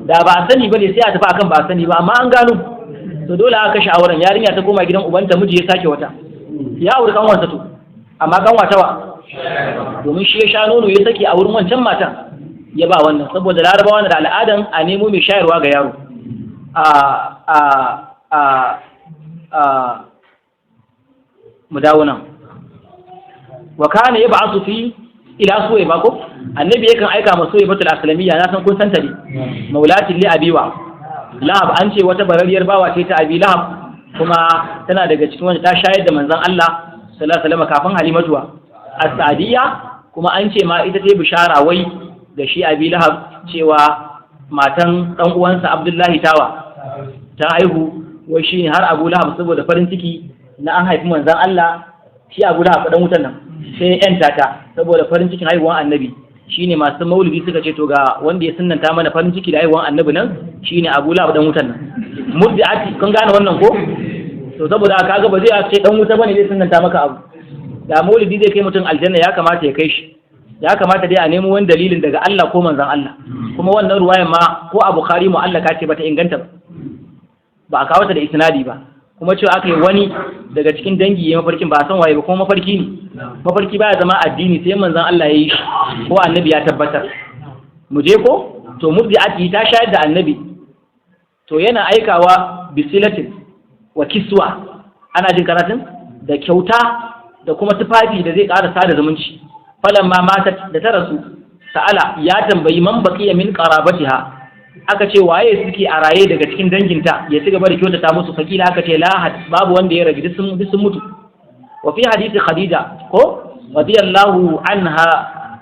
Da ba a sani ba ne sai a tafi akan ba a sani ba, amma an gano, to dole aka kashe auren." Yarinya ta koma gidan ubanta, miji ya sake wata, ya auri kanwarsa. To amma kanwa tawa? Domin shi ya sha nono ya saki a wurin wancan matan ya ba wannan, saboda larabawa na da al'adan a nemo mai shayarwa ga yaro. A mu dawo nan. Wa kana yab'athu fi ila Suwaiba ko? Annabi yakan aika ma Suwaibatul Aslamiyya, na san kun santa ne, maulatin li abiwa Lahab. An ce wata barariyar bawa ce ta Abi Lahab, kuma tana daga cikin wanda ta shayar da manzon Allah sallallahu alaihi wasallam kafin Halimatuwa as-Sa'diyya. Kuma an ce ma ita ta bishara wai ga shi Abi Lahab cewa matan dan uwansa Abdullahi tawa ta haihu. Wai shi har Abu Lahab saboda farin ciki na an haifi manzon Allah, shi Abu Lahab dan wutan nan, sai ya yanta ta saboda farin cikin haihuwan annabi. Shine masu maulidi suka ce, to ga wanda ya sunnanta mana farin ciki da haihuwan annabi nan, shine Abu Lahab dan wutan nan. Murdi'ati, kun gane wannan ko? To saboda kaga ba zai ce dan wuta bane zai sunnanta maka abu. Da maulidi zai kai mutum aljanna, ya kamata ya kai shi. Ya kamata dai a nemo wani dalilin daga Allah ko manzon Allah. Kuma wannan ruwayan ma ko a Bukhari mu'allaka ce, bata inganta ba, ba a kawo ta da isnadi ba. Kuma cewa aka yi wani daga cikin dangi ya mafarkin, ba a san waye ba, kuma mafarki ne. Mafarki baya zama addini sai manzon Allah ya yi shi ko annabi ya tabbatar. Mu je ko? To murdi'ati ta shayar da annabi. To yana aikawa bisilatin wa kiswa, ana jin karatun, da kyauta da kuma tufafi da zai ƙara sada zumunci. Falamma matat, da ta rasu, sa'ala, ya tambayi, man baqiya min qarabatiha, aka ce waye suke a raye daga cikin danginta ya ci gaba da kyautata musu. Fakila, aka ce la, babu wanda ya rage, duk sun mutu. Wa fi hadisi Khadija ko radiyallahu anha.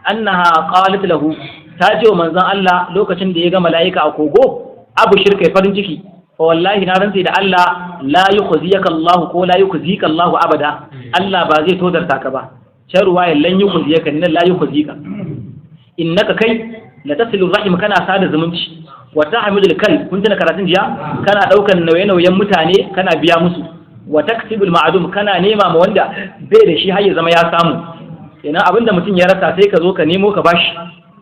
Annaha qalat lahu, ta ce wa manzon Allah lokacin da ya ga mala'ika a kogo, abu shirkai farin ciki, fa wallahi na rantse da Allah, la yukhziyaka Allah ko la yukhzika Allah abada, Allah ba zai tozarta ka ba. Can ruwaya lan yukhziyaka, nan la yukhzika. Innaka kai la tasilu rahim, kana sada zumunci, wa tahmilul kal, kun tuna karatun jiya, kana daukan nauye-nauyen mutane kana biya musu, wa taksibul ma'dum, kana nema ma wanda bai da shi har ya zama ya samu. Kenan abinda mutum ya rasa sai ka zo ka nemo ka bashi.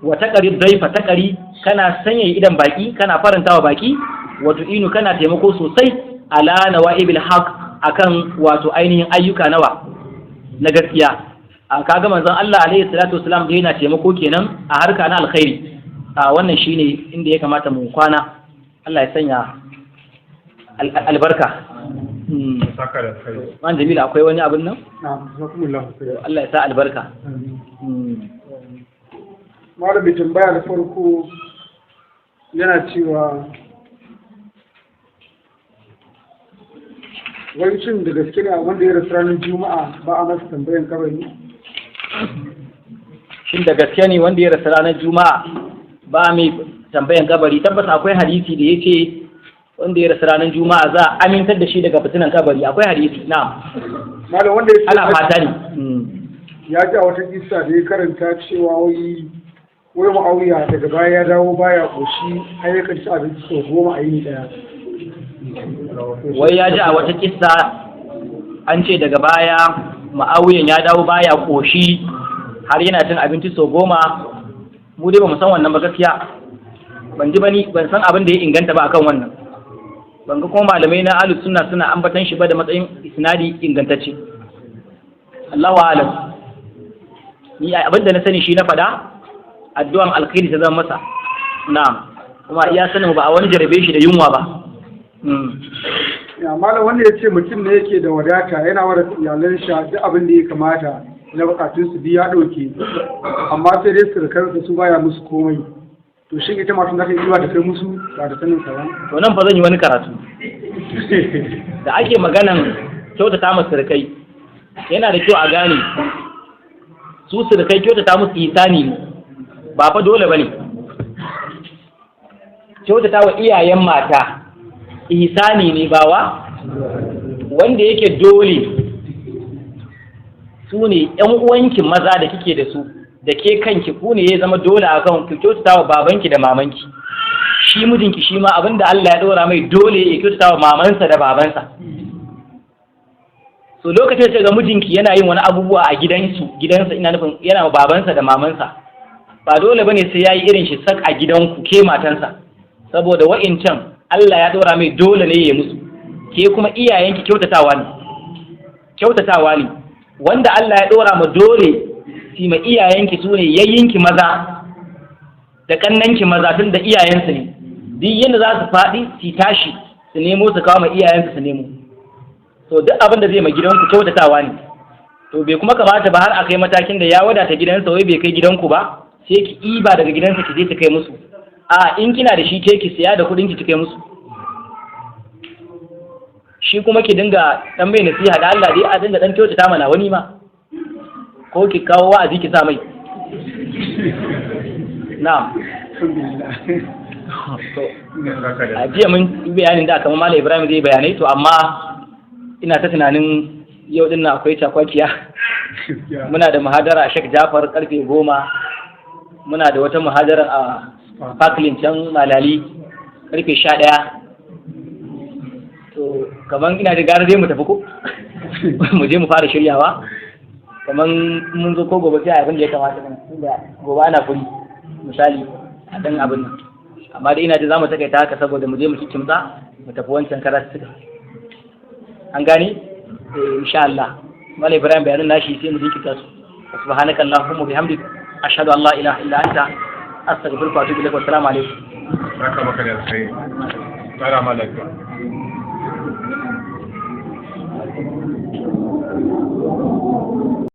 Wa taqri dhaifa, taqri kana sanya idan baki, kana farantawa baki, wa tu'inu, kana taimako sosai, ala nawaibil haq, akan wato ainihin ayyuka nawa na gaskiya. A kaga manzon Allah alaihi salatu wasalam da yana taimako kenan a harka na alkhairi. A wannan shine inda ya kamata mu kwana. Allah ya sanya albarka. Saka da kai. Man Jamilu, akwai wani abin nan? Na'am, jazakumullahu khairan. Allah ya sa albarka. Malam mai tambaya da farko yana cewa wai shin da gaske ne wanda ya rasu ranar Juma'a ba a masa tambayan kabari? Shin da gaske ne wanda ya rasu ranar Juma'a ba mai tambayan kabari? Tabbas akwai hadisi da yace wanda ya rasu ranar Juma'a za a amintar da shi daga fitinan kabari. Akwai hadisi, na'am. Malam wanda ya ce Ana fata ne. Ya ji a wata kissa da ya karanta cewa wai Mu'awiya daga baya ya dawo baya koshi har yakan ci abinci sau 10 a yini daya. Wai ya ji a wata kissa an ce daga baya Mu'awiyan ya dawo baya koshi har yana cin abinci sau 10. Mu dai bamu san wannan ba gaskiya, ban ji bani, ban san abin da ya inganta ba akan wannan. Ban ga kuma malamai na ahlus sunna suna ambatan shi ba da matsayin isnadi ingantacce. Allahu a'lam. Ni abin da na sani shi na faɗa, addu'an alkhairi ta zama masa. Na'am, kuma iya sanin ba a wani jarabe shi da yunwa ba. Ya malam wanda ya ce mutum ne yake da wadata yana wada iyalan sha duk abin da ya kamata na bukatun su biya ɗauke, amma sai dai surukansa su baya musu komai. To shin ita matan za ta yi da kai musu ba da sanin sa ba? To nan fa zan yi wani karatu da ake maganan kyautata masu surukai. Yana da kyau a gane su surukai kyautata musu ihsani ne, ba fa dole bane. Kyautata wa iyayen mata ihsani ne, ba wa wanda yake dole. Su ne ƴan uwanki maza da kike da su da ke kanki, ku ne ya zama dole a kan ku kyautata wa babanki da mamanki. Shi mijinki shi ma abin da Allah ya ɗora mai dole ya kyautata wa mamansa da babansa. So lokacin da ga mijinki yana yin wani abubuwa a gidansu, gidansa ina nufin yana wa babansa da mamansa, ba dole bane sai yayi irin shi sak a gidanku ke matansa, saboda wa'incan Allah ya ɗora mai dole ne ya musu. Ke kuma iyayenki kyautatawa ne, kyautatawa ne wanda Allah ya ɗora ma dole si ma iyayenki, su ne yayyinki maza da kannanki maza, tun da iyayensu ne. Duk yadda za su faɗi su tashi su nemo su kawo ma iyayensu su nemo. To duk abin da zai ma gidanku kyautatawa ne. To bai kuma kamata ba har a kai matakin da ya wadata gidansa wai bai kai gidanku ba, sai ki iba daga gidansa ki je ki kai musu. A in kina da shi ke ki siya da kuɗin ki kai musu. Shi kuma ki dinga dan mai nasiha da Allah dai a dinga dan kyautata mana wani ma, ko ki kawo wa'azi ki sa mai. Na'am. To a jiya mun yi bayanin da kamar Malam Ibrahim zai bayanai, to amma ina ta tunanin yau din nan akwai cakwakiya. Muna da muhadara a Sheikh Jafar karfe 10, muna da wata muhadara a Parklin can Malali karfe 11. To kaman ina da gara dai mu tafi ko mu je mu fara shiryawa, kaman mun zo ko gobe sai abin da ya kamata mana, tunda gobe ana furi misali a dan abin nan. Amma dai ina ji za mu takaita haka saboda mu je mu kimtsa mu tafi wancan karatu. An gane? Insha Allah. Malam Ibrahim bayanin nashi sai mu jinkirta su. Subhanaka Allahumma bihamdik, ashhadu an la ilaha illa anta, astaghfiruka wa atubu ilaik. Wa assalamu alaikum. Saka maka da alkhairi. Tsara malaka.